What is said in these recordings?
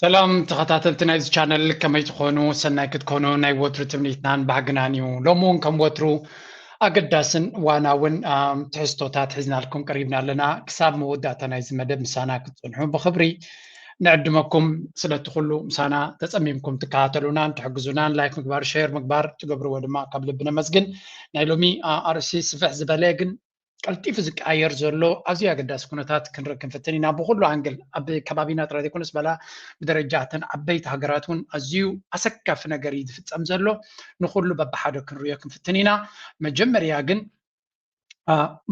ሰላም ተኸታተልቲ ናይዚ ቻነል፣ ከመይ ትኾኑ? ሰናይ ክትኮኑ ናይ ወትሩ ትምኒትናን ባህግናን እዩ። ሎሚ እውን ከም ወትሩ ኣገዳስን እዋናውን ትሕዝቶታት ሒዝናልኩም ቀሪብና ኣለና። ክሳብ መወዳእታ ናይዚ መደብ ምሳና ክትጸንሑ ብኽብሪ ንዕድመኩም። ስለቲ ኩሉ ምሳና ተጸሚምኩም ትከታተሉናን ትሕግዙናን ላይክ ምግባር፣ ሼር ምግባር ትገብርዎ ድማ ካብ ልቢ ነመስግን። ናይ ሎሚ ኣርእስቲ ስፍሕ ዝበለ ግን ቀልጢፉ ዝቀያየር ዘሎ ኣዝዩ ኣገዳሲ ኩነታት ክንርኢ ክንፍትን ኢና። ብኹሉ ኣንግል ኣብ ከባቢና ጥራይ ዘይኮነስ በላ ብደረጃ እተን ዓበይቲ ሃገራት እውን ኣዝዩ ኣሰካፊ ነገር እዩ ዝፍጸም ዘሎ። ንኹሉ በብሓደ ክንርእዮ ክንፍትን ኢና። መጀመርያ ግን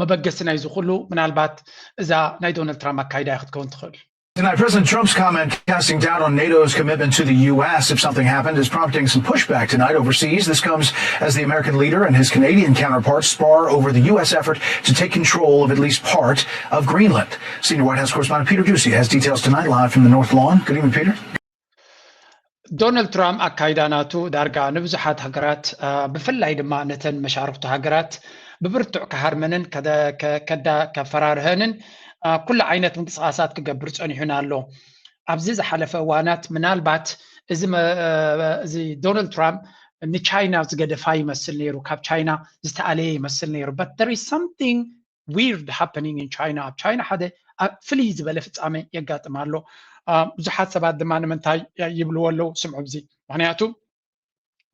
መበገሲ ናይዚ ኩሉ ምናልባት እዛ ናይ ዶናልድ ትራምፕ ኣካይዳ ክትከውን ትኽእል። Tonight, President Trump's comment casting doubt on NATO's commitment to the U S if something happened is prompting some pushback tonight overseas. This comes as the American leader and his Canadian counterpart spar over the U S effort to take control of at least part of Greenland. Senior White House correspondent Peter Doocy has details tonight, live from the North Lawn. Good evening, Peter. ዶናልድ ትራምፕ ኣካይዳ ናቱ ዳርጋ ንብዙሓት ሃገራት ብፍላይ ድማ ነተን መሻርኽቱ ሃገራት ብብርቱዕ ክሃርመንን ከፈራርሀንን ኩሉ ዓይነት ምንቅስቃሳት ክገብር ጸኒሑን ኣሎ። ኣብዚ ዝሓለፈ እዋናት ምናልባት እዚ ዶናልድ ትራምፕ ንቻይና ዝገደፋ ይመስል ነይሩ፣ ካብ ቻይና ዝተኣለየ ይመስል ነይሩ። But there is something weird happening in China። ኣብ ቻይና ሓደ ፍልይ ዝበለ ፍጻመ የጋጥም ኣሎ። ብዙሓት ሰባት ድማ ንምንታይ ይብልዎ ኣለዉ? ስምዑ፣ እዚ ምክንያቱ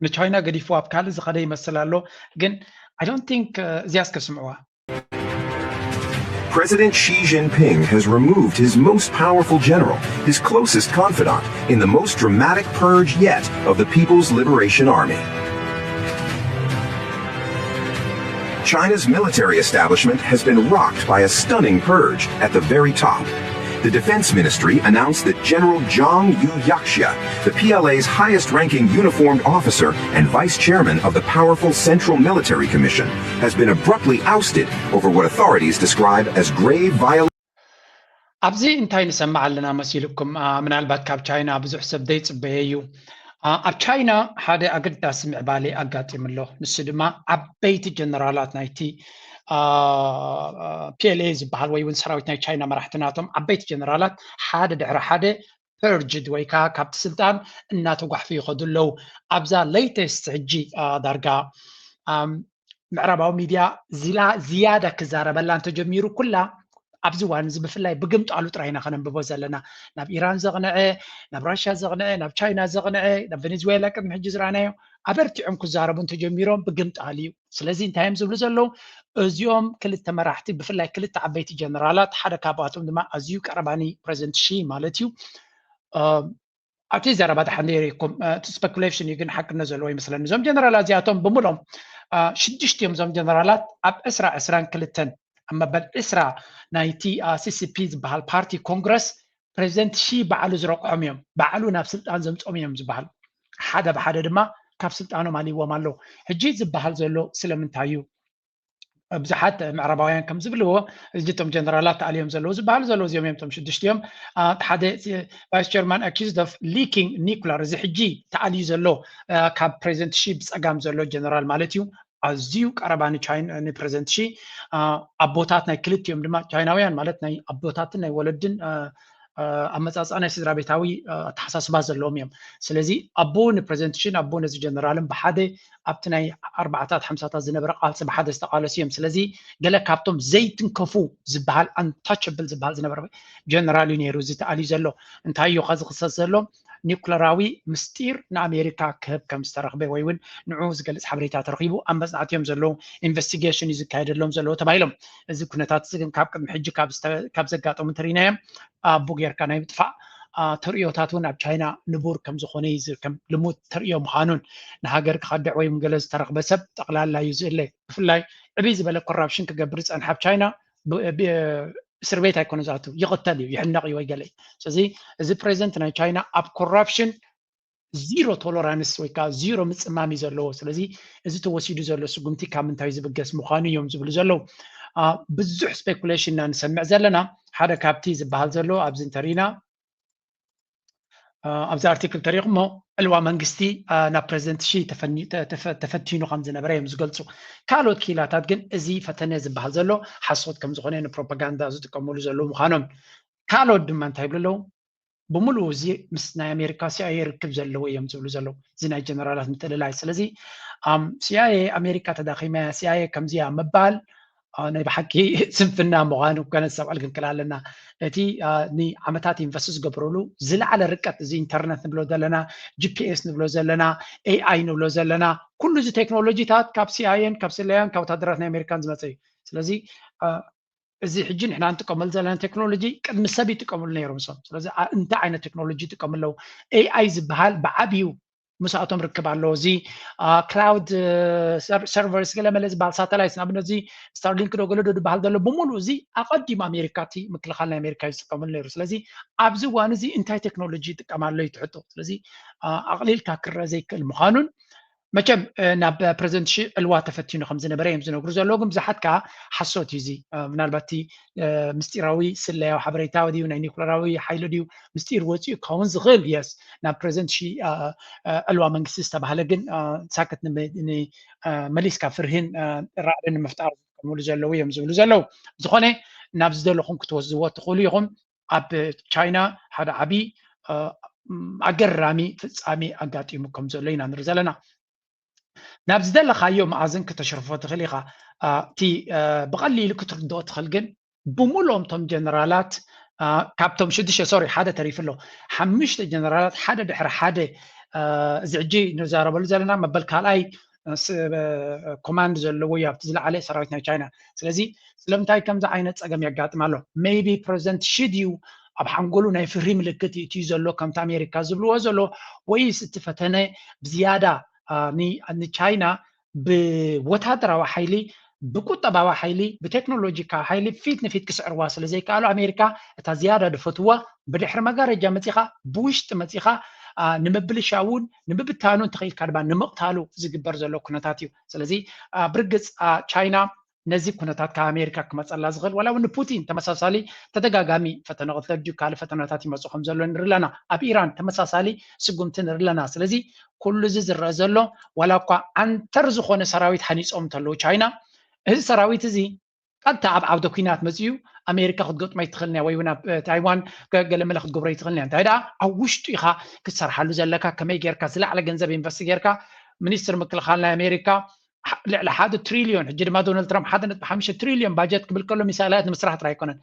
ንቻይና ገዲፍዎ ኣብ ካልእ ዝኸደ ይመስል ኣሎ። ግን I don't think እዚኣ እስከ ስምዕዋ። President Xi Jinping has removed his most powerful general, his closest confidant, in the most dramatic purge yet of the People's Liberation Army. China's military establishment has been rocked by a stunning purge at the very top. The Defense Ministry announced that General Zhang Yu Yaxia, the P L A's highest ranking uniformed officer and vice chairman of the powerful Central Military Commission, has been abruptly ousted over what authorities describe as grave violations. ኣብዚ እንታይ ንሰምዕ ኣለና መሲልኩም? ምናልባት ካብ ቻይና ብዙሕ ሰብ ዘይጽበየ እዩ። ኣብ ቻይና ሓደ ኣገዳሲ ምዕባሌ ኣጋጢሙ ኣሎ። ንሱ ድማ ዓበይቲ ጀነራላት ናይቲ ፒኤልኤ ዝበሃል ወይ እውን ሰራዊት ናይ ቻይና መራሕቲ ናቶም ዓበይቲ ጀነራላት ሓደ ድሕሪ ሓደ ፐርጅድ ወይ ከዓ ካብቲ ስልጣን እናተጓሕፉ ይኸዱ ኣለዉ። ኣብዛ ሌተስት ሕጂ ዳርጋ ምዕራባዊ ሚድያ ዝያዳ ክዛረበላ እንተጀሚሩ ኩላ ኣብዚ እዋን እዚ ብፍላይ ብግምጣሉ ጥራይ ኢና ከነንብቦ ዘለና። ናብ ኢራን ዘቕንዐ፣ ናብ ራሽያ ዘቕንዐ፣ ናብ ቻይና ዘቕንዐ፣ ናብ ቬኔዙዌላ ቅድሚ ሕጂ ዝረኣናዮ ኣበርቲዖም ክዛረቡ እንተጀሚሮም ብግምጣል እዩ። ስለዚ እንታይ እዮም ዝብሉ ዘለዉ? እዚኦም ክልተ መራሕቲ ብፍላይ ክልተ ዓበይቲ ጀነራላት ሓደ ካብኣቶም ድማ ኣዝዩ ቀረባኒ ፕረዚደንት ሺ ማለት እዩ ኣብቲ ዘረባ ደሓን ነይሩ ይኩም እቲ ስፐኩሌሽን እዩ ግን ሓቅነት ዘለዎ ይመስለኒ። እዞም ጀነራላት እዚኣቶም ብምሎም ሽዱሽቲኦም እዞም ጀነራላት ኣብ ዕስራ ዕስራን ክልተን ኣብ መበል ዕስራ ናይቲ ሲሲፒ ዝበሃል ፓርቲ ኮንግረስ ፕሬዚደንት ሺ ባዕሉ ዝረቑሖም እዮም፣ ባዕሉ ናብ ስልጣን ዘምፅኦም እዮም ዝበሃል። ሓደ ብሓደ ድማ ካብ ስልጣኖም ኣልይዎም ኣለዉ። ሕጂ ዝበሃል ዘሎ ስለምንታይ እዩ? ብዙሓት ምዕራባውያን ከም ዝብልዎ፣ እዚ እቶም ጀነራላት ተኣልዮም ዘለዉ ዝበሃሉ ዘለዉ እዚኦም እዮም፣ እቶም ሽዱሽቲኦም። ሓደ ቫይስ ቸርማን accused of leaking nuclear፣ እዚ ሕጂ ተኣልዩ ዘሎ ካብ ፕሬዚደንት ሺ ብፀጋም ዘሎ ጀነራል ማለት እዩ። ኣዝዩ ቀረባ ንቻይና ንፕሬዚደንት ሺ፣ ኣቦታት ናይ ክልቲኦም ድማ ቻይናውያን ማለት ናይ ኣቦታትን ናይ ወለድን ኣመፃፅኣ ናይ ስድራ ቤታዊ ኣተሓሳስባ ዘለዎም እዮም። ስለዚ ኣቦ ንፕሬዚደንት ሺን ኣቦ ነዚ ጀነራልን ብሓደ ኣብቲ ናይ ኣርባዓታት ሓምሳታት ዝነበረ ቃልሲ ብሓደ ዝተቃለሱ እዮም። ስለዚ ገለ ካብቶም ዘይትንከፉ ዝበሃል፣ untouchable ዝበሃል ዝነበረ ጀነራል እዩ ነይሩ እዚ ተኣልዩ ዘሎ። እንታይ እዩ ከ ዝኽሰስ ዘሎ? ኒውክለራዊ ምስጢር ንኣሜሪካ ክህብ ከም ዝተረኽበ ወይ እውን ንዑ ዝገልፅ ሓበሬታ ተረኺቡ ኣብ መፅናዕቲ እዮም ዘለዉ፣ ኢንቨስቲጌሽን እዩ ዝካየደሎም ዘለዎ ተባሂሎም። እዚ ኩነታት እዚ ግን ካብ ቅድሚ ሕጂ ካብ ዘጋጠሙ እንተሪናዮም ኣቦ ጌርካ ናይ ምጥፋእ ተርእዮታት እውን ኣብ ቻይና ንቡር ከም ዝኾነ እዩ ዝርከብ። ልሙድ ተርእዮ ምዃኑን ንሃገር ክኸድዕ ወይ እውን ገለ ዝተረኽበ ሰብ ጠቕላላ እዩ ዝእለ። ብፍላይ ዕብይ ዝበለ ኮራፕሽን ክገብር ዝፀንሐ ኣብ ቻይና እስር ቤት ኣይኮነ ዝኣቱ፣ ይቕተል እዩ፣ ይሕነቕ እዩ ወይ ገለ እዩ። ስለዚ እዚ ፕሬዚደንት ናይ ቻይና ኣብ ኮራፕሽን ዚሮ ቶለራንስ ወይ ከዓ ዚሮ ምፅማም እዩ ዘለዎ። ስለዚ እዚ ተወሲዱ ዘሎ ስጉምቲ ካብ ምንታይ ዝብገስ ምዃኑ እዮም ዝብሉ ዘለዉ። ብዙሕ ስፔኩሌሽን ኢና ንሰምዕ ዘለና። ሓደ ካብቲ ዝበሃል ዘሎ ኣብዚ እንተሪኢና ኣብዚ ኣርቲክል ተሪኢኹሞ ዕልዋ መንግስቲ ናብ ፕሬዚደንት ሺ ተፈቲኑ ከም ዝነበረ እዮም ዝገልፁ። ካልኦት ክኢላታት ግን እዚ ፈተነ ዝበሃል ዘሎ ሓሶት ከም ዝኾነ ንፕሮፓጋንዳ ዝጥቀምሉ ዘለዉ ምዃኖም። ካልኦት ድማ እንታይ ይብሉ ኣለዉ? ብምሉኡ እዚ ምስ ናይ ኣሜሪካ ሲኣይኤ ርክብ ዘለዎ እዮም ዝብሉ ዘለዉ፣ እዚ ናይ ጀነራላት ምትልላይ። ስለዚ ሲኣይኤ ኣሜሪካ ተዳኺማ እያ፣ ሲኣይኤ ከምዚ እያ ምባል ናይ ብሓቂ ስንፍና ምዃኑ ክነስተብዕል ክንክእል ኣለና። እቲ ንዓመታት ኢንቨስት ዝገብረሉ ዝለዓለ ርቀት፣ እዚ ኢንተርነት ንብሎ ዘለና፣ ጂፒኤስ ንብሎ ዘለና፣ ኤኣይ ንብሎ ዘለና፣ ኩሉ እዚ ቴክኖሎጂታት ካብ ሲኣይኤን ካብ ስለያን ካብ ወታደራት ናይ ኣሜሪካን ዝመፀ እዩ። ስለዚ እዚ ሕጂ ንሕና እንጥቀመሉ ዘለና ቴክኖሎጂ ቅድሚ ሰብ ይጥቀምሉ ነይሮም እሶም። ስለዚ እንታይ ዓይነት ቴክኖሎጂ ይጥቀሙ ኣለዉ? ኤኣይ ዝበሃል ብዓብዩ ምስኣቶም ርክብ ኣለዎ። እዚ ክላውድ ሰርቨርስ ገለ መለ ዝበሃል ሳተላይት ንኣብነት እዚ ስታርሊንክ ዶ ገለ ዶ ዝበሃል ዘሎ ብምሉእ እዚ ኣቐዲሙ ኣሜሪካ እቲ ምክልኻል ናይ ኣሜሪካ እዩ ዝጥቀመሉ ነይሩ። ስለዚ ኣብዚ እዋን እዚ እንታይ ቴክኖሎጂ ይጥቀም ኣሎ እዩ እቲ ሕቶ። ስለዚ ኣቕሊልካ ክረአ ዘይክእል ምዃኑን መቸም ናብ ፕሬዚደንት ሺ ዕልዋ ተፈቲኑ ከም ዝነበረ እዮም ዝነግሩ ዘለዉ። ግን ብዙሓት ከዓ ሓሶት እዩ እዚ። ምናልባት እቲ ምስጢራዊ ስለያዊ ሓበሬታ ድዩ ናይ ኒኩለራዊ ሓይሊ ድዩ ምስጢር ወፂኡ ክኸውን ዝኽእል። የስ ናብ ፕሬዚደንት ሺ ዕልዋ መንግስቲ ዝተባህለ ግን ሳክት መሊስካ ፍርህን ራዕድን ንምፍጣር ዝጥቀምሉ ዘለዉ እዮም ዝብሉ ዘለዉ። ዝኾነ ናብ ዝደለኹም ክትወስድዎ ትኽእሉ ኢኹም። ኣብ ቻይና ሓደ ዓብዪ ኣገራሚ ፍፃሜ ኣጋጢሙ ከም ዘሎ ኢና ንርኢ ዘለና። ናብ ዝደለኻዮ መኣዝን ክተሽርፎ ትኽእል ኢኻ። እቲ ብቐሊሉ ክትርድኦ ትኽእል ግን ብምሉኦም እቶም ጀነራላት ካብቶም ሽዱሽተ ሶሪ ሓደ ተሪፉ ኣሎ። ሓሙሽተ ጀነራላት ሓደ ድሕሪ ሓደ እዚ ሕጂ ንዛረበሉ ዘለና መበል ካልኣይ ኮማንድ ዘለዎ እዩ ኣብቲ ዝለዓለ ሰራዊት ናይ ቻይና። ስለዚ ስለምንታይ ከምዚ ዓይነት ፀገም የጋጥም ኣሎ? ሜይቢ ፕሬዚደንት ሺ ድዩ ኣብ ሓንጎሉ ናይ ፍርሂ ምልክት ይእትዩ ዘሎ ከምቲ ኣሜሪካ ዝብልዎ ዘሎ፣ ወይስ እቲ ፈተነ ብዝያዳ ንቻይና ብወታደራዊ ሓይሊ ብቁጠባዊ ሓይሊ ብቴክኖሎጂካዊ ሓይሊ ፊት ንፊት ክስዕርዋ ስለ ዘይከኣሉ ኣሜሪካ እታ ዝያዳ ድፈትዋ ብድሕሪ መጋረጃ መፂኻ ብውሽጢ መፂኻ ንምብልሻውን ንምብታኑን ተኽኢልካ ድማ ንምቕታሉ ዝግበር ዘሎ ኩነታት እዩ። ስለዚ ብርግፅ ቻይና ነዚ ኩነታት ካብ ኣሜሪካ ክመፀላ ዝኽእል ዋላ እውን ንፑቲን ተመሳሳሊ ተደጋጋሚ ፈተነ ቅትለት ድዩ ካልእ ፈተነታት ይመፁ ከም ዘሎ ንርኢ ኣለና። ኣብ ኢራን ተመሳሳሊ ስጉምቲ ንርኢ ኣለና። ስለዚ ኩሉ እዚ ዝረአ ዘሎ ዋላ እኳ ዓንተር ዝኾነ ሰራዊት ሃኒፆም እንተለዉ ቻይና እዚ ሰራዊት እዚ ቀጥታ ኣብ ዓውደ ኩናት መፅዩ ኣሜሪካ ክትገጥሞ ኣይትኽእልን እያ ወይ እውን ኣብ ታይዋን ገለመለ ክትገብሮ ኣይትኽእልን እያ። እንታይ ደኣ ኣብ ውሽጡ ኢኻ ክትሰርሓሉ ዘለካ፣ ከመይ ጌርካ ዝለዓለ ገንዘብ ኢንቨስት ጌርካ። ሚኒስትር ምክልኻል ናይ ኣሜሪካ ልዕሊ ሓደ ትሪልዮን፣ ሕጂ ድማ ዶናልድ ትራምፕ ሓደ ነጥቢ ሓሙሽተ ትሪልዮን ባጀት ክብል ከሎ ሚሳይላት ንምስራሕ ጥራይ ኣይኮነን።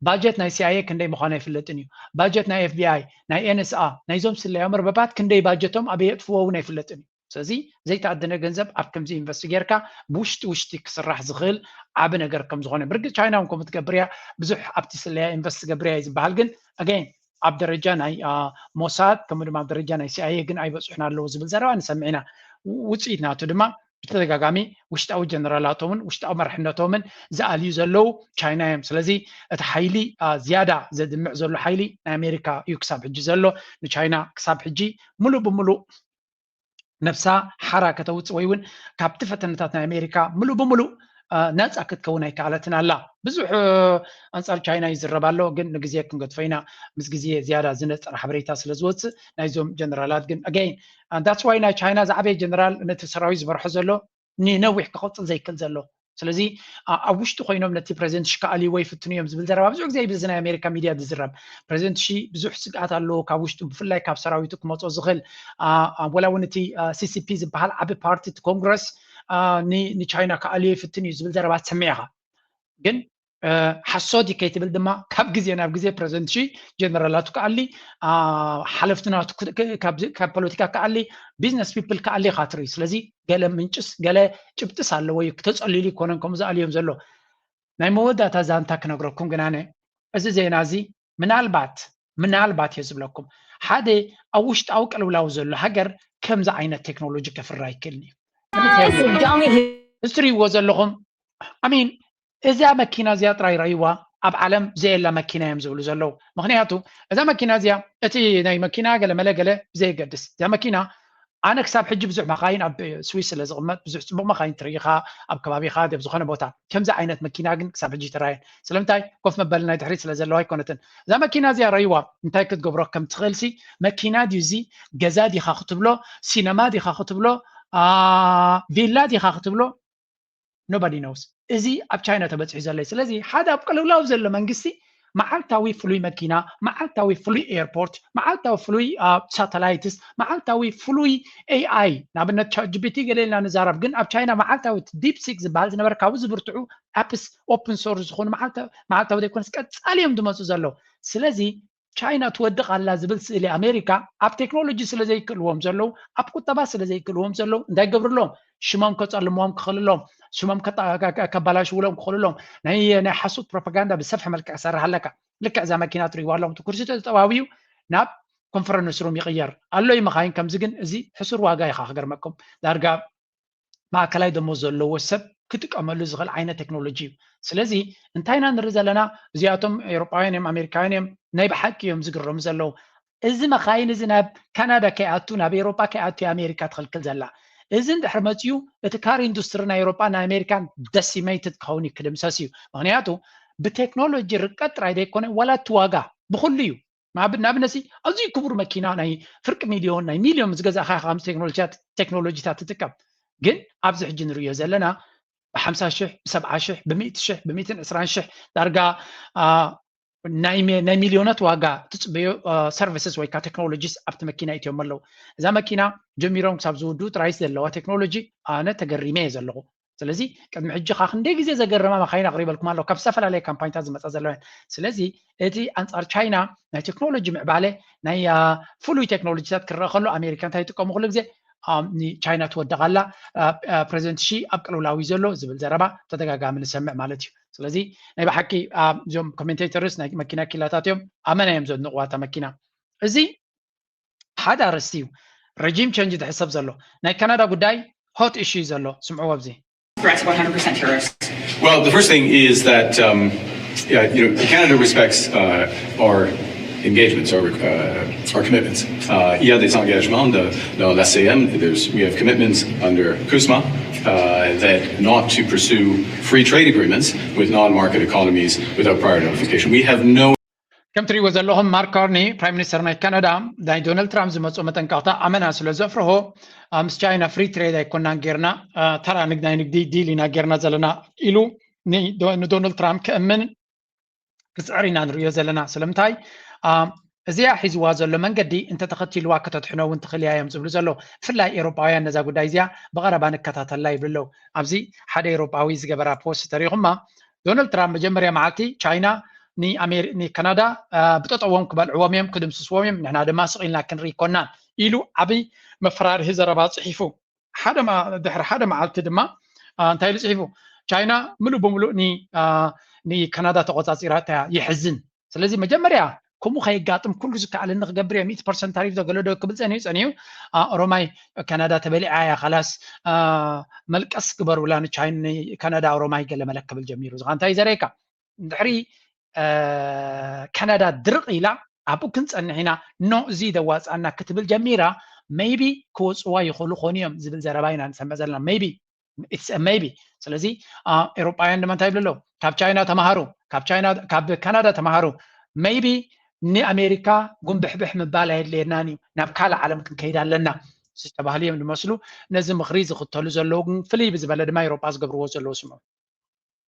ባጀት ናይ ሲኣይኤ ክንደይ ምዃኑ ኣይፍለጥን እዩ። ባጀት ናይ ኤፍቢኣይ፣ ናይ ኤንኤስኣ፣ ናይዞም ስለያዊ መርበባት ክንደይ ባጀቶም ኣበይ የጥፍዎ እውን ኣይፍለጥን እዩ። ስለዚ ዘይተኣደነ ገንዘብ ኣብ ከምዚ ኢንቨስት ጌርካ ብውሽጢ ውሽጢ ክስራሕ ዝኽእል ዓቢ ነገር ከም ዝኾነ። ብርግጽ ቻይና እውን ከምኡ ትገብር እያ፣ ብዙሕ ኣብቲ ስለያ ኢንቨስት ትገብር እያ እዩ ዝበሃል። ግን ኣገይን ኣብ ደረጃ ናይ ሞሳድ ከምኡ ድማ ኣብ ደረጃ ናይ ሲኣይኤ ግን ኣይበጽሑን ኣለዉ ዝብል ዘረባ ንሰምዕ ኢና። ውፅኢት ናቱ ድማ ብተደጋጋሚ ውሽጣዊ ጀነራላቶምን ውሽጣዊ መርሕነቶምን ዝኣልዩ ዘለዉ ቻይና እዮም። ስለዚ እቲ ሓይሊ ዝያዳ ዘድምዕ ዘሎ ሓይሊ ናይ ኣሜሪካ እዩ ክሳብ ሕጂ ዘሎ። ንቻይና ክሳብ ሕጂ ሙሉእ ብሙሉእ ነብሳ ሓራ ከተውፅእ ወይ እውን ካብቲ ፈተነታት ናይ ኣሜሪካ ሙሉእ ብሙሉእ ነፃ ክትከውን ኣይከኣለትን ኣላ። ብዙሕ ኣንፃር ቻይና ይዝረብ ኣሎ፣ ግን ንግዜ ክንገድፎ ኢና። ምስ ግዜ ዝያዳ ዝነፀረ ሓበሬታ ስለ ዝወፅእ ናይዞም ጀነራላት ግን ኣገይን that's why ናይ ቻይና ዝዓበየ ጀነራል ነቲ ሰራዊት ዝመርሖ ዘሎ ንነዊሕ ክቐፅል ዘይክእል ዘሎ። ስለዚ ኣብ ውሽጢ ኮይኖም ነቲ ፕሬዚደንት ሺ ክኣልይዎ ይፍትኑ እዮም ዝብል ዘረባ ብዙሕ ግዜ እዩ ብዚ ናይ ኣሜሪካ ሚድያ ዝዝረብ። ፕሬዚደንት ሺ ብዙሕ ስግኣት ኣለዎ ካብ ውሽጡ፣ ብፍላይ ካብ ሰራዊቱ ክመፆ ዝኽእል። ወላ እውን እቲ ሲሲፒ ዝበሃል ዓቢ ፓርቲ እቲ ኮንግረስ ንቻይና ክኣልዮ ይፍትን እዩ ዝብል ዘረባ ትሰምዕ ኢኻ። ግን ሓሶት እዩ ከይትብል ድማ ካብ ግዜ ናብ ግዜ ፕሬዚደንት ሺ ጀነራላቱ ክኣሊ፣ ሓለፍቲ ናቱ ካብ ፖለቲካ ክኣሊ፣ ቢዝነስ ፒፕል ክኣሊ ኢኻ ትርኢ። ስለዚ ገለ ምንጭስ ገለ ጭብጥስ ኣለዎ እዩ፣ ተጸሊሉ ይኮነን ከምኡ ዝኣልዮም ዘሎ። ናይ መወዳእታ ዛንታ ክነግረኩም ግን ኣነ እዚ ዜና እዚ ምናልባት ምናልባት እየ ዝብለኩም ሓደ ኣብ ውሽጣዊ ቅልውላው ዘሎ ሃገር ከምዚ ዓይነት ቴክኖሎጂ ከፍሪ ኣይክእልን እዩ። እዚ ትሪእዎ ዘለኹም ኣሚን እዚኣ መኪና እዚኣ ጥራይ ረእይዋ ኣብ ዓለም ዘየላ መኪና እዮም ዝብሉ ዘለዉ። ምክንያቱ እዛ መኪና እዚኣ እቲ ናይ መኪና ገለመለ ገለ ብዘየገድስ እዚኣ መኪና ኣነ ክሳብ ሕጂ ብዙሕ መኻይን ኣብ ስዊስ ስለ ዝቕመጥ ብዙሕ ፅቡቕ መኻይን ትርኢኻ ኣብ ከባቢኻ ኣብ ዝኾነ ቦታ ከምዚ ዓይነት መኪና ግን ክሳብ ሕጂ ተራየን። ስለምንታይ ኮፍ መበሊ ናይ ድሕሪት ስለ ዘለዋ ኣይኮነትን። እዛ መኪና እዚኣ ረይዋ እንታይ ክትገብሮ ከም ትኽእልሲ መኪና ድዩ እዚ ገዛ ዲኻ ክትብሎ ሲነማ ዲኻ ክትብሎ ቪላ ዲኻ ክትብሎ nobody knows። እዚ ኣብ ቻይና ተበፂሑ ዘሎ እዩ። ስለዚ ሓደ ኣብ ቅልውላው ዘሎ መንግስቲ መዓልታዊ ፍሉይ መኪና፣ መዓልታዊ ፍሉይ ኤርፖርት፣ መዓልታዊ ፍሉይ ሳተላይትስ፣ መዓልታዊ ፍሉይ ኤኣይ ንኣብነት ቻት ጂፒቲ ገለ ኢልና ንዛረብ ግን ኣብ ቻይና መዓልታዊ ዲፕሲክ ዝበሃል ዝነበረ ካብኡ ዝብርትዑ ኣፕስ ኦፕን ሶርስ ዝኾኑ መዓልታዊ ዘይኮነስ ቀፃሊ እዮም ዝመፁ ዘለዉ። ስለዚ ቻይና ትወድቕ ኣላ ዝብል ስእሊ ኣሜሪካ ኣብ ቴክኖሎጂ ስለ ዘይክእልዎም ዘለዉ ኣብ ቁጠባ ስለ ዘይክእልዎም ዘለዉ እንታይ ገብርሎም ሽሞም ከፀልምዎም ክኽእልሎም ሽሞም ከባላሽውሎም ክኽእልሎም ናይ ናይ ሓሶት ፕሮፓጋንዳ ብሰፍሐ መልክዕ ክሰርሕ ኣለካ። ልክዕ እዛ መኪና ትሪእዋ ኣለኹም እቲ ኩርሲ ተጠባብዩ ናብ ኮንፈረንስ ሩም ይቕየር ኣሎ እዩ መኻይን ከምዚ ግን እዚ ሕሱር ዋጋ ኢኻ ክገርመኩም ዳርጋ ማእከላይ ደሞዝ ዘለዎ ሰብ ክጥቀመሉ ዝኽእል ዓይነት ቴክኖሎጂ እዩ። ስለዚ እንታይ ኢና ንርኢ ዘለና? እዚኣቶም ኤውሮጳውያን እዮም፣ ኣሜሪካውያን እዮም፣ ናይ ብሓቂ እዮም ዝግረሙ ዘለዉ። እዚ መኻይን እዚ ናብ ካናዳ ከይኣቱ፣ ናብ ኤውሮጳ ከይኣቱ እያ ኣሜሪካ ትኽልክል ዘላ። እዚ እንድሕር መፂኡ እቲ ካር ኢንዱስትሪ ናይ ኤውሮጳ ናይ ኣሜሪካን ደሲሜይትድ ክኸውን እዩ፣ ክድምሰስ እዩ። ምኽንያቱ ብቴክኖሎጂ ርቀት ጥራይ ዘይኮነ ዋላ እቲ ዋጋ ብኹሉ እዩ። ንኣብነት ሲ ኣዝዩ ክቡር መኪና ናይ ፍርቂ ሚልዮን ናይ ሚልዮን ዝገዛእካ ኢኻ ከምዚ ቴክኖሎጂታት ትጥቀም። ግን ኣብዚ ሕጂ ንርእዮ ዘለና ብሓምሳ ሽሕ ብሰብዓ ሽሕ ብሚእቲ ሽሕ ብሚእትን ዕስራን ሽሕ ዳርጋ ናይ ሚልዮናት ዋጋ ትፅበዮ ሰርቪስስ ወይ ከዓ ቴክኖሎጂስ ኣብቲ መኪና ይእትዮም ኣለዉ። እዛ መኪና ጀሚሮም ክሳብ ዝውድኡ ጥራይ ዘለዋ ቴክኖሎጂ ኣነ ተገሪመ እየ ዘለኹ። ስለዚ ቅድሚ ሕጂ ካ ክንደይ ግዜ ዘገረማ መኻይን ኣቕሪበልኩም ኣለኹ ካብ ዝተፈላለየ ካምፓኒታት ዝመፃ ዘለውያን። ስለዚ እቲ ኣንፃር ቻይና ናይ ቴክኖሎጂ ምዕባለ ናይ ፍሉይ ቴክኖሎጂታት ክረአ ከሎ ኣሜሪካ እንታይ ይጥቀሙ ኩሉ ግዜ ቻይና ትወድቕ ኣላ። ፕሬዚደንት ሺ ኣብ ቅልውላው እዩ ዘሎ ዝብል ዘረባ ተደጋጋሚ ንሰምዕ ማለት እዩ። ስለዚ ናይ ብሓቂ እዞም ኮሜንቴተርስ ናይ መኪና ኪላታት እዮም ኣመና እዮም ዘድንቕዋ እታ መኪና። እዚ ሓደ ኣርእስቲ እዩ። ረጂም ቸንጅ ዝሕሰብ ዘሎ ናይ ካናዳ ጉዳይ ሆት ኢሹ እዩ ዘሎ። ስምዕዎ ኣብዚ። Threats of one hundred percent tariffs. Well, the first thing is that um, yeah, you know, Canada respects uh, our engagements, our, uh, our commitments. Uh, il y a des engagements dans l'A C M. There's, we have commitments under CUSMA uh, that not to pursue free trade agreements with non-market economies without prior notification. We have no ከም ትሪእዎ ዘለኹም ማርክ ካርኒ ፕራይም ሚኒስተር ናይ ካናዳ ናይ ዶናልድ ትራምፕ ዝመፅኦ መጠንቀቕታ ኣመና ስለ ዘፍርሆ ምስ ቻይና ፍሪ ትሬድ ኣይኮናን ጌርና ተራ ናይ ንግዲ ዲል ኢና ጌርና ዘለና ኢሉ ንዶናልድ ትራምፕ ከእምን ክፅዕር ኢና ንሪኦ ዘለና። ስለምንታይ እዚኣ ሒዝዋ ዘሎ መንገዲ እንተተኸቲልዋ ከተድሕኖ እውን ትኽእል እያ እዮም ዝብሉ ዘለዉ። ብፍላይ ኤውሮጳውያን ነዛ ጉዳይ እዚኣ ብቐረባ ንከታተላ ይብሉ ኣለዉ። ኣብዚ ሓደ ኤውሮጳዊ ዝገበራ ፖስት ተሪኹማ ዶናልድ ትራምፕ መጀመርያ መዓልቲ ቻይና ንካናዳ ብጠጠዎም ክበልዕዎም እዮም ክድምስስዎም እዮም ንሕና ድማ ስቕ ኢልና ክንርኢ ይኮናን ኢሉ ዓብይ መፈራርሂ ዘረባ ፅሒፉ። ሓደ ድሕሪ ሓደ መዓልቲ ድማ እንታይ ኢሉ ፅሒፉ? ቻይና ምሉእ ብምሉእ ንካናዳ ተቆፃፂራታ እያ። የሕዝን። ስለዚ መጀመርያ ከምኡ ከየጋጥም ኩሉ ዝከኣለኒ ክገብር እየ። ሚእቲ ፐርሰንት ታሪፍ ዶ ገለ ዶ ክብል ጸኒሑ ጸኒሑ፣ ኦሮማይ ካናዳ ተበሊዓ እያ፣ ካላስ መልቀስ ግበሩላ ንቻይና፣ ካናዳ ኦሮማይ ገለ መለ ክብል ጀሚሩ። ዝኻ እንታይ ዘርእየካ? ድሕሪ ካናዳ ድርቕ ኢላ ኣብኡ ክንጸንሕ ኢና፣ ኖ፣ እዚ ደዋፅኣና ክትብል ጀሚራ፣ ሜይቢ ክወፅዋ ይኽእሉ ኾኑ እዮም ዝብል ዘረባ ኢና ንሰምዕ ዘለና። ሜይቢ፣ ኢትስ ሜይቢ። ስለዚ ኤውሮጳውያን ድማ እንታይ ይብሉ ኣለዉ? ካብ ቻይና ተምሃሩ፣ ካብ ቻይና፣ ካብ ካናዳ ተምሃሩ። ሜይቢ ንኣሜሪካ ጉንብሕብሕ ምባል ኣየድልየናን እዩ፣ ናብ ካልእ ዓለም ክንከይድ ኣለና ዝተባህሉ እዮም ዝመስሉ። ነዚ ምኽሪ ዝኽተሉ ዘለዉ ግን ፍልይ ብዝበለ ድማ ኤውሮጳ ዝገብርዎ ዘለዉ ስምዑ።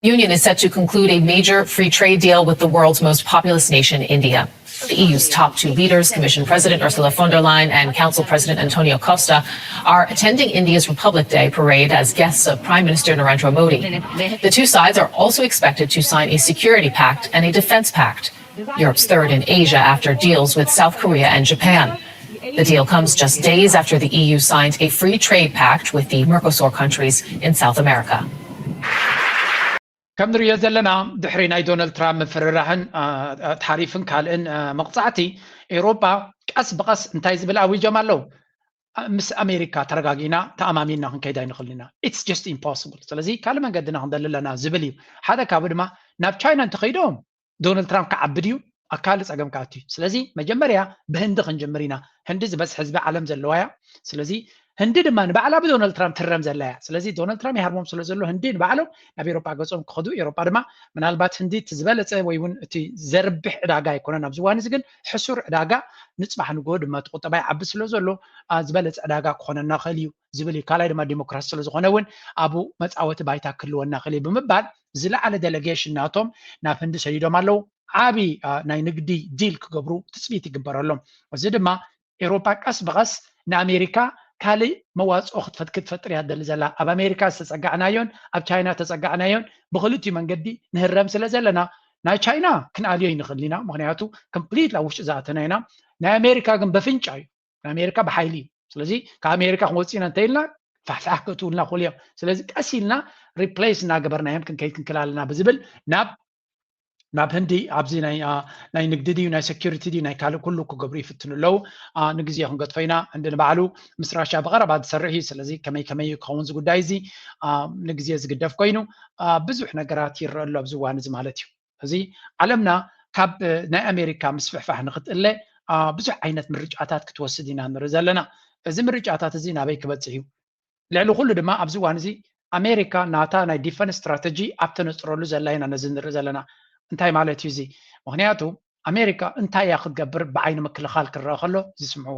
Union is set to conclude a major free trade deal with the world's most populous nation, India. The E U's top two leaders, Commission President Ursula von der Leyen and Council President Antonio Costa, are attending India's Republic Day parade as guests of Prime Minister Narendra Modi. The two sides are also expected to sign a security pact and a defense pact, Europe's third in Asia after deals with South Korea and Japan. The deal comes just days after the E U signed a free trade pact with the Mercosur countries in South America. ከም ንሪኦ ዘለና ድሕሪ ናይ ዶናልድ ትራምፕ ምፍርራህን ታሪፍን ካልእን መቕፃዕቲ፣ ኤውሮጳ ቀስ ብቐስ እንታይ ዝብል ኣዊጆም ኣለዉ? ምስ ኣሜሪካ ተረጋጊና ተኣማሚንና ክንከይድ ኣይንኽእልን ኢና። It's just impossible። ስለዚ ካልእ መንገድና ክንደሊ ኣለና ዝብል እዩ። ሓደ ካብኡ ድማ ናብ ቻይና እንተኸይዶም ዶናልድ ትራምፕ ክዓቢ ድዩ? ኣብ ካልእ ፀገም ክኣቱ እዩ። ስለዚ መጀመርያ ብህንዲ ክንጅምር ኢና። ህንዲ ዝበዝሕ ህዝቢ ዓለም ዘለዋ እያ። ስለዚ ህንዲ ድማ ንባዕላ ብዶናልድ ትራምፕ ትረም ዘላ እያ። ስለዚ ዶናልድ ትራምፕ ይሃርሞም ስለ ዘሎ ህንዲ ንባዕሎም ናብ ኤውሮጳ ገጾም ክኸዱ፣ ኤውሮጳ ድማ ምናልባት ህንዲ እቲ ዝበለጸ ወይ እውን እቲ ዘርብሕ ዕዳጋ ኣይኮነን ኣብዚ እዋን እዚ፣ ግን ሕሱር ዕዳጋ፣ ንፅባሕ ንግሆ ድማ እቲ ቁጠባ ይዓቢ ስለ ዘሎ ዝበለጸ ዕዳጋ ክኾነና ይኽእል እዩ ዝብል እዩ። ካልኣይ ድማ ዲሞክራሲ ስለ ዝኾነ እውን ኣብኡ መፃወቲ ባይታ ክህልወና ይኽእል እዩ ብምባል ዝለዓለ ዴሌጌሽን ናቶም ናብ ህንዲ ሰዲዶም ኣለዉ። ዓቢ ናይ ንግዲ ዲል ክገብሩ ትፅቢት ይግበረሎም። እዚ ድማ ኤውሮጳ ቀስ ብቐስ ንኣሜሪካ ካልእ መዋፅኦ ክትፈጥር እያ ትደሊ ዘላ። ኣብ ኣሜሪካ ዝተፀጋዕናዮን ኣብ ቻይና ዝተፀጋዕናዮን ብክልቲኡ መንገዲ ንህረም ስለ ዘለና ናይ ቻይና ክንኣልዮ ይንኽእል ኢና፣ ምክንያቱ ኮምፕሊት ኣብ ውሽጢ ዝኣተና ኢና። ናይ ኣሜሪካ ግን በፍንጫ እዩ። ናይ ኣሜሪካ ብሓይሊ እዩ። ስለዚ ካብ ኣሜሪካ ክንወፅእ ኢና እንተኢልና ፋሕፋሕ ክእትውልና ክኽእሉ እዮም። ስለዚ ቀስ ኢልና ሪፕሌስ እናገበርናዮም ክንከይድ ክንክእል ኣለና ብዝብል ናብ ናብ ህንዲ ኣብዚ ናይ ንግዲ ድዩ ናይ ሴኩሪቲ ድዩ ናይ ካልእ ኩሉ ክገብሩ ይፍትኑ ኣለዉ። ንግዜ ክንገጥፎ ኢና። ህንዲ ንባዕሉ ምስ ራሽያ ብቐረባ ዝሰርሕ እዩ። ስለዚ ከመይ ከመይ እዩ ክኸውን እዚ ጉዳይ እዚ ንግዜ ዝግደፍ ኮይኑ ብዙሕ ነገራት ይረአ ኣሎ ኣብዚ እዋን እዚ ማለት እዩ። እዚ ዓለምና ካብ ናይ ኣሜሪካ ምስፍሕፋሕ ንክትእለ ብዙሕ ዓይነት ምርጫታት ክትወስድ ኢና ንርኢ ዘለና። እዚ ምርጫታት እዚ ናበይ ክበፅሕ እዩ? ልዕሊ ኩሉ ድማ ኣብዚ እዋን እዚ ኣሜሪካ ናታ ናይ ዲፈንስ ስትራተጂ ኣብ ተነፅረሉ ዘላ ኢና ነዚ ንርኢ ዘለና። እንታይ ማለት እዩ እዚ? ምክንያቱ ኣሜሪካ እንታይ እያ ክትገብር ብዓይኒ ምክልኻል ክረአ ከሎ ዝስምዕዎ?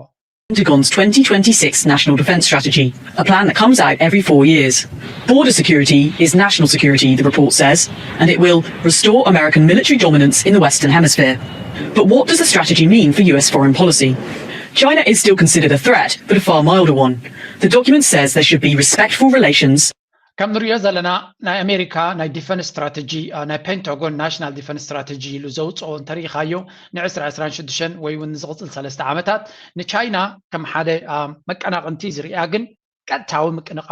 Pentagon's twenty twenty-six National Defense Strategy, a plan that comes out every four years. Border security is national security, the report says, and it will restore American military dominance in the Western Hemisphere. But what does the strategy mean for U S foreign policy? China is still considered a threat, but a far milder one. The document says there should be respectful relations. ከም ንሪኦ ዘለና ናይ ኣሜሪካ ናይ ዲፈንስ ስትራተጂ ናይ ፔንታጎን ናሽናል ዲፈንስ ስትራተጂ ኢሉ ዘውፅኦ እንተሪኢኻዮ ንዕስራ ዕስራን ሽዱሽተን ወይ እውን ንዝቕፅል ሰለስተ ዓመታት ንቻይና ከም ሓደ መቀናቕንቲ ዝሪኣ ግን ቀጥታዊ ምቅንቓ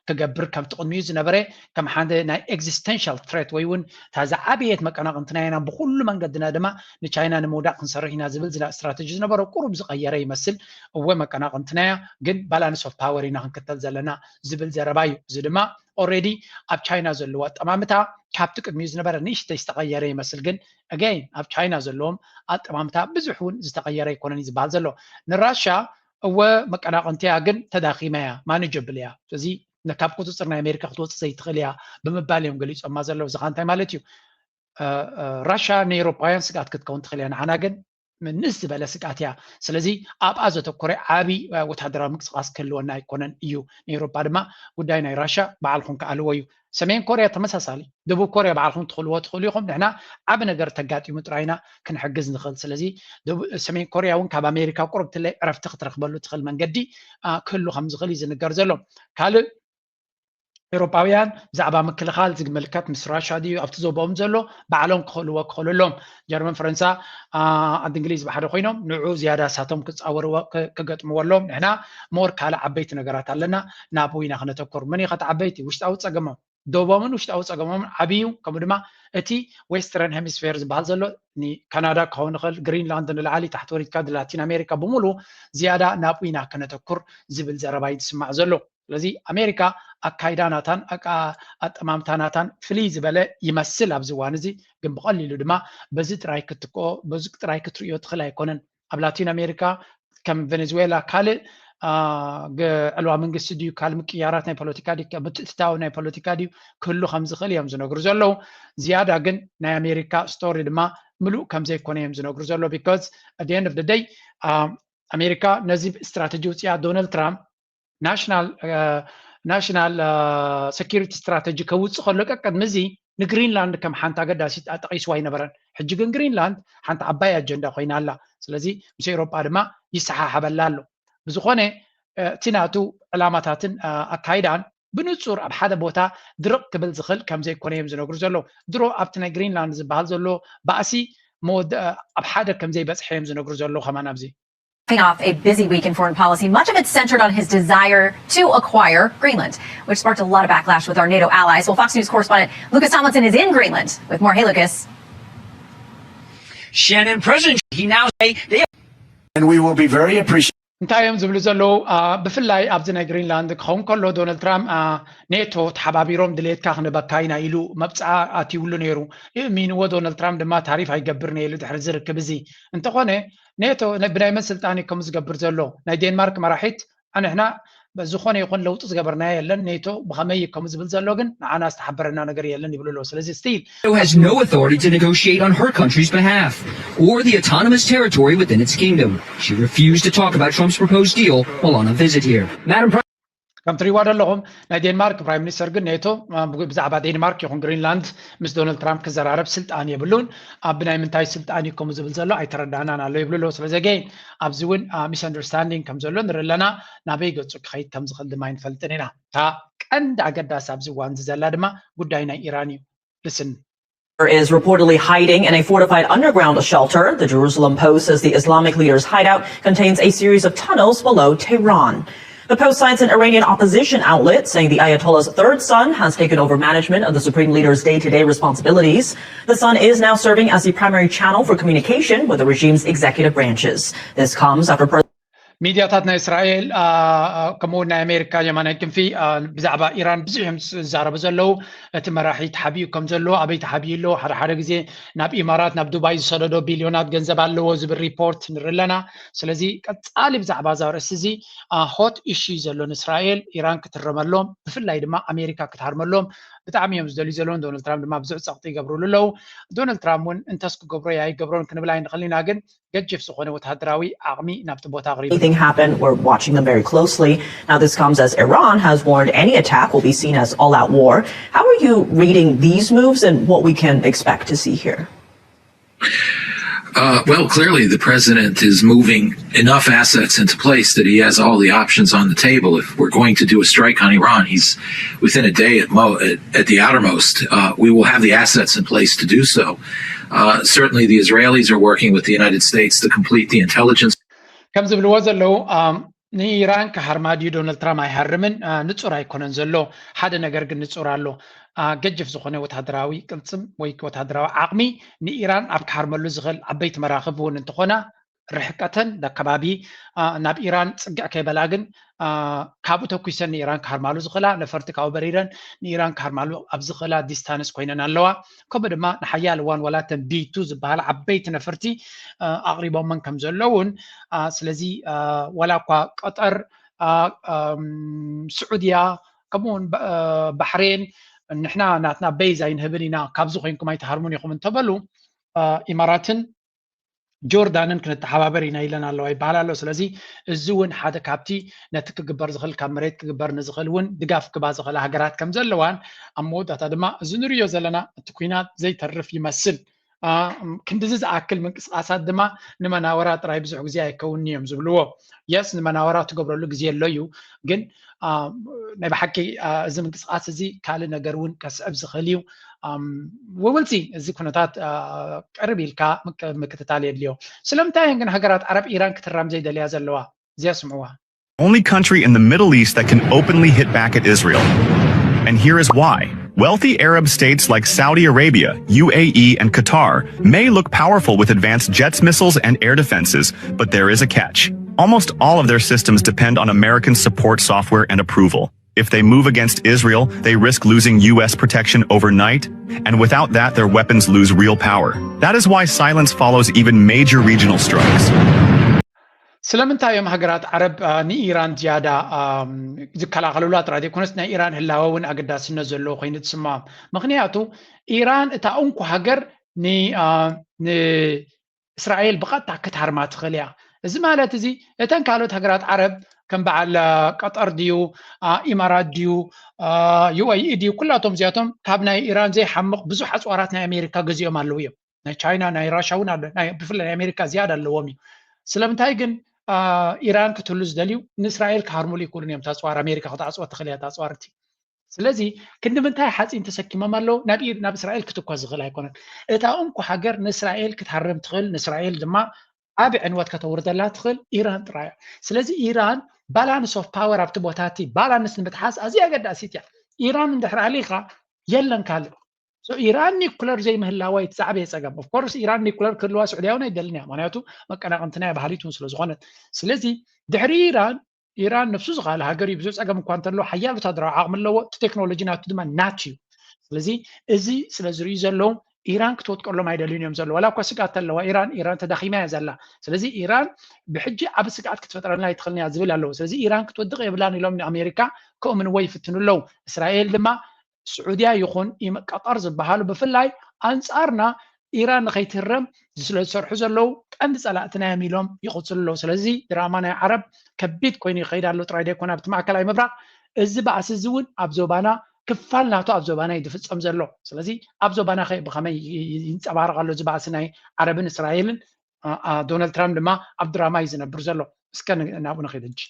ክገብር ከምቲ ቅድሚኡ ዝነበረ ከም ሓደ ናይ ኤግዚስተንሻል ትሬት ወይ እውን እታ ዝዓበየት መቀናቕንትና ኢና ብኩሉ መንገድና ድማ ንቻይና ንምውዳቕ ክንሰርሕ ኢና ዝብል ዝና ስትራተጂ ዝነበሮ ቁሩብ ዝቐየረ ይመስል። እወ መቀናቕንትና እያ ግን ባላንስ ኦፍ ፓወር ኢና ክንክተል ዘለና ዝብል ዘረባ እዩ። እዚ ድማ ኦሬዲ ኣብ ቻይና ዘለዎ ኣጠማምታ ካብቲ ቅድሚኡ ዝነበረ ንእሽተይ ዝተቐየረ ይመስል ግን ኣገይን ኣብ ቻይና ዘለዎም ኣጠማምታ ብዙሕ እውን ዝተቐየረ ኣይኮነን እዩ ዝበሃል ዘሎ። ንራሻ እወ መቀናቕንቲያ ግን ተዳኺማ እያ ማኔጀብል እያ እዚ ካብ ቁፅፅር ናይ ኣሜሪካ ክትወፅእ ዘይትኽእል እያ ብምባል እዮም ገሊፆማ ዘለዉ። እዚ ከዓ እንታይ ማለት እዩ? ራሻ ንኤውሮጳውያን ስግኣት ክትከውን ትኽእል እያ ንዓና ግን ምንስ ዝበለ ስግኣት እያ። ስለዚ ኣብኣ ዘተኮረ ዓብዪ ወታደራዊ ምንቅስቃስ ክህልወና ኣይኮነን እዩ። ንኤውሮጳ ድማ ጉዳይ ናይ ራሻ ባዕልኹም ክኣልዎ እዩ። ሰሜን ኮርያ ተመሳሳሊ፣ ደቡብ ኮርያ ባዕልኹም ትኽእልዎ ትኽእሉ ኢኹም። ንሕና ዓቢ ነገር ተጋጢሙ ጥራይ ኢና ክንሕግዝ ንኽእል። ስለዚ ሰሜን ኮርያ እውን ካብ ኣሜሪካ ቁሩብ ትለይ ዕረፍቲ ክትረኽበሉ ትኽእል መንገዲ ክህሉ ከም ዝኽእል እዩ ዝንገር ዘሎ። ካልእ ኤውሮጳውያን ብዛዕባ ምክልኻል ዝምልከት ምስ ራሻ ድዩ ኣብቲ ዞባኦም ዘሎ ባዕሎም ክኽእልዎ ክኽእሉ ኣለዎም። ጀርመን፣ ፈረንሳ፣ ዓዲ እንግሊዝ ብሓደ ኮይኖም ንዑ ዝያዳ ሳቶም ክፃወርዎ ክገጥምዎ ኣለዎም። ንሕና ሞር ካልእ ዓበይቲ ነገራት ኣለና ናብኡ ኢና ክነተኩር። መን እዩ ከቲ ዓበይቲ ውሽጣዊ ፀገሞም ደቡቦምን ውሽጣዊ ፀገሞምን ዓብዩ። ከምኡ ድማ እቲ ዌስተርን ሄሚስፌር ዝበሃል ዘሎ ንካናዳ ክኸውን ይኽእል፣ ግሪንላንድ ንላዕሊ፣ ታሕቲ ወሪድካ ላቲን ኣሜሪካ ብምሉ ዝያዳ ናብኡ ኢና ከነተኩር ዝብል ዘረባ እዩ ዝስማዕ ዘሎ። ስለዚ ኣሜሪካ ኣካይዳ ናታን ኣቃ- ኣጠማምታ ናታን ፍልይ ዝበለ ይመስል ኣብዚ እዋን እዚ። ግን ብቐሊሉ ድማ በዚ ጥራይ ክትክኦ፣ በዚ ጥራይ ክትርእዮ ትኽእል ኣይኮነን። ኣብ ላቲን ኣሜሪካ ከም ቬኔዙዌላ ካልእ አ፣ ገ- ዕልዋ መንግስቲ ድዩ፣ ካልእ ምቅያራት ናይ ፖለቲካ ድዩ፣ ምትእትታው ናይ ፖለቲካ ድዩ ክህሉ ከም ዝኽእል እዮም ዝነግሩ ዘለዉ። ዝያዳ ግን ናይ ኣሜሪካ ስቶሪ ድማ ምሉእ ከም ዘይኮነ እዮም ዝነግሩ ዘለዉ። Because at the end of the day ኣሜሪካ ነዚ ስትራተጂ ውፅያ ዶናልድ ትራምፕ ናሽናል ናሽናል ሴኪሪቲ ስትራተጂ ከውፅእ ከሎ ቀቅድሚ እዚ ንግሪንላንድ ከም ሓንቲ ኣገዳሲት ኣጠቂስዋ ኣይነበረን። ሕጂ ግን ግሪንላንድ ሓንቲ ዓባይ ኣጀንዳ ኮይና ኣላ። ስለዚ ምስ ኤውሮጳ ድማ ይሰሓሓበላ ኣሎ። ብዝኾነ እቲ ናቱ ዕላማታትን ኣካይዳን ብንጹር ኣብ ሓደ ቦታ ድርቕ ክብል ዝኽእል ከም ዘይኮነ እዮም ዝነግሩ ዘለዉ። ድሮ ኣብቲ ናይ ግሪንላንድ ዝበሃል ዘሎ ባእሲ መወደ ኣብ ሓደ ከም ዘይበጽሐ እዮም ዝነግሩ ዘለዉ። ከማን ኣብዚ Off a busy week in foreign policy, much of it centered on his desire to acquire Greenland, which sparked a lot of backlash with our NATO allies. Well, Fox News correspondent Lucas Tomlinson is in Greenland with more. Hey, Lucas. Shannon, President, he now say they and we will be very appreciative. እንታይ እዮም ዝብሉ ዘለዉ? ብፍላይ ኣብዚ ናይ ግሪንላንድ ክኸውን ከሎ ዶናልድ ትራምፕ ኔቶ ተሓባቢሮም ድሌትካ ክንበካ ኢና ኢሉ መብፅዓ ኣትይብሉ ነይሩ። እሚንዎ ዶናልድ ትራምፕ ድማ ታሪፍ ኣይገብርን እየ ኢሉ ድሕሪ ዝርክብ እዚ እንተኾነ ኔቶ ብናይ መን ስልጣን እዩ ከምኡ ዝገብር ዘሎ? ናይ ዴንማርክ መራሒት ኣንሕና ዝኾነ ይኹን ለውጢ ዝገበርናዮ የለን፣ ኔቶ ብኸመይ እዩ ከምኡ ዝብል ዘሎ ግን ንዓና ዝተሓበረና ነገር የለን ይብሉ ኣለዉ። ስለዚ ስቲል has no authority to negotiate on her country's behalf or the autonomous territory within its kingdom. She refused to talk about Trump's proposed deal while on a visit here. Madam Prime ከም ትሪእዋ ዘለኹም ናይ ዴንማርክ ፕራይም ሚኒስተር ግን ኔቶ ብዛዕባ ዴንማርክ ይኹን ግሪንላንድ ምስ ዶናልድ ትራምፕ ክዘራረብ ስልጣን የብሉን። ኣብ ናይ ምንታይ ስልጣን እዩ ከምኡ ዝብል ዘሎ ኣይተረዳእናን ኣሎ ይብሉ ኣለዉ። ስለዚ ገይን ኣብዚ እውን ሚስ ኣንደርስታንዲንግ ከም ዘሎ ንርኢ ኣለና። ናበይ ገፁ ክኸይድ ከም ዝኽእል ድማ ኣይንፈልጥን ኢና። እታ ቀንዲ ኣገዳሲ ኣብዚ እዋን እዚ ዘላ ድማ ጉዳይ ናይ ኢራን እዩ። ልስን is reportedly hiding in a fortified underground shelter. The Jerusalem Post says the Islamic leader's hideout contains a series of tunnels below Tehran. The Post cites an Iranian opposition outlet saying the Ayatollah's third son has taken over management of the supreme leader's day to day responsibilities. The son is now serving as the primary channel for communication with the regime's executive branches. This comes after President ሚድያታት ናይ እስራኤል ከምኡውን ናይ ኣሜሪካ የማናይ ክንፊ ብዛዕባ ኢራን ብዙሕ እዮም ዝዛረቡ ዘለዉ። እቲ መራሒ ተሓቢኡ ከም ዘሎ ኣበይ ተሓቢኡ ኣሎ፣ ሓደ ሓደ ግዜ ናብ ኢማራት ናብ ዱባይ ዝሰደዶ ቢልዮናት ገንዘብ ኣለዎ ዝብል ሪፖርት ንርኢ ኣለና። ስለዚ ቀፃሊ ብዛዕባ እዛ ርእሲ እዚ ሆት ኢሹ ዘሎ ንእስራኤል ኢራን ክትረመሎም ብፍላይ ድማ ኣሜሪካ ክትሃርመሎም ብጣዕሚ እዮም ዝደልዩ ዘለውን ዶናልድ ትራምፕ ድማ ብዙሕ ፀቕጢ ይገብሩሉ ኣለዉ። ዶናልድ ትራምፕ እውን እንተስ ክገብሮ ኣይገብሮን ክንብል ኣይንኽእል ኢና፣ ግን ገጅፍ ዝኾነ ወታደራዊ ዓቕሚ ናብቲ ቦታ ኣቕሪቡ። Anything happen, we're watching them very closely. Now, this comes as Iran has warned any attack will be seen as all out war. How are you reading these moves and what we can expect to see here? Uh, well, clearly the president is moving enough assets into place that he has all the options on the table. If we're going to do a strike on Iran, he's within a day at, mo- at, at the outermost. Uh, we will have the assets in place to do so. Uh, certainly, the Israelis are working with the United States to complete the intelligence. ከም ዝብልዎ ዘለዉ ንኢራን ክሃርማ ድዩ ዶናልድ ትራምፕ ኣይሃርምን ንፁር ኣይኮነን ዘሎ። ሓደ ነገር ግን ንፁር ኣሎ። ገጅፍ ዝኾነ ወታደራዊ ቅልፅም ወይ ወታደራዊ ዓቕሚ ንኢራን ኣብ ክሃርመሉ ዝኽእል ዓበይቲ መራኽብ እውን እንተኾና ርሕቀተን ከባቢ ናብ ኢራን ፅግዕ ከይበላ ግን ካብኡ ተኩሰን ንኢራን ክሃርማሉ ዝኽእላ ነፈርቲ ካብኡ በሪረን ንኢራን ክሃርማሉ ኣብ ዝኽእላ ዲስታንስ ኮይነን ኣለዋ። ከምኡ ድማ ንሓያል እዋን ዋላ ተን ቢቱ ዝበሃላ ዓበይቲ ነፈርቲ ኣቕሪቦመን ከም ዘለውን ስለዚ ዋላ እኳ ቀጠር ስዑድያ ከምኡውን ባሕሬን ንሕና ናትና ቤዝ ኣይንህብን ኢና ካብዚ ኮይንኩም ኣይትሃርሙን ኢኹም እንተበሉ ኢማራትን ጆርዳንን ክንተሓባበር ኢና ኢለን ኣለዋ ይበሃል ኣሎ። ስለዚ እዚ እውን ሓደ ካብቲ ነቲ ክግበር ዝኽእል ካብ መሬት ክግበር ንዝኽእል እውን ድጋፍ ክባ ዝኽእላ ሃገራት ከም ዘለዋን ኣብ መወዳእታ ድማ እዚ ንሪኦ ዘለና እቲ ኩናት ዘይተርፍ ይመስል። ክንድዚ ዝኣክል ምንቅስቃሳት ድማ ንመናወራ ጥራይ ብዙሕ ግዜ ኣይከውን እዮም ዝብልዎ። የስ ንመናወራ ትገብረሉ ግዜ ኣሎ እዩ፣ ግን ናይ ብሓቂ እዚ ምንቅስቃስ እዚ ካልእ ነገር እውን ከስዕብ ዝኽእል እዩ። ውውልሲ እዚ ኩነታት ቅርብ ኢልካ ምክትታል የድልዮ። ስለምንታይ እየን ግን ሃገራት ዓረብ ኢራን ክትራም ዘይደልያ ዘለዋ? እዚኣ ስምዕዋ። Only country in the Middle East that can openly hit back at Israel. And here is why. Wealthy Arab states like Saudi Arabia, U A E, and Qatar may look powerful with advanced jets, missiles, and air defenses, but there is a catch. Almost all of their systems depend on American support software and approval. If they move against Israel, they risk losing U S protection overnight, and without that, their weapons lose real power. That is why silence follows even major regional strikes. ስለምንታይ እዮም ሃገራት ዓረብ ንኢራን ዝያዳ ዝከላኸሉላ ጥራይ ዘይኮነስ ናይ ኢራን ህላወ እውን ኣገዳስነት ዘለዎ ኮይኑ ትስምዖም? ምክንያቱ ኢራን እታ እንኮ ሃገር ንእስራኤል ብቐጥታ ክትሃርማ ትኽእል እያ። እዚ ማለት እዚ እተን ካልኦት ሃገራት ዓረብ ከም በዓል ቀጠር ድዩ፣ ኢማራት ድዩ፣ ዩ ኤ ኢ ድዩ፣ ኩላቶም እዚኣቶም ካብ ናይ ኢራን ዘይሓምቕ ብዙሕ ኣፅዋራት ናይ ኣሜሪካ ገዚኦም ኣለዉ እዮም። ናይ ቻይና ናይ ራሻ እውን ኣሎ። ብፍላይ ናይ ኣሜሪካ ዝያዳ ኣለዎም እዩ። ስለምንታይ ግን ኢራን ክትህሉ ዝደልዩ ንእስራኤል ክሃርሙሉ ይክእሉን እዮም። ታፅዋር ኣሜሪካ ክትዓፅወ ትኽእል እያ ታፅዋርቲ። ስለዚ ክንዲ ምንታይ ሓፂን ተሰኪሞም ኣለዉ ናብ እስራኤል ክትኮ ዝኽእል ኣይኮነን። እታ እንኮ ሃገር ንእስራኤል ክትሃርም ትኽእል ንእስራኤል ድማ ዓብ ዕንወት ከተውርደላ ትኽእል ኢራን ጥራይ እያ። ስለዚ ኢራን balance of power ኣብቲ ቦታ እቲ balance ንምትሓዝ ኣዝያ ኣገዳሲት እያ። ኢራን እንድሕር ኣሊኻ የለን ካልእ። ኢራን ኒኩለር ዘይምህላዋ እቲ ዝዓበየ ፀገም። Of course ኢራን ኒኩለር ክህልዋ ስዑድያ እውን ኣይደልን እያ። ምክንያቱ መቀናቕንትና እያ ባህሊት እውን ስለዝኾነት። ስለዚ ድሕሪ ኢራን ኢራን ነብሱ ዝኻለ ሃገር እዩ። ብዙሕ ፀገም እኳ እንተሎ ሓያል ወታደራዊ ዓቕሚ ኣለዎ። እቲ ቴክኖሎጂ ናቱ ድማ ናት እዩ። ስለዚ እዚ ስለ ዝርእዩ ዘለዉ ኢራን ክትወጥቀሎም ኣይደልዩን እዮም ዘለዉ። ዋላ እኳ ስግኣት ኣለዋ ኢራን፣ ኢራን ተዳኺማ እያ ዘላ። ስለዚ ኢራን ብሕጂ ዓብ ስግኣት ክትፈጥረልና ኣይትኽእልን እያ ዝብል ኣለዉ። ስለዚ ኢራን ክትወድቕ የብላን ኢሎም ንኣሜሪካ ከእምንዎ ይፍትኑ ኣለዉ። እስራኤል ድማ ስዑድያ ይኹን ቀጠር ዝበሃሉ ብፍላይ ኣንፃርና ኢራን ንኸይትህረም ስለ ዝሰርሑ ዘለዉ ቀንዲ ፀላእትና እዮም ኢሎም ይቕፅሉ ኣለዉ። ስለዚ ድራማ ናይ ዓረብ ከቢድ ኮይኑ ይኸይድ ኣሎ ጥራይ ዘይኮነ ኣብቲ ማእከላይ ምብራቕ እዚ ባእሲ እዚ እውን ኣብ ዞባና ክፋል ናቱ ኣብ ዞባና እዩ ዝፍፀም ዘሎ። ስለዚ ኣብ ዞባና ኸ ብኸመይ ይንፀባረቕ ኣሎ እዚ ባእሲ ናይ ዓረብን እስራኤልን? ዶናልድ ትራምፕ ድማ ኣብ ድራማ እዩ ዝነብር ዘሎ። እስከ ናብኡ ንኸይድ ሕጂ።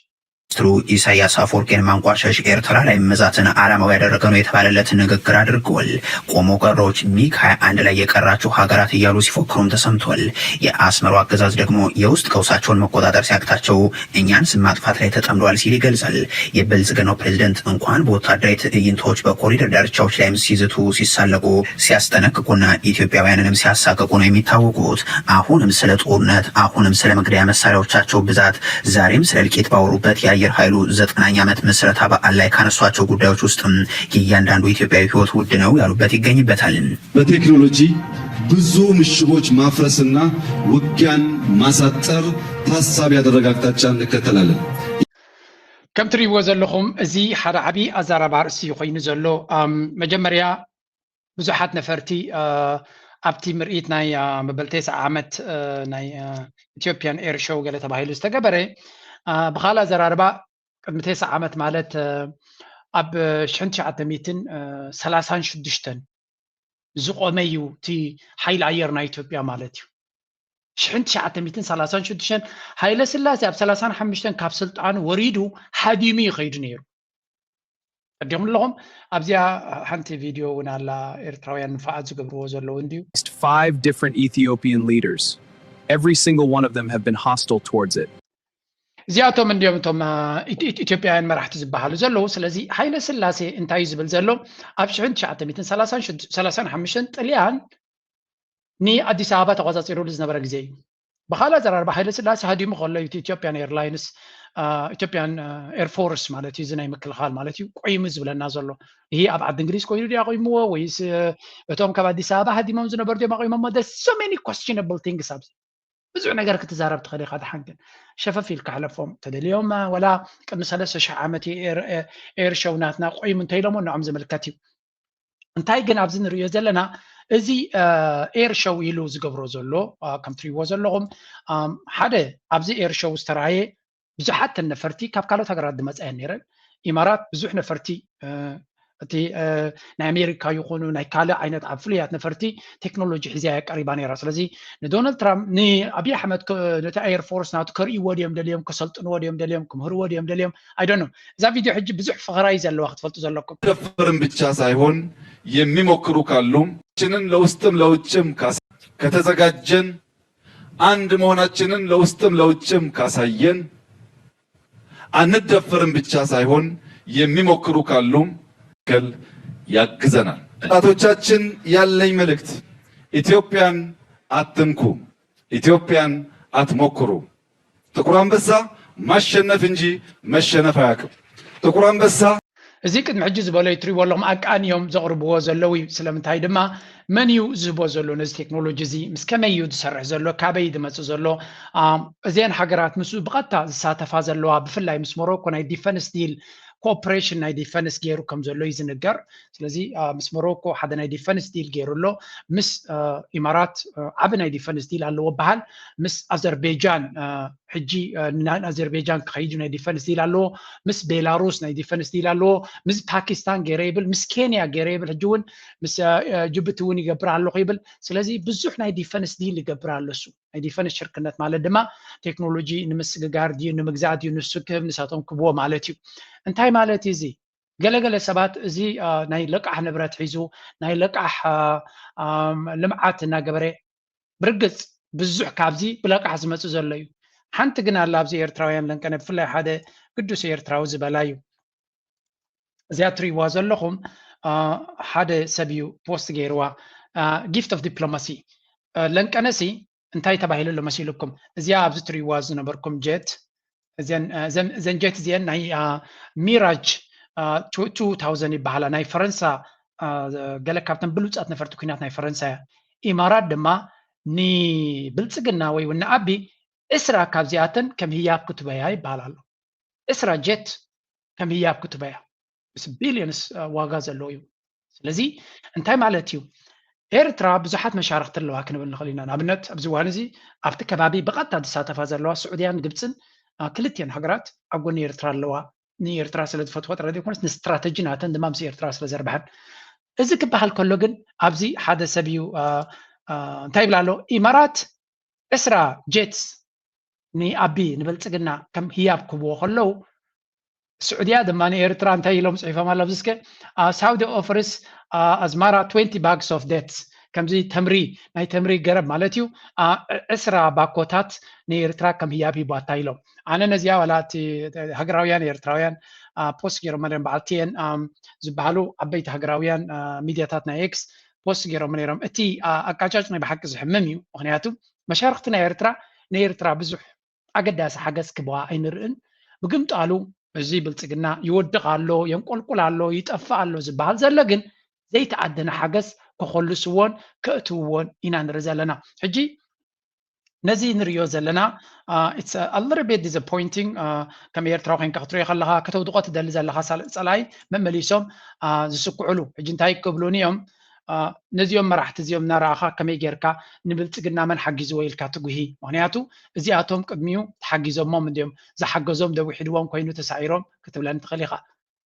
ሚኒስትሩ ኢሳያስ አፈወርቂን ማንቋሸሽ ኤርትራ ላይ መዛትን ዓላማው ያደረገ ነው የተባለለትን ንግግር አድርገዋል። ቆሞ ቀሮች ሚግ ሃያ አንድ ላይ የቀራችሁ ሀገራት እያሉ ሲፎክሩም ተሰምቷል። የአስመራው አገዛዝ ደግሞ የውስጥ ቀውሳቸውን መቆጣጠር ሲያቅታቸው እኛን ስም ማጥፋት ላይ ተጠምደዋል ሲል ይገልጻል። የብልጽግናው ፕሬዝደንት እንኳን በወታደራዊ ትዕይንቶች በኮሪደር ዳርቻዎች ላይም ሲዝቱ፣ ሲሳለቁ፣ ሲያስጠነቅቁና ኢትዮጵያውያንንም ሲያሳቅቁ ነው የሚታወቁት። አሁንም ስለ ጦርነት፣ አሁንም ስለ መግደያ መሳሪያዎቻቸው ብዛት፣ ዛሬም ስለ እልቂት ባወሩበት የአየር ኃይሉ ዘጠናኛ ዓመት ምስረታ በዓል ላይ ካነሷቸው ጉዳዮች ውስጥም የእያንዳንዱ ኢትዮጵያዊ ህይወት ውድ ነው ያሉበት ይገኝበታል። በቴክኖሎጂ ብዙ ምሽጎች ማፍረስና ውጊያን ማሳጠር ታሳቢ ያደረገ አቅጣጫ እንከተላለን። ከም ትሪእዎ ዘለኹም እዚ ሓደ ዓብዪ ኣዛራባ ርእሲ ኮይኑ ዘሎ መጀመርያ ብዙሓት ነፈርቲ ኣብቲ ምርኢት ናይ መበል ተስዓ ዓመት ናይ ኢትዮጵያን ኤር ሾው ገለ ተባሂሉ ዝተገበረ ብኻልእ ኣዘራርባ ቅድሚ ተስዓ ዓመት ማለት ኣብ ሽሕን ትሽዓተ ሚእትን ሰላሳን ሽዱሽተን ዝቆመ እዩ እቲ ሓይሊ ኣየር ናይ ኢትዮጵያ ማለት እዩ። ሽሕን ትሽዓተ ሚእትን ሰላሳን ሽዱሽተን ሃይለ ስላሴ ኣብ ሰላሳን ሓሙሽተን ካብ ስልጣኑ ወሪዱ ሃዲሙ ይኸይዱ ነይሩ። ቀዲኹም ኣለኹም ኣብዚኣ ሓንቲ ቪድዮ እውን ኣላ ኤርትራውያን ንፋዓት ዝገብርዎ ዘለዉ እንድዩ። Five different Ethiopian leaders. Every single one of them have been hostile towards it. እዚኣቶም እንዲዮም እቶም ኢትዮጵያውያን መራሕቲ ዝበሃሉ ዘለዉ። ስለዚ ሃይለ ስላሴ እንታይ እዩ ዝብል ዘሎ? ኣብ ሽሕን ትሽዓተ ሚእትን ሰላሳን ሓሙሽተን ጥልያን ንኣዲስ ኣበባ ተቆፃፂሩሉ ዝነበረ ግዜ እዩ። ብካልእ ኣዘራርባ ሃይለ ስላሴ ሃዲሙ ከሎ እዩ ኢትዮጵያን ኤርላይንስ ኢትዮጵያን ኤርፎርስ ማለት እዩ እዚ ናይ ምክልኻል ማለት እዩ ቆይሙ ዝብለና ዘሎ። ይሄ ኣብ ዓዲ እንግሊዝ ኮይኑ ድዩ ኣቆይምዎ ወይስ እቶም ካብ ኣዲስ ኣበባ ሃዲሞም ዝነበሩ ድዮም ኣቆይሞሞ? So many questionable things ኣብዚ ብዙሕ ነገር ክትዛረብ ትኽእል ኢኻ። ድሓን ግን ሸፈፍ ኢልካ ሕለፎም። ተደልዮም ወላ ቅድሚ ሰለስተ ሽሕ ዓመት ኤር ሾው ናትና ቆይሙ እንተኢሎሞ ንዖም ዝምልከት እዩ። እንታይ ግን ኣብዚ ንርእዮ ዘለና እዚ ኤር ሾው ኢሉ ዝገብሮ ዘሎ ከም ትሪእዎ ዘለኹም ሓደ ኣብዚ ኤር ሾው ዝተረኣየ ብዙሓት ተን ነፈርቲ ካብ ካልኦት ሃገራት ዝመፃ እየን ነይረን። ኢማራት ብዙሕ ነፈርቲ እቲ ናይ ኣሜሪካ ይኹኑ ናይ ካልእ ዓይነት ኣብ ፍሉያት ነፈርቲ ቴክኖሎጂ ሒዛ እያ ቀሪባ ነይራ። ስለዚ ንዶናልድ ትራምፕ ንኣብይ ኣሕመድ ነቲ ኣየር ፎርስ ናቱ ከርእይዎ ድዮም ደልዮም ከሰልጥንዎ ድዮም ደልዮም ክምህርዎ ድዮም ደልዮም ኣይደኖ። እዛ ቪድዮ ሕጂ ብዙሕ ፈኸራ እዩ ዘለዋ ክትፈልጡ ዘለኩም። ደፍርም ብቻ ሳይሆን የሚሞክሩ ካሉም ችንን ለውስጥም ለውጭም ከተዘጋጀን አንድ መሆናችንን ለውስጥም ለውጭም ካሳየን አንደፈርም ብቻ ሳይሆን የሚሞክሩ ካሉም ከል ያግዘናል። ወጣቶቻችን ያለኝ መልእክት ኢትዮጵያን አትንኩ፣ ኢትዮጵያን አትሞክሩ። ጥቁር አንበሳ ማሸነፍ እንጂ መሸነፍ አያውቅም። ጥቁር አንበሳ እዚ ቅድሚ ሕጂ ዝበሎ እዩ፣ ትሪእዎ ኣለኹም፣ ኣቃን እዮም ዘቕርብዎ ዘለዉ እዩ። ስለምንታይ ድማ መን እዩ ዝህቦ ዘሎ ነዚ ቴክኖሎጂ እዚ፣ ምስ ከመይ እዩ ዝሰርሕ ዘሎ፣ ካበይ እዩ ዝመፅእ ዘሎ? እዚአን ሃገራት ምስ ብቐጥታ ዝሳተፋ ዘለዋ፣ ብፍላይ ምስ ሞሮኮ ናይ ዲፈንስ ዲል ኮኦፕሬሽን ናይ ዲፈንስ ገይሩ ከም ዘሎ እዩ ዝንገር። ስለዚ ምስ ሞሮኮ ሓደ ናይ ዲፈንስ ዲል ገይሩ ኣሎ። ምስ ኢማራት ዓቢ ናይ ዲፈንስ ዲል ኣለዎ በሃል። ምስ ኣዘርቤጃን ሕጂ ኣዘርቤጃን ክኸይዱ ናይ ዲፈንስ ዲል ኣለዎ። ምስ ቤላሩስ ናይ ዲፈንስ ዲል ኣለዎ። ምስ ፓኪስታን ገይረ ይብል፣ ምስ ኬንያ ገይረ ይብል። ሕጂ እውን ምስ ጅቡቲ እውን ይገብር ኣለኹ ይብል። ስለዚ ብዙሕ ናይ ዲፈንስ ዲል ይገብር ኣሎ እሱ። ናይ ዲፈንስ ሽርክነት ማለት ድማ ቴክኖሎጂ ንምስግጋር ድዩ ንምግዛእ ድዩ ንሱ ክህብ ንሳቶም ክብዎ ማለት እዩ። እንታይ ማለት እዩ እዚ? ገለገለ ሰባት እዚ ናይ ለቃሕ ንብረት ሒዙ ናይ ለቃሕ ልምዓት እናገበረ፣ ብርግፅ ብዙሕ ካብዚ ብለቃሕ ዝመፅእ ዘሎ እዩ። ሓንቲ ግን ኣላ ኣብዚ ኤርትራውያን ለንቀነ፣ ብፍላይ ሓደ ግዱስ ኤርትራዊ ዝበላ እዩ። እዚኣ ትሪእዋ ዘለኹም ሓደ ሰብ እዩ ፖስት ገይርዋ። ጊፍት ኦፍ ዲፕሎማሲ ለንቀነሲ እንታይ ተባሂሉ ኣሎ መሲልኩም? እዚኣ ኣብዚ ትሪእዋ ዝነበርኩም ጀት፣ እዘን ጀት እዚአን ናይ ሚራጅ ቱ ታውዘንድ ይበሃላ፣ ናይ ፈረንሳ፣ ገለ ካብተን ብሉፃት ነፈርቲ ኩናት ናይ ፈረንሳ እያ። ኢማራት ድማ ንብልፅግና ወይ እውን ንኣቢ ዕስራ ካብዚኣተን ከም ህያብ ክትበያ ይበሃል ኣሎ። ዕስራ ጀት ከም ህያብ ክትበያ፣ ምስ ቢልዮንስ ዋጋ ዘለዎ እዩ። ስለዚ እንታይ ማለት እዩ? ኤርትራ ብዙሓት መሻርክቲ ኣለዋ ክንብል ንኽእል ኢና። ንኣብነት ኣብዚ እዋን እዚ ኣብቲ ከባቢ ብቐጥታ ዝሳተፋ ዘለዋ ስዑድያን ግብፅን ክልቲአን ሃገራት ኣብ ጎኒ ኤርትራ ኣለዋ። ንኤርትራ ስለ ዝፈትዋ ጥራይ ዘይኮነስ ንስትራተጂ ናተን ድማ ምስ ኤርትራ ስለ ዘርብሐን። እዚ ክበሃል ከሎ ግን ኣብዚ ሓደ ሰብ እዩ እንታይ ይብል ኣሎ? ኢማራት ዕስራ ጀትስ ንኣቢ ንብልፅግና ከም ህያብ ክብዎ ከለዉ፣ ስዑድያ ድማ ንኤርትራ እንታይ ኢሎም ፅሒፎም ኣሎ? ኣብዚ እስከ ሳውዲ ኦፈርስ ኣስማራ ትዌንቲ ባግስ ኦፍ ዴትስ፣ ከምዚ ተምሪ፣ ናይ ተምሪ ገረብ ማለት እዩ፣ ዕስራ ባኮታት ንኤርትራ ከም ህያብ ሂባታ ኢሎም። ኣነ ነዚኣ ዋላ እቲ ሃገራውያን ኤርትራውያን ፖስት ገይሮም ነይሮም፣ በዓል ቲኤን ዝበሃሉ ዓበይቲ ሃገራውያን ሚድያታት ናይ ኤክስ ፖስት ገይሮም ነይሮም። እቲ ኣቃጫጭ ናይ ብሓቂ ዝሕምም እዩ። ምክንያቱ መሻርክቲ ናይ ኤርትራ ንኤርትራ ብዙሕ ኣገዳሲ ሓገዝ ክህብዋ ኣይንርእን። ብግምጣሉ እዚ ብልፅግና ይወድቕ ኣሎ፣ የንቆልቁል ኣሎ፣ ይጠፍእ ኣሎ ዝበሃል ዘሎ ግን ዘይተኣደነ ሓገዝ ከኾልስዎን ከእትውዎን ኢና ንርኢ ዘለና። ሕጂ ነዚ ንርእዮ ዘለና it's a little bit disappointing። ከም ኤርትራዊ ኮይንካ ክትርእዮ ከለኻ ከተውድቖ ትደሊ ዘለኻ ጸላኢ መመሊሶም ዝስክዕሉ። ሕጂ እንታይ ክብሉን እዮም? ነዚኦም መራሕቲ እዚኦም እናረኣኻ ከመይ ጌርካ ንብልፅግና መን ሓጊዝዎ ኢልካ ትጉሂ? ምክንያቱ እዚኣቶም ቅድሚኡ ተሓጊዞሞም እንድዮም፣ ዝሓገዞም ደው ሒድዎም ኮይኑ ተሳዒሮም ክትብለኒ ትኽእል ኢኻ።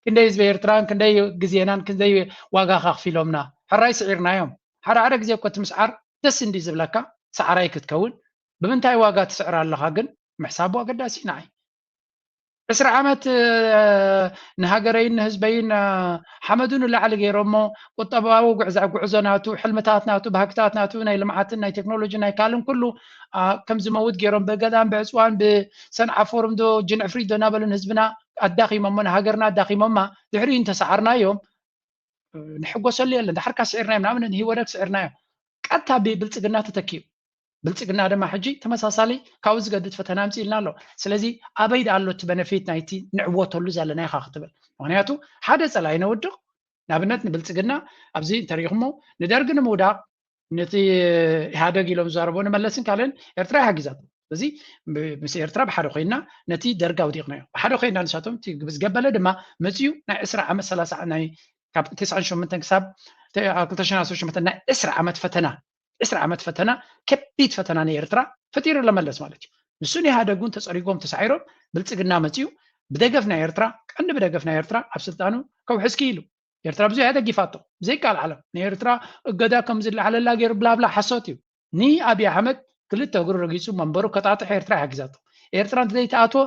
ክንደይ ህዝቢ ኤርትራን ክንደይ ግዜናን ክንደይ ዋጋ ከኽፊሎምና። ሕራይ ስዒርናዮም። ሓደ ሓደ ግዜ እኮ እቲ ምስዓር ደስ እንዲ ዝብለካ፣ ሰዓራይ ክትከውን። ብምንታይ ዋጋ ትስዕር ኣለኻ ግን ምሕሳቡ ኣገዳሲ ንዓይ። ዕስራ ዓመት ንሃገረይን ንህዝበይን ሓመዱ ንላዕሊ ገይሮሞ፣ ቁጠባዊ ጉዕዞ ናቱ፣ ሕልምታት ናቱ፣ ባህግታት ናቱ ናይ ልምዓትን ናይ ቴክኖሎጂ ናይ ካልእን ኩሉ ከም ዝመውት ገይሮም፣ ብገዳም ብዕፅዋን ብሰንዓፈሩም ዶ ጅንዕፍሪት ዶ እናበሉን ህዝብና ኣዳኺሞሞ፣ ንሃገርና ኣዳኺሞማ፣ ድሕሪኡ እንተሰዓርናዮም ንሕጎሰሉ የለን። ዳሕርካ ስዒርናዮም፣ ንኣብነት ንህወደግ ስዒርናዮም፣ ቀጥታ ብብልፅግና ተተኪኡ። ብልፅግና ድማ ሕጂ ተመሳሳሊ ካብኡ ዝገድድ ፈተና ኣምፅእልና ኣሎ። ስለዚ ኣበይ ደኣ ኣሎ እቲ በነፊት ናይቲ ንዕወተሉ ዘለና ኢኻ ክትብል? ምክንያቱ ሓደ ፀላኢ ነውድቕ፣ ንኣብነት ንብልፅግና ኣብዚ እንተሪኢኹሞ ንደርጊ ንምውዳቕ ነቲ ኢህኣደግ ኢሎም ዝዛረቦ ንመለስን ካልእን ኤርትራ ይሓጊዛቶ። ስለዚ ምስ ኤርትራ ብሓደ ኮይና ነቲ ደርጊ ኣውዲቕናዮ። ብሓደ ኮይና ንሳቶም እቲ ብዝገበለ ድማ መፅዩ ናይ ዕስራ ዓመት ሰላሳ ናይ ካብ ተስዓን ሸሞንተን ክሳብ ክልተ ሽሕን ዓሰርተ ሸሞንተን ናይ ዕስራ ዓመት ፈተና ዕስራ ዓመት ፈተና፣ ከቢድ ፈተና ንኤርትራ ፈጢሩ ለመለስ ማለት እዩ። ንሱ ንኢህኣደግ እውን ተፀሪጎም ተሳዒሮም ብልፅግና መፅዩ ብደገፍ ናይ ኤርትራ፣ ቀንዲ ብደገፍ ናይ ኤርትራ ኣብ ስልጣኑ ከውሕዝ ክኢሉ። ኤርትራ ብዙሕ እያ ደጊፋቶ ብዘይካል ዓለም። ንኤርትራ እገዳ ከም ዝለዓለላ ገይሩ ብላብላ ሓሶት እዩ። ንኣብይ ኣሕመድ ክልተ እግሩ ረጊፁ መንበሩ ከጣጥሕ ኤርትራ ሓጊዛቶ። ኤርትራ እንተዘይተኣትዎ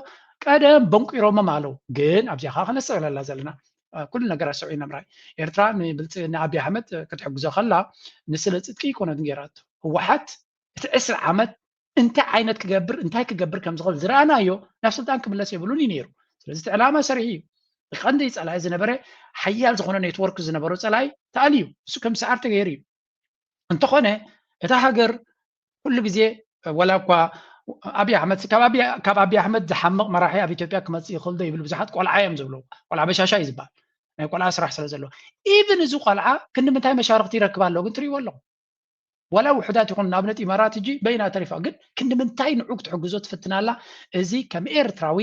ቀደም በንቂሮሞም ኣለዉ። ግን ኣብዚኣ ከዓ ክነስተውዕለላ ዘለና ኩሉ ነገር ኣስተውዒልና ምርኣይ። ኤርትራ ንብልፅ ንኣብይ ኣሕመድ ክትሕግዞ ከላ ንስለ ፅድቂ ይኮነት ገይራቶ። ህወሓት እቲ ዕስራ ዓመት እንታይ ዓይነት ክገብር እንታይ ክገብር ከም ዝኽእል ዝረኣናዮ ናብ ስልጣን ክምለስ የብሉን እዩ ነይሩ። ስለዚ እቲ ዕላማ ሰሪሑ እዩ። ቀንዲ ፀላኢ ዝነበረ ሓያል ዝኾነ ኔትወርክ ዝነበሮ ፀላኢ ተኣልዩ እሱ ከም ሰዓር ተገይሩ እዩ። እንተኾነ እታ ሃገር ኩሉ ግዜ ወላ እኳ ኣብይ ኣሕመድ ካብ ኣብይ ኣሕመድ ዝሓምቕ መራሒ ኣብ ኢትዮጵያ ክመፅእ ይኽእል ዶ ይብል ብዙሓት ቆልዓ እዮም ዝብሉ። ቆልዓ በሻሻ እዩ ዝበሃል ናይ ቆልዓ ስራሕ ስለ ዘለዎ ኢቭን እዚ ቆልዓ ክንዲ ምንታይ መሻርክቲ ይረክብ ኣሎ ግን ትሪእዎ ኣለኹም። ዋላ ውሑዳት ይኹን ንኣብነት ኢማራት እጂ በይና ተሪፋ ግን ክንዲ ምንታይ ንዑ ክትሕግዞ ትፍትናላ። እዚ ከም ኤርትራዊ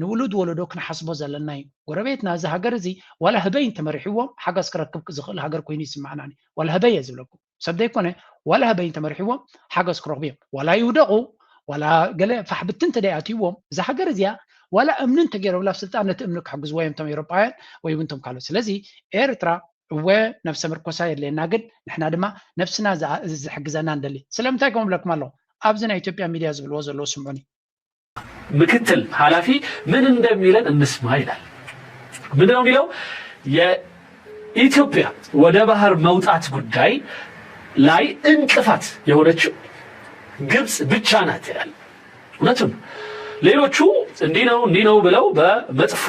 ንውሉድ ወለዶ ክንሓስቦ ዘለና እዩ። ጎረቤትና እዚ ሃገር እዚ ዋላ ህበይ እንተመሪሕዎም ሓገዝ ክረክብ ዝኽእል ሃገር ኮይኑ ይስማዕናኒ። ዋላ ህበይ እየ ዝብለኩም ሰብ ዘይኮነ ዋላ ህበይ እንተመሪሕዎም ሓገዝ ክረኽቡ እዮም። ዋላ ይውደቑ ዋላ ገለ ፋሕብቲ እንተ ደይኣትይዎም እዛ ሃገር እዚኣ ዋላ እምኒ እንተገይሮምላ ኣብ ስልጣን ነቲ እምኒ ክሕግዝዎ እዮም እቶም ኤውሮጳውያን ወይ እውን እቶም ካልኦት። ስለዚ ኤርትራ እወ ነብሰ ምርኮሳ የድልየና ግን ንሕና ድማ ነብስና ዝሕግዘና ንደሊ። ስለምንታይ ከም ብለኩም ኣለኹ ኣብዚ ናይ ኢትዮጵያ ሚድያ ዝብልዎ ዘለዉ ስምዑኒ። ምክትል ኃላፊ ምን እንደሚለን እንስማ ይላል። ምንድነው የሚለው? የኢትዮጵያ ወደ ባህር መውጣት ጉዳይ ላይ እንቅፋት የሆነችው ግብጽ ብቻ ናት ይላል። እውነቱን ሌሎቹ እንዲህ ነው እንዲህ ነው ብለው በመጥፎ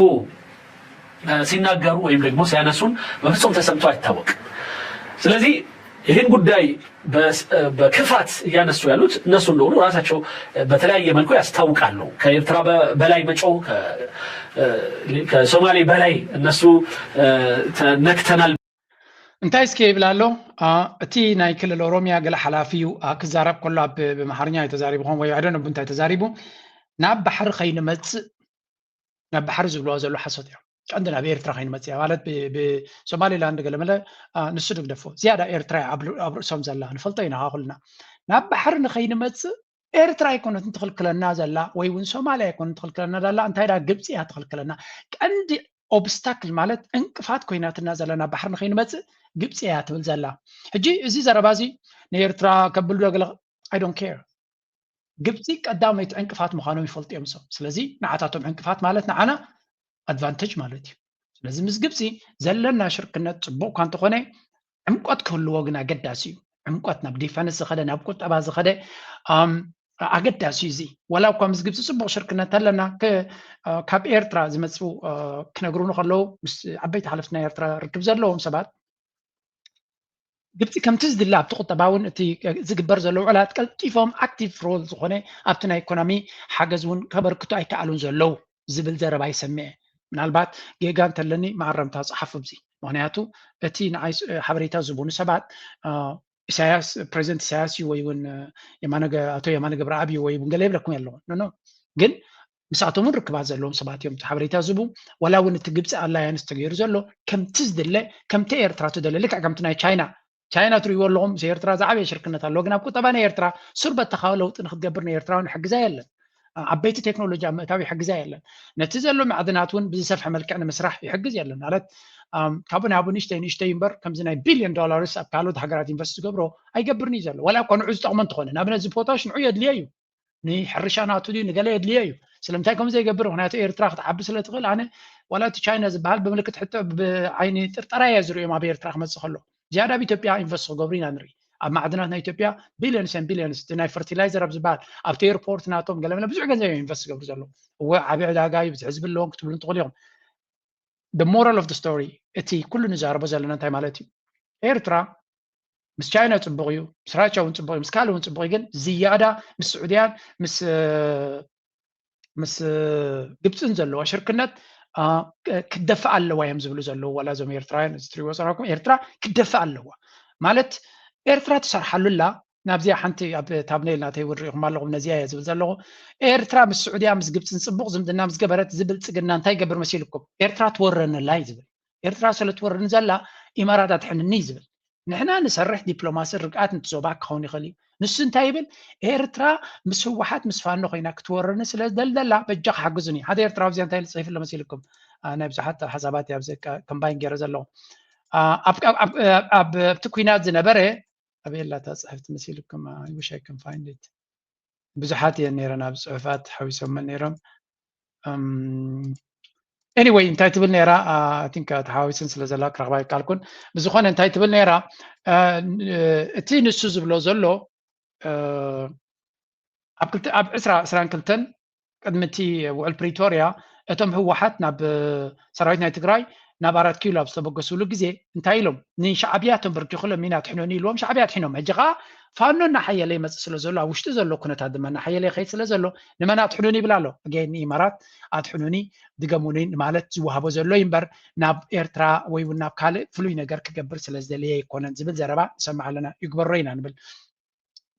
ሲናገሩ ወይም ደግሞ ሲያነሱን በፍጹም ተሰምቶ አይታወቅም። ስለዚህ ይህን ጉዳይ በክፋት እያነሱ ያሉት እነሱ እንደሆኑ ራሳቸው በተለያየ መልኩ ያስታውቃሉ። ከኤርትራ በላይ መጮህ፣ ከሶማሌ በላይ እነሱ ነክተናል። እንታይ እስኪ ይብል ኣሎ እቲ ናይ ክልል ኦሮሚያ ገለ ሓላፊ እዩ ክዛረብ ከሎ ኣብ ብኣምሓርኛ እዩ ተዛሪቡ ኾን ወይ ኣደነ እንታይ ተዛሪቡ ናብ ባሕሪ ከይንመፅእ ናብ ባሕሪ ዝብልዋ ዘሎ ሓሶት እዮም። ቀንዲ ናብ ኤርትራ ከይንመፅእ ማለት ብሶማሌላንድ ገለመለ ንሱ ድግደፎ ዝያዳ ኤርትራ ኣብ ርእሶም ዘላ ንፈልጦ ኢና ኩልና ናብ ባሕሪ ንኸይንመፅእ ኤርትራ ኣይኮነትን ትኽልክለና ዘላ ወይ እውን ሶማልያ ኣይኮነትን ትኽልክለና ዘላ እንታይ ዳ ግብፂ እያ ትኽልክለና። ቀንዲ ኦብስታክል ማለት እንቅፋት ኮይናትና ዘላ ናብ ባሕሪ ንኸይንመፅእ ግብፂ እያ ትብል ዘላ። ሕጂ እዚ ዘረባ እዚ ንኤርትራ ከብል ዶ ገለ I don't care። ግብፂ ቀዳመይቲ ዕንቅፋት ምዃኖም ይፈልጡ እዮም እሶም። ስለዚ ንዓታቶም ዕንቅፋት ማለት ንዓና ኣድቫንተጅ ማለት እዩ። ስለዚ ምስ ግብፂ ዘለና ሽርክነት ፅቡቅ እኳ እንተኾነ ዕምቆት ክህልዎ ግን ኣገዳሲ እዩ። ዕምቆት ናብ ዲፈንስ ዝኸደ ናብ ቁጠባ ዝኸደ ኣገዳሲ እዩ። እዚ ዋላ እኳ ምስ ግብፂ ፅቡቅ ሽርክነት ኣለና ካብ ኤርትራ ዝመፅኡ ክነግሩኒ ከለዉ ምስ ዓበይቲ ሓለፍቲ ናይ ኤርትራ ርክብ ዘለዎም ሰባት ግብፂ ከምቲ ዝድለ ኣብቲ ቁጠባ እውን እቲ ዝግበር ዘሎ ውዕላት ቀልጢፎም ኣክቲቭ ሮል ዝኾነ ኣብቲ ናይ ኢኮኖሚ ሓገዝ እውን ከበርክቱ ኣይከኣሉን ዘለዉ ዝብል ዘረባ ይሰምዐ። ምናልባት ጌጋ እንተለኒ መኣረምታ ፀሓፉ ኣብዚ። ምክንያቱ እቲ ንዓይ ሓበሬታ ዝቡኒ ሰባት ኢሳያስ ፕሬዚደንት ኢሳያስ እዩ ወይ እውን ኣቶ የማነ ገብረኣብ እዩ ወይ እውን ገለ ይብለኩም ኣለኹ ኖ ግን ምስኣቶም እውን ርክባት ዘለዎም ሰባት እዮም ሓበሬታ ዝቡ። ዋላ እውን እቲ ግብፂ ኣላያንስ ተገይሩ ዘሎ ከምቲ ዝድለ ከምቲ ኤርትራ ትደለ ልክዕ ከምቲ ናይ ቻይና ቻይና ትርእይዎ ኣለኹም ምስ ኤርትራ ዝዓበየ ሽርክነት ኣለዎ ግን ኣብ ቁጠባ ናይ ኤርትራ ሱር በተኻዊ ለውጢ ንክትገብር ንኤርትራ እውን ይሕግዛ የለን። ዓበይቲ ቴክኖሎጂ ኣብ ምእታው ይሕግዛ የለን። ነቲ ዘሎ ማዕድናት እውን ብዝሰፍሐ መልክዕ ንምስራሕ ይሕግዝ የለን ማለት ካብኡ ናብኡ ንእሽተይ ንእሽተይ እምበር ከምዚ ናይ ቢልዮን ዶላርስ ኣብ ካልኦት ሃገራት ኢንቨስት ዝገብሮ ኣይገብርን እዩ ዘሎ ዋላ እኳ ንዑ ዝጠቕሞ እንተኾነ ንኣብነት እዚ ፖታሽ ንዑ የድልዮ እዩ ንሕርሻ ናቱ ድዩ ንገለ የድልዮ እዩ። ስለምንታይ ከም ዘይገብር ምክንያቱ ኤርትራ ክትዓቢ ስለ ትኽእል ኣነ ዋላ እቲ ቻይና ዝበሃል ብምልክት ሕቶ ብዓይኒ ጥርጠራ እየ ዝርእዮም ኣብ ኤርትራ ክመፅእ ከሎ ዝያዳ ኣብ ኢትዮጵያ ኢንቨስት ክገብሩ ኢና ንርኢ። ኣብ ማዕድናት ናይ ኢትዮጵያ ቢልዮንስ ን ቢልዮንስ እቲ ናይ ፈርቲላይዘር ኣብ ዝበሃል ኣብቲ ኤርፖርት ናቶም ገለመለ ብዙሕ ገንዘብ እዮም ኢንቨስት ዝገብሩ ዘለዉ። እወ ዓብዪ ዕዳጋ እዩ ብዙሕ ህዝቢ ኣለዎም ክትብሉ ትኽእሉ ኢኹም። The moral of the story እቲ ኩሉ ንዛረቦ ዘለና እንታይ ማለት እዩ? ኤርትራ ምስ ቻይና ፅቡቕ እዩ፣ ምስ ራሻ እውን ፅቡቕ እዩ፣ ምስ ካልእ እውን ፅቡቕ እዩ። ግን ዝያዳ ምስ ስዑድያን ምስ ምስ ግብፅን ዘለዋ ሽርክነት ክደፍእ ኣለዋ እዮም ዝብሉ ዘለዉ ዋላ እዞም ኤርትራውያን እዚ ትሪእዎ ፀናኩም ኤርትራ ክደፍእ ኣለዋ ማለት ኤርትራ ትሰርሓሉ ኣላ ናብዚኣ ሓንቲ ኣብ ታብኔል ናተይ እውን ሪኢኹም ኣለኹም ነዚኣ እየ ዝብል ዘለኹ ኤርትራ ምስ ስዑድያ ምስ ግብፅን ፅቡቕ ዝምድና ምስ ገበረት እዚ ብልፅግና እንታይ ይገብር መሲልኩም ኤርትራ ትወረኒ ኣላ እዩ ዝብል ኤርትራ ስለ ትወረኒ ዘላ ኢማራት ኣድሕንኒ እዩ ዝብል ንሕና ንሰርሕ ዲፕሎማሲ ርግኣት ንቲ ዞባ ክኸውን ይኽእል እዩ ንሱ እንታይ ይብል ኤርትራ ምስ ህወሓት ምስ ፋኖ ኮይና ክትወረኒ ስለ ዝደልደላ በጃ ክሓግዙኒ ሓደ ኤርትራዊ እዚኣ እንታይ ጽሒፉ ኣሎ መሲልኩም ናይ ብዙሓት ሓሳባት እየ ኣብዚ ኮምባይን ገይረ ዘለኹ ኣብቲ ኩናት ዝነበረ ኣበየላታ ጽሕፍቲ መሲልኩም I wish I can find it ብዙሓት እየን ነይረን ኣብ ጽሑፋት ሓዊሶመን ነይሮም anyway እንታይ ትብል ነይራ ቲንክ ተሓዋዊስን ስለ ዘላ ክረኽባ ይከኣልኩን ብዝኾነ እንታይ ትብል ነይራ እቲ ንሱ ዝብሎ ዘሎ ኣብ ዕስራ ዕስራን ክልተን ቅድሚ እቲ ውዕል ፕሪቶርያ እቶም ህወሓት ናብ ሰራዊት ናይ ትግራይ ናብ ኣራት ኪሎ ኣብ ዝተበገስሉ ግዜ እንታይ ኢሎም? ንሻዕብያ ተንበርኪኹሎም ኢና ትሕኑኒ ኢልዎም፣ ሻዕብያ ኣድሒኖም። ሕጂ ከዓ ፋኖ እናሓየለ ይመፅእ ስለ ዘሎ፣ ኣብ ውሽጢ ዘሎ ኩነታት ድማ እናሓየለ ይኸይድ ስለ ዘሎ፣ ንመን ኣድሕኑኒ ይብል ኣሎ? ኣገይን ንኢማራት ኣድሕኑኒ፣ ድገሙኒ ማለት ዝወሃቦ ዘሎ እዩ እምበር ናብ ኤርትራ ወይ እውን ናብ ካልእ ፍሉይ ነገር ክገብር ስለ ዝደለየ ኣይኮነን ዝብል ዘረባ ንሰምዕ ኣለና። ይግበሮ ኢና ንብል።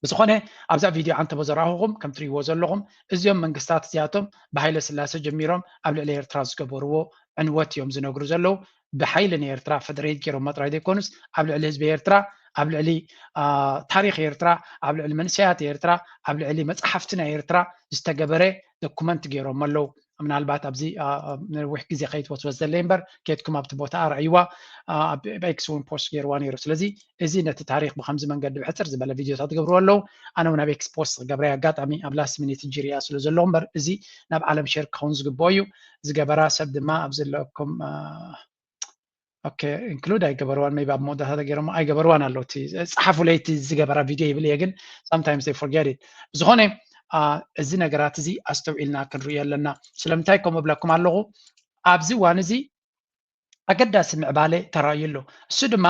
ብዝኾነ ኣብዛ ቪድዮ ዓንተቦ ዘረኣኹኹም ከም ትሪእዎ ዘለኹም እዚኦም መንግስታት እዚኣቶም ብሃይለ ስላሴ ጀሚሮም ኣብ ልዕሊ ኤርትራ ዝገበርዎ ዕንወት እዮም ዝነግሩ ዘለዉ። ብሓይሊ ንኤርትራ ፈደሬት ገይሮማ ጥራይ ዘይኮኑስ ኣብ ልዕሊ ህዝቢ ኤርትራ፣ ኣብ ልዕሊ ታሪኽ ኤርትራ፣ ኣብ ልዕሊ መንእሰያት ኤርትራ፣ ኣብ ልዕሊ መፅሓፍቲ ናይ ኤርትራ ዝተገበረ ዶኩመንት ገይሮም ኣለዉ። ምናልባት ኣብዚ ነዊሕ ግዜ ከይትወስዶ ዘለ እምበር ኬድኩም ኣብቲ ቦታ ኣርኣይዋ። ኣብ ኤክስ እውን ፖስት ገይርዋ ነይሩ። ስለዚ እዚ ነቲ ታሪክ ብከምዚ መንገዲ ብሕፅር ዝበለ ቪድዮታት ትገብርዎ ኣለዉ። ኣነ እውን ኣብ ኤክስ ፖስት ክገብረ ኣጋጣሚ ኣብ ላስት ሚኒት ጅርያ ስለ ዘለዉ እምበር እዚ ናብ ዓለም ሼር ክኸውን ዝግብኦ እዩ። ዝገበራ ሰብ ድማ ኣብ ዘለኩም ኦኬ ኢንክሉድ ኣይገበርዋን ሜቢ ኣብ መወዳእታ ገይሮም ኣይገበርዋን ኣለዉ። እቲ ፀሓፉለይ እቲ ዝገበራ ቪድዮ ይብል እየ ግን sometimes they forget it። ብዝኾነ እዚ ነገራት እዚ ኣስተውዒልና ክንርእዮ ኣለና። ስለምንታይ ከምኡ እብለኩም ኣለኹ? ኣብዚ እዋን እዚ ኣገዳሲ ምዕባለ ተራእዩ ኣሎ። እሱ ድማ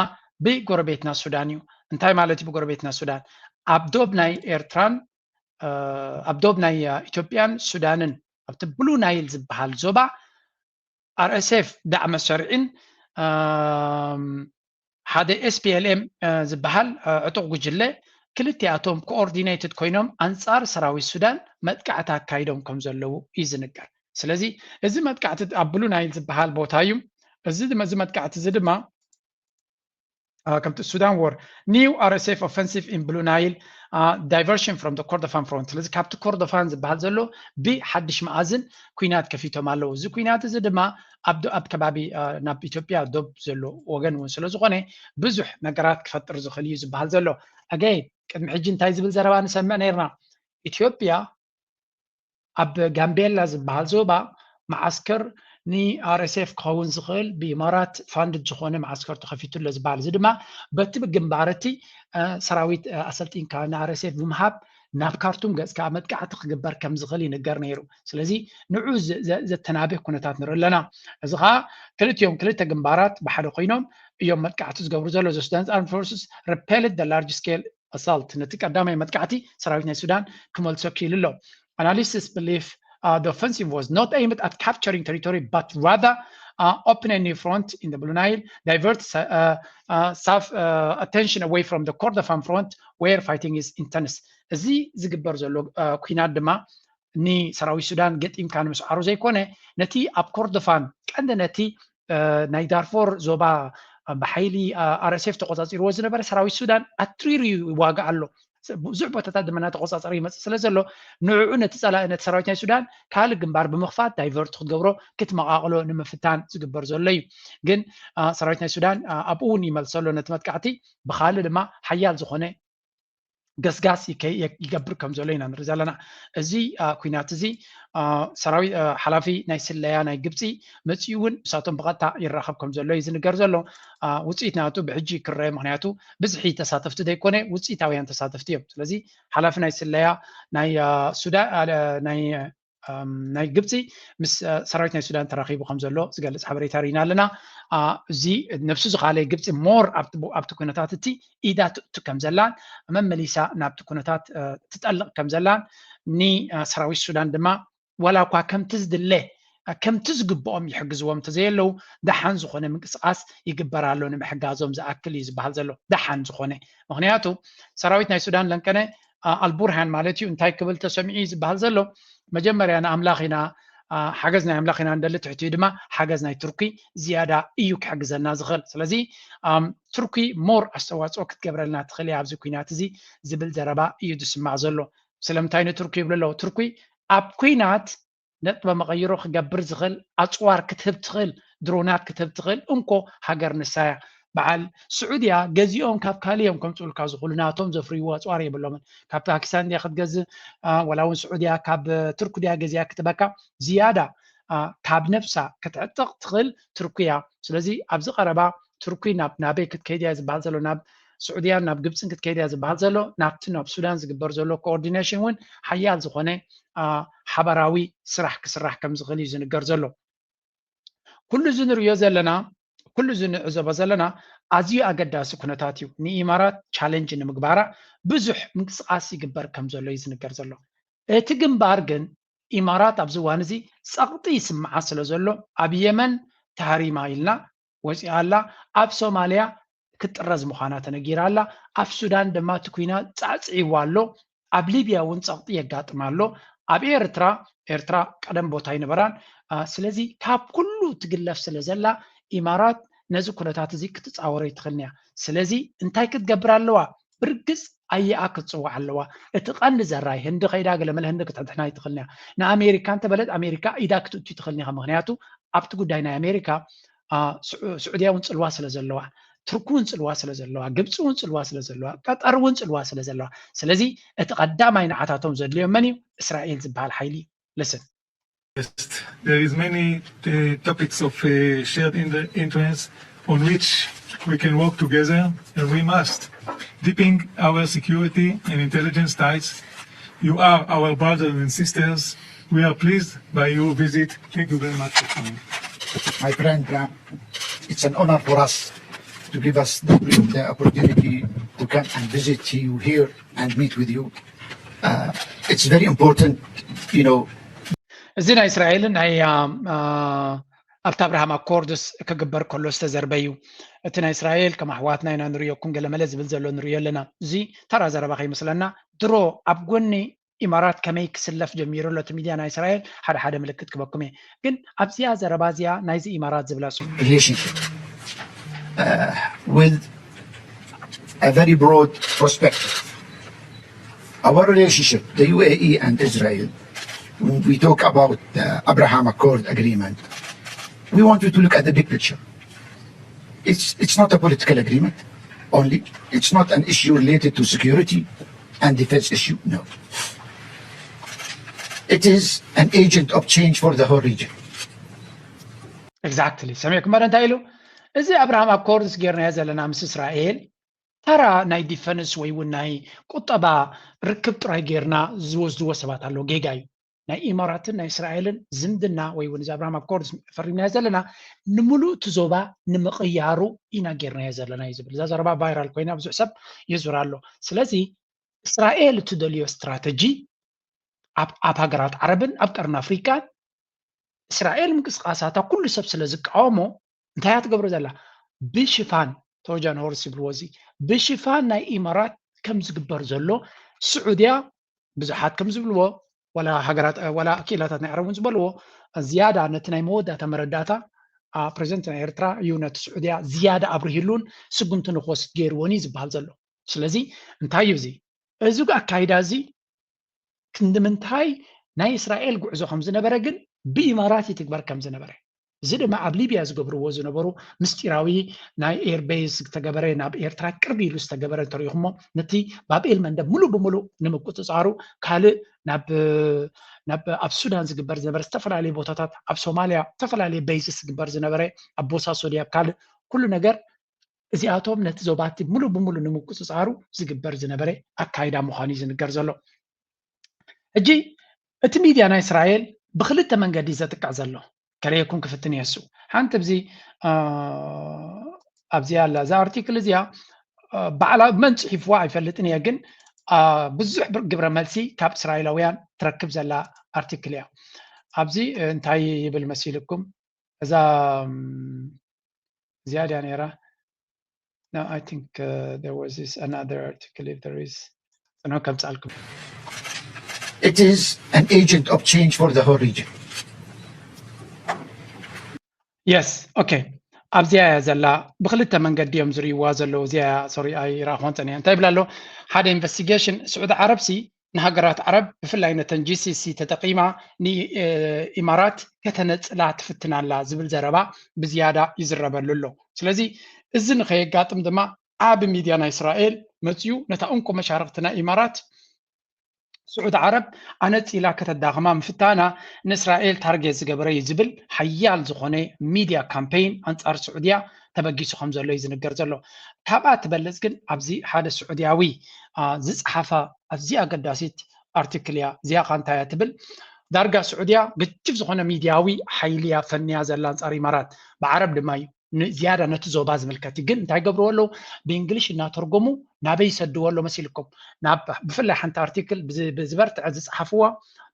ብጎረቤትና ሱዳን እዩ። እንታይ ማለት እዩ ብጎረቤትና ሱዳን? ኣብ ዶብ ናይ ኤርትራን ኣብ ዶብ ናይ ኢትዮጵያን ሱዳንን ኣብቲ ብሉ ናይል ዝበሃል ዞባ ኣር ኤስ ኤፍ ዳዕመ ሰርዒን ሓደ ኤስ ፒ ኤል ኤም ዝበሃል ዕጡቕ ጉጅለ ክልቲኣቶም ኮኦርዲኔትድ ኮይኖም ኣንጻር ሰራዊት ሱዳን መጥቃዕቲ ኣካይዶም ከም ዘለዉ እዩ ዝንገር። ስለዚ እዚ መጥቃዕቲ ኣብ ብሉ ናይል ዝበሃል ቦታ እዩ። እዚ ድማ እዚ መጥቃዕቲ እዚ ድማ ከምቲ ሱዳን ወር new R S F offensive in Blue Nile diversion from the ኮርዶፋን front። ስለዚ ካብቲ ኮርዶፋን ዝበሃል ዘሎ ብሓድሽ መኣዝን ኩናት ከፊቶም ኣለዉ። እዚ ኩናት እዚ ድማ ኣብ ከባቢ ናብ ኢትዮጵያ ዶብ ዘሎ ወገን እውን ስለ ዝኾነ ብዙሕ ነገራት ክፈጥር ዝኽእል እዩ ዝበሃል ዘሎ። ኣገይ ቅድሚ ሕጂ እንታይ ዝብል ዘረባ ንሰምዕ ነይርና? ኢትዮጵያ ኣብ ጋምቤላ ዝበሃል ዞባ መዓስከር ን R S F ክኸውን ዝኽእል ብኢማራት ፋንድድ ዝኾነ መዓስከር ተኸፊቱ ኣሎ ዝበሃል። እዚ ድማ በቲ ግንባር እቲ ሰራዊት ኣሰልጢንካ ን R S F ብምሃብ ናብ ካርቱም ገጽካ መጥቃዕቲ ክግበር ከም ዝኽእል ይንገር ነይሩ። ስለዚ ንዑ ዘተናብህ ኩነታት ንርኢ ኣለና። እዚ ከዓ ክልቲኦም ክልተ ግንባራት ብሓደ ኮይኖም እዮም መጥቃዕቲ ዝገብሩ ዘሎ። The Sudanese Armed Forces repelled the large scale assault። ነቲ ቀዳማይ መጥቃዕቲ ሰራዊት ናይ ሱዳን ክመልሶ ክኢሉ ኣሎ። Analysts believe the offensive was not aimed at capturing territory but rather open a new front in the Blue Nile, divert attention away from the ኮርዶፋን front where fighting is intense። እዚ ዝግበር ዘሎ ኩናት ድማ ንሰራዊት ሱዳን ገጢምካ ንምስዓሩ ዘይኮነ ነቲ ኣብ ኮርዶፋን ቀንዲ ነቲ ናይ ዳርፎር ዞባ ብሓይሊ R S F ተቆጻጺርዎ ዝነበረ ሰራዊት ሱዳን ኣትሪሩ ይዋጋእ ኣሎ። ብዙሕ ቦታታት ድማ እናተቆጻጸረ ይመጽእ ስለ ዘሎ ንዕኡ ነቲ ጸላኢ ነቲ ሰራዊት ናይ ሱዳን ካልእ ግንባር ብምኽፋት ዳይቨርት ክትገብሮ ክትመቓቕሎ ንምፍታን ዝግበር ዘሎ እዩ። ግን ሰራዊት ናይ ሱዳን ኣብኡ እውን ይመልሰ ኣሎ ነቲ መጥቃዕቲ ብኻልእ ድማ ሓያል ዝኾነ ገስጋስ ይገብር ከም ዘሎ ኢና ንርኢ ዘለና። እዚ ኩናት እዚ ሰራዊት ሓላፊ ናይ ስለያ ናይ ግብፂ መፂኡ እውን ምሳቶም ብቐጥታ ይራኸብ ከም ዘሎ እዩ ዝንገር ዘሎ። ውፅኢት ናቱ ብሕጂ ክረአ ምክንያቱ ብዝሒ ተሳተፍቲ ዘይኮነ ውፅኢታውያን ተሳተፍቲ እዮም። ስለዚ ሓላፊ ናይ ስለያ ናይ ሱዳን ናይ ናይ ግብፂ ምስ ሰራዊት ናይ ሱዳን ተራኺቡ ከም ዘሎ ዝገልፅ ሓበሬታ ርኢና ኣለና። እዚ ነብሱ ዝኻለ ግብፂ ሞር ኣብቲ ኩነታት እቲ ኢዳ ትእቱ ከም ዘላን መመሊሳ ናብቲ ኩነታት ትጠልቕ ከም ዘላን ንሰራዊት ሱዳን ድማ ዋላ እኳ ከምቲ ዝድለ ከምቲ ዝግብኦም ይሕግዝዎም እንተዘየለዉ ደሓን ዝኾነ ምንቅስቃስ ይግበር ኣሎ ንምሕጋዞም ዝኣክል እዩ ዝበሃል ዘሎ። ደሓን ዝኾነ ምክንያቱ ሰራዊት ናይ ሱዳን ለንቀነ ኣልቡርሃን ማለት እዩ እንታይ ክብል ተሰሚዑ እዩ ዝበሃል ዘሎ? መጀመርያ ንኣምላኽ ኢና ሓገዝ ናይ ኣምላኽ ኢና ንደሊ፣ ትሕቲኡ ድማ ሓገዝ ናይ ቱርኪ ዝያዳ እዩ ክሕግዘና ዝኽእል። ስለዚ ቱርኪ ሞር ኣስተዋፅኦ ክትገብረልና ትኽእል እያ ኣብዚ ኩናት እዚ ዝብል ዘረባ እዩ ዝስማዕ ዘሎ። ስለምንታይ ንቱርኪ ይብሉ ኣለዉ? ቱርኪ ኣብ ኩናት ነጥበ መቐይሮ ክገብር ዝኽእል ኣፅዋር ክትህብ ትኽእል፣ ድሮናት ክትህብ ትኽእል እንኮ ሃገር ንሳ እያ። በዓል ስዑድያ ገዚኦም ካብ ካልእ እዮም ከምፅኡልካ ዝኽእሉ፣ ናቶም ዘፍርይዎ ኣፅዋር የብሎምን። ካብ ፓኪስታን ድያ ክትገዝእ ወላ እውን ስዑድያ ካብ ቱርኪ ድያ ገዚኣ ክትበካ ዝያዳ ካብ ነብሳ ክትዕጥቕ ትኽእል ቱርኪ እያ። ስለዚ ኣብዚ ቀረባ ቱርኪ ናብ ናበይ ክትከይድ እያ ዝበሃል ዘሎ ናብ ስዑድያን ናብ ግብፅን ክትከይድ እያ ዝበሃል ዘሎ፣ ናብቲ ናብ ሱዳን ዝግበር ዘሎ ኮኦርዲኔሽን እውን ሓያል ዝኾነ ሓበራዊ ስራሕ ክስራሕ ከም ዝኽእል እዩ ዝንገር ዘሎ። ኩሉ እዚ ንሪኦ ዘለና፣ ኩሉ እዚ ንዕዘቦ ዘለና ኣዝዩ ኣገዳሲ ኩነታት እዩ። ንኢማራት ቻለንጅ ንምግባራ ብዙሕ ምንቅስቃስ ይግበር ከም ዘሎ እዩ ዝንገር ዘሎ። እቲ ግንባር ግን ኢማራት ኣብዚ እዋን እዚ ጸቕጢ ይስምዓ ስለ ዘሎ ኣብ የመን ተሃሪማ ኢልና ወፂኣ ኣላ። ኣብ ሶማልያ ክትጥረዝ ምዃና ተነጊራ ኣላ። ኣብ ሱዳን ድማ እቲ ኲናት ጻዕጽዒዋ ኣሎ። ኣብ ሊብያ እውን ጸቕጢ የጋጥማ ኣሎ። ኣብ ኤርትራ፣ ኤርትራ ቀደም ቦታ ኣይነበራን። ስለዚ ካብ ኩሉ ትግለፍ ስለ ዘላ ኢማራት ነዚ ኩነታት እዚ ክትጻወሮ ይትኽእልን እያ። ስለዚ እንታይ ክትገብር ኣለዋ? ብርግጽ ኣየኣ ክትጽዋዕ ኣለዋ። እቲ ቀንዲ ዘራይ ህንዲ ከይዳ ገለመለ ህንዲ ክትሕድሕና ይትኽእልን እያ። ንኣሜሪካ እንተበለት ኣሜሪካ ኢዳ ክትእቱ ይትኽእልን ኢኻ። ምኽንያቱ ኣብቲ ጉዳይ ናይ ኣሜሪካ ስዑድያ እውን ጽልዋ ስለ ዘለዋ፣ ቱርኪ እውን ጽልዋ ስለ ዘለዋ፣ ግብፂ እውን ጽልዋ ስለ ዘለዋ፣ ቀጠር እውን ጽልዋ ስለ ዘለዋ። ስለዚ እቲ ቀዳማይ ንዓታቶም ዘድልዮም መን እዩ? እስራኤል ዝበሃል ሓይሊ እዩ። Listen. There is many uh, topics of uh, shared in the interest on which we can work together, and we must, deepening our security and intelligence ties. You are our brothers and sisters. We are pleased by your visit. Thank you very much for coming. My friend, uh, it's an honor for us to give us the, the opportunity to come and visit you here and meet with you. Uh, it's very important, you know. እዚ ናይ እስራኤልን ናይ ኣብቲ ኣብርሃም ኣኮርድስ ክግበር ከሎ ዝተዘርበ እዩ። እቲ ናይ እስራኤል ከም ኣሕዋትና ኢና ንርእየኩም ገለመለ ዝብል ዘሎ ንርእዮ ኣለና። እዚ ተራ ዘረባ ከይመስለና። ድሮ ኣብ ጎኒ ኢማራት ከመይ ክስለፍ ጀሚሩ ኣሎ እቲ ሚድያ ናይ እስራኤል ሓደ ሓደ ምልክት ክበኩም እየ። ግን ኣብዚኣ ዘረባ እዚኣ ናይዚ ኢማራት ዝብላ ሱ relationship uh, with a very broad perspective. Our relationship, the U A E and Israel, when we talk about the Abraham Accord agreement, we want you to look at the big picture. It's, it's not a political agreement only. It's not an issue related to security and defense issue, no. It is an agent of change for the whole region. Exactly. ሰሚዕኩም መረ እንታይ ኢሉ? እዚ ኣብርሃም ኣኮርድስ ጌርናዮ ዘለና ምስ እስራኤል ተራ ናይ ዲፈንስ ወይ እውን ናይ ቁጠባ ርክብ ጥራይ ጌርና ዝወስድዎ ሰባት ኣለዉ። ጌጋ እዩ። ናይ ኢማራትን ናይ እስራኤልን ዝምድና ወይ እውን እዚ ኣብርሃም ኣኮርድስ ፈሪምናዮ ዘለና ንምሉእ እቲ ዞባ ንምቕያሩ ኢና ጌርናዮ ዘለና እዩ ዝብል። እዛ ዘረባ ቫይራል ኮይና ብዙሕ ሰብ የዙራ ኣሎ። ስለዚ እስራኤል እትደልዮ ስትራተጂ ኣብ ኣብ ሃገራት ዓረብን ኣብ ቀርኒ ኣፍሪካን እስራኤል ምንቅስቃሳታ ኩሉ ሰብ ስለ ዝቃወሞ እንታይ እያ ትገብሮ ዘላ? ብሽፋን ቶጃን ሆርስ ይብልዎ እዚ ብሽፋን ናይ ኢማራት ከም ዝግበር ዘሎ ስዑድያ ብዙሓት ከም ዝብልዎ ዋላ ሃገራት ዋላ ክኢላታት ናይ ዓረብ እውን ዝበልዎ ዝያዳ ነቲ ናይ መወዳእታ መረዳእታ ፕሬዚደንት ናይ ኤርትራ እዩ ነቲ ስዑድያ ዝያዳ ኣብርሂሉን ስጉምቲ ንክወስድ ገይርዎን እዩ ዝበሃል ዘሎ። ስለዚ እንታይ እዩ እዚ እዚ ኣካይዳ እዚ ክንዲ ምንታይ ናይ እስራኤል ጉዕዞ ከም ዝነበረ ግን ብኢማራት ይትግበር ከም ዝነበረ እዚ ድማ ኣብ ሊብያ ዝገብርዎ ዝነበሩ ምስጢራዊ ናይ ኤርቤዝ ዝተገበረ ናብ ኤርትራ ቅርቢ ኢሉ ዝተገበረ እንተሪኢኹሞ ነቲ ባብኤል መንደብ ሙሉእ ብሙሉእ ንምቁፅፃሩ ካልእ ናብ ናብ ኣብ ሱዳን ዝግበር ዝነበረ ዝተፈላለዩ ቦታታት ኣብ ሶማልያ ዝተፈላለዩ ቤዝስ ዝግበር ዝነበረ ኣብ ቦሳሶ ድያ ካልእ ኩሉ ነገር እዚኣቶም ነቲ ዞባቲ ሙሉእ ብሙሉእ ንምቁፅፃሩ ዝግበር ዝነበረ ኣካይዳ ምዃኑ እዩ ዝንገር ዘሎ። ሕጂ እቲ ሚድያ ናይ እስራኤል ብክልተ መንገዲ ዘጥቅዕ ዘሎ ከለየኩም ክፍትን የሱ ሓንቲ ብዚ ኣብዚኣ ኣላ እዛ ኣርቲክል እዚኣ ባዕላ መን ፅሒፍዋ ኣይፈልጥን እየ ግን ብዙሕ ግብረ መልሲ ካብ እስራኤላውያን ትረክብ ዘላ ኣርቲክል እያ። ኣብዚ እንታይ ይብል መሲልኩም እዛ እዚኣ ድያ ነይራ? No, I think uh, there was this another article if there is. No, ከምጻልኩም. It is an agent of change for the whole region. Yes, okay. ኣብዚኣ እያ ዘላ ብክልተ መንገዲ እዮም ዝርእይዋ ዘለዉ እዚኣ ሶሪ ኣይረኣኹን ፀኒሐ እንታይ ይብላ ኣሎ ሓደ ኢንቨስቲጌሽን ስዑዲ ዓረብሲ ንሃገራት ዓረብ ብፍላይ ነተን ጂሲሲ ተጠቒማ ንኢማራት ከተነፅላ ትፍትን ኣላ ዝብል ዘረባ ብዝያዳ ይዝረበሉ ኣሎ። ስለዚ እዚ ንኸየጋጥም ድማ ዓቢ ሚድያ ናይ እስራኤል መፅዩ ነታ እንኮ መሻርክቲ ናይ ኢማራት ስዑዲ ዓረብ ኣነፂላ ከተዳኽማ ምፍታና ንእስራኤል ታርጌት ዝገበረ እዩ ዝብል ሓያል ዝኾነ ሚድያ ካምፔይን ኣንፃር ስዑድያ ተበጊሱ ከም ዘሎ እዩ ዝንገር ዘሎ። ካብኣ ትበልፅ ግን ኣብዚ ሓደ ስዑድያዊ ዝፀሓፋ ኣዝያ ኣገዳሲት ኣርቲክል እያ። እዚኣ ካ እንታይ እያ ትብል? ዳርጋ ስዑድያ ግጭፍ ዝኾነ ሚድያዊ ሓይሊ እያ ፈንያ ዘላ ኣንፃር ኢማራት፣ ብዓረብ ድማ እዩ ዝያዳ ነቲ ዞባ ዝምልከት እዩ። ግን እንታይ ገብርዎ ኣለዉ? ብእንግሊሽ እናተርጎሙ ናበይ ይሰድዎ ኣሎ መሲልኩም? ናብ ብፍላይ ሓንቲ ኣርቲክል ብዝበርትዐ ዝፀሓፍዋ፣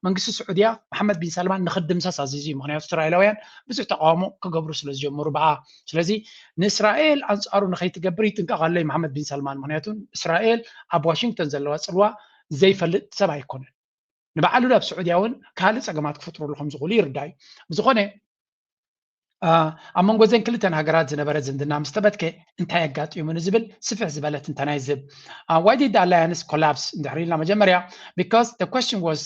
መንግስቲ ስዑድያ መሓመድ ቢን ሳልማን ንክድምሰስ ኣዚዙ እዩ። ምክንያቱ እስራኤላውያን ብዙሕ ተቃውሞ ክገብሩ ስለ ዝጀመሩ ብኣ። ስለዚ ንእስራኤል ኣንፃሩ ንከይትገብር ይጥንቀቕ ኣሎ እዩ መሓመድ ቢን ሳልማን። ምክንያቱ እስራኤል ኣብ ዋሽንግተን ዘለዋ ፅልዋ ዘይፈልጥ ሰብ ኣይኮነን። ንባዕሉ ኣብ ስዑድያ እውን ካልእ ፀገማት ክፈጥሩሉ ከም ዝኽእሉ ይርዳእ እዩ። ብዝኾነ ኣብ መንጎ ዘን ክልተን ሃገራት ዝነበረ ዝምድና ምስ ተበትከ እንታይ ኣጋጢሙ ንዝብል ስፍሕ ዝበለ ትንተና ይዝብ። Why did the alliance collapse? እንድሕር ኢልና መጀመርያ because the question was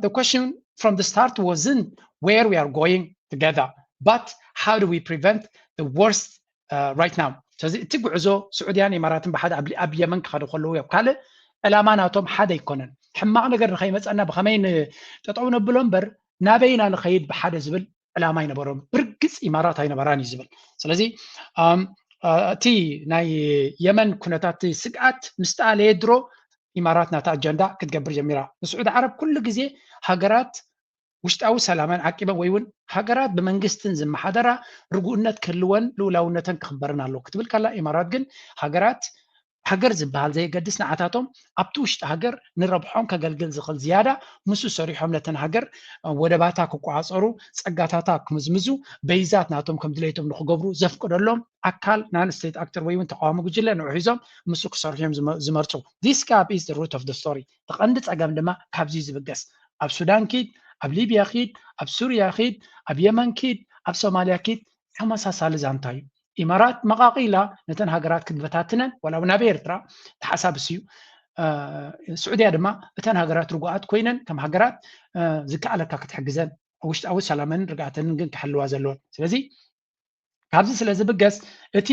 the question from the start wasn't where we are going together but how do we prevent the worst right now? ስለዚ እቲ ጉዕዞ ስዑድያን ኢማራትን ብሓደ ኣብ የመን ክኸዱ ከለዉ ኣብ ካልእ ዕላማ ናቶም ሓደ ኣይኮነን። ሕማቕ ነገር ንኸይመፀና ብኸመይ ንጠጠው ነብሎ እምበር ናበይና ንኸይድ ብሓደ ዝብል ዕላማ ኣይነበሮም። ብርግፅ ኢማራት ኣይነበራን እዩ ዝብል። ስለዚ እቲ ናይ የመን ኩነታት ስግኣት ምስ ተኣለየ ድሮ ኢማራት ናታ ኣጀንዳ ክትገብር ጀሚራ። ንስዑዲ ዓረብ ኩሉ ግዜ ሃገራት ውሽጣዊ ሰላመን ዓቂበን ወይ እውን ሃገራት ብመንግስትን ዝመሓደራ ርጉእነት ክህልወን ልኡላውነተን ክኽበርን ኣለዎ ክትብል ከላ ኢማራት ግን ሃገራት ሃገር ዝበሃል ዘየገድስ ንዓታቶም ኣብቲ ውሽጢ ሃገር ንረብሖም ከገልግል ዝኽእል ዝያዳ ምስኡ ሰሪሖም ነተን ሃገር ወደባታ ክቆፃፀሩ፣ ፀጋታታ ክምዝምዙ፣ በይዛት ናቶም ከም ድሌቶም ንክገብሩ ዘፍቅደሎም ኣካል non state actor ወይ እውን ተቃዋሚ ጉጅለ ንዑ ሒዞም ምስኡ ክሰርሑ እዮም ዝመርፁ። This gap is the root of the story። እቲ ቀንዲ ፀገም ድማ ካብዚ ዝብገስ። ኣብ ሱዳን ኪድ፣ ኣብ ሊብያ ኪድ፣ ኣብ ሱርያ ኪድ፣ ኣብ የመን ኪድ፣ ኣብ ሶማልያ ኪድ ተመሳሳሊ ዛንታ እዩ። ኢማራት መቓቒላ ነተን ሃገራት ክትበታትነን ዋላ እውን ኣብ ኤርትራ ተሓሳብስ እዩ። ስዑድያ ድማ እተን ሃገራት ርጉኣት ኮይነን ከም ሃገራት ዝከኣለካ ክትሕግዘን ውሽጣዊ ሰላመንን ርግኣተንን ግን ክሕልዋ ዘለወን። ስለዚ ካብዚ ስለ ዝብገስ እቲ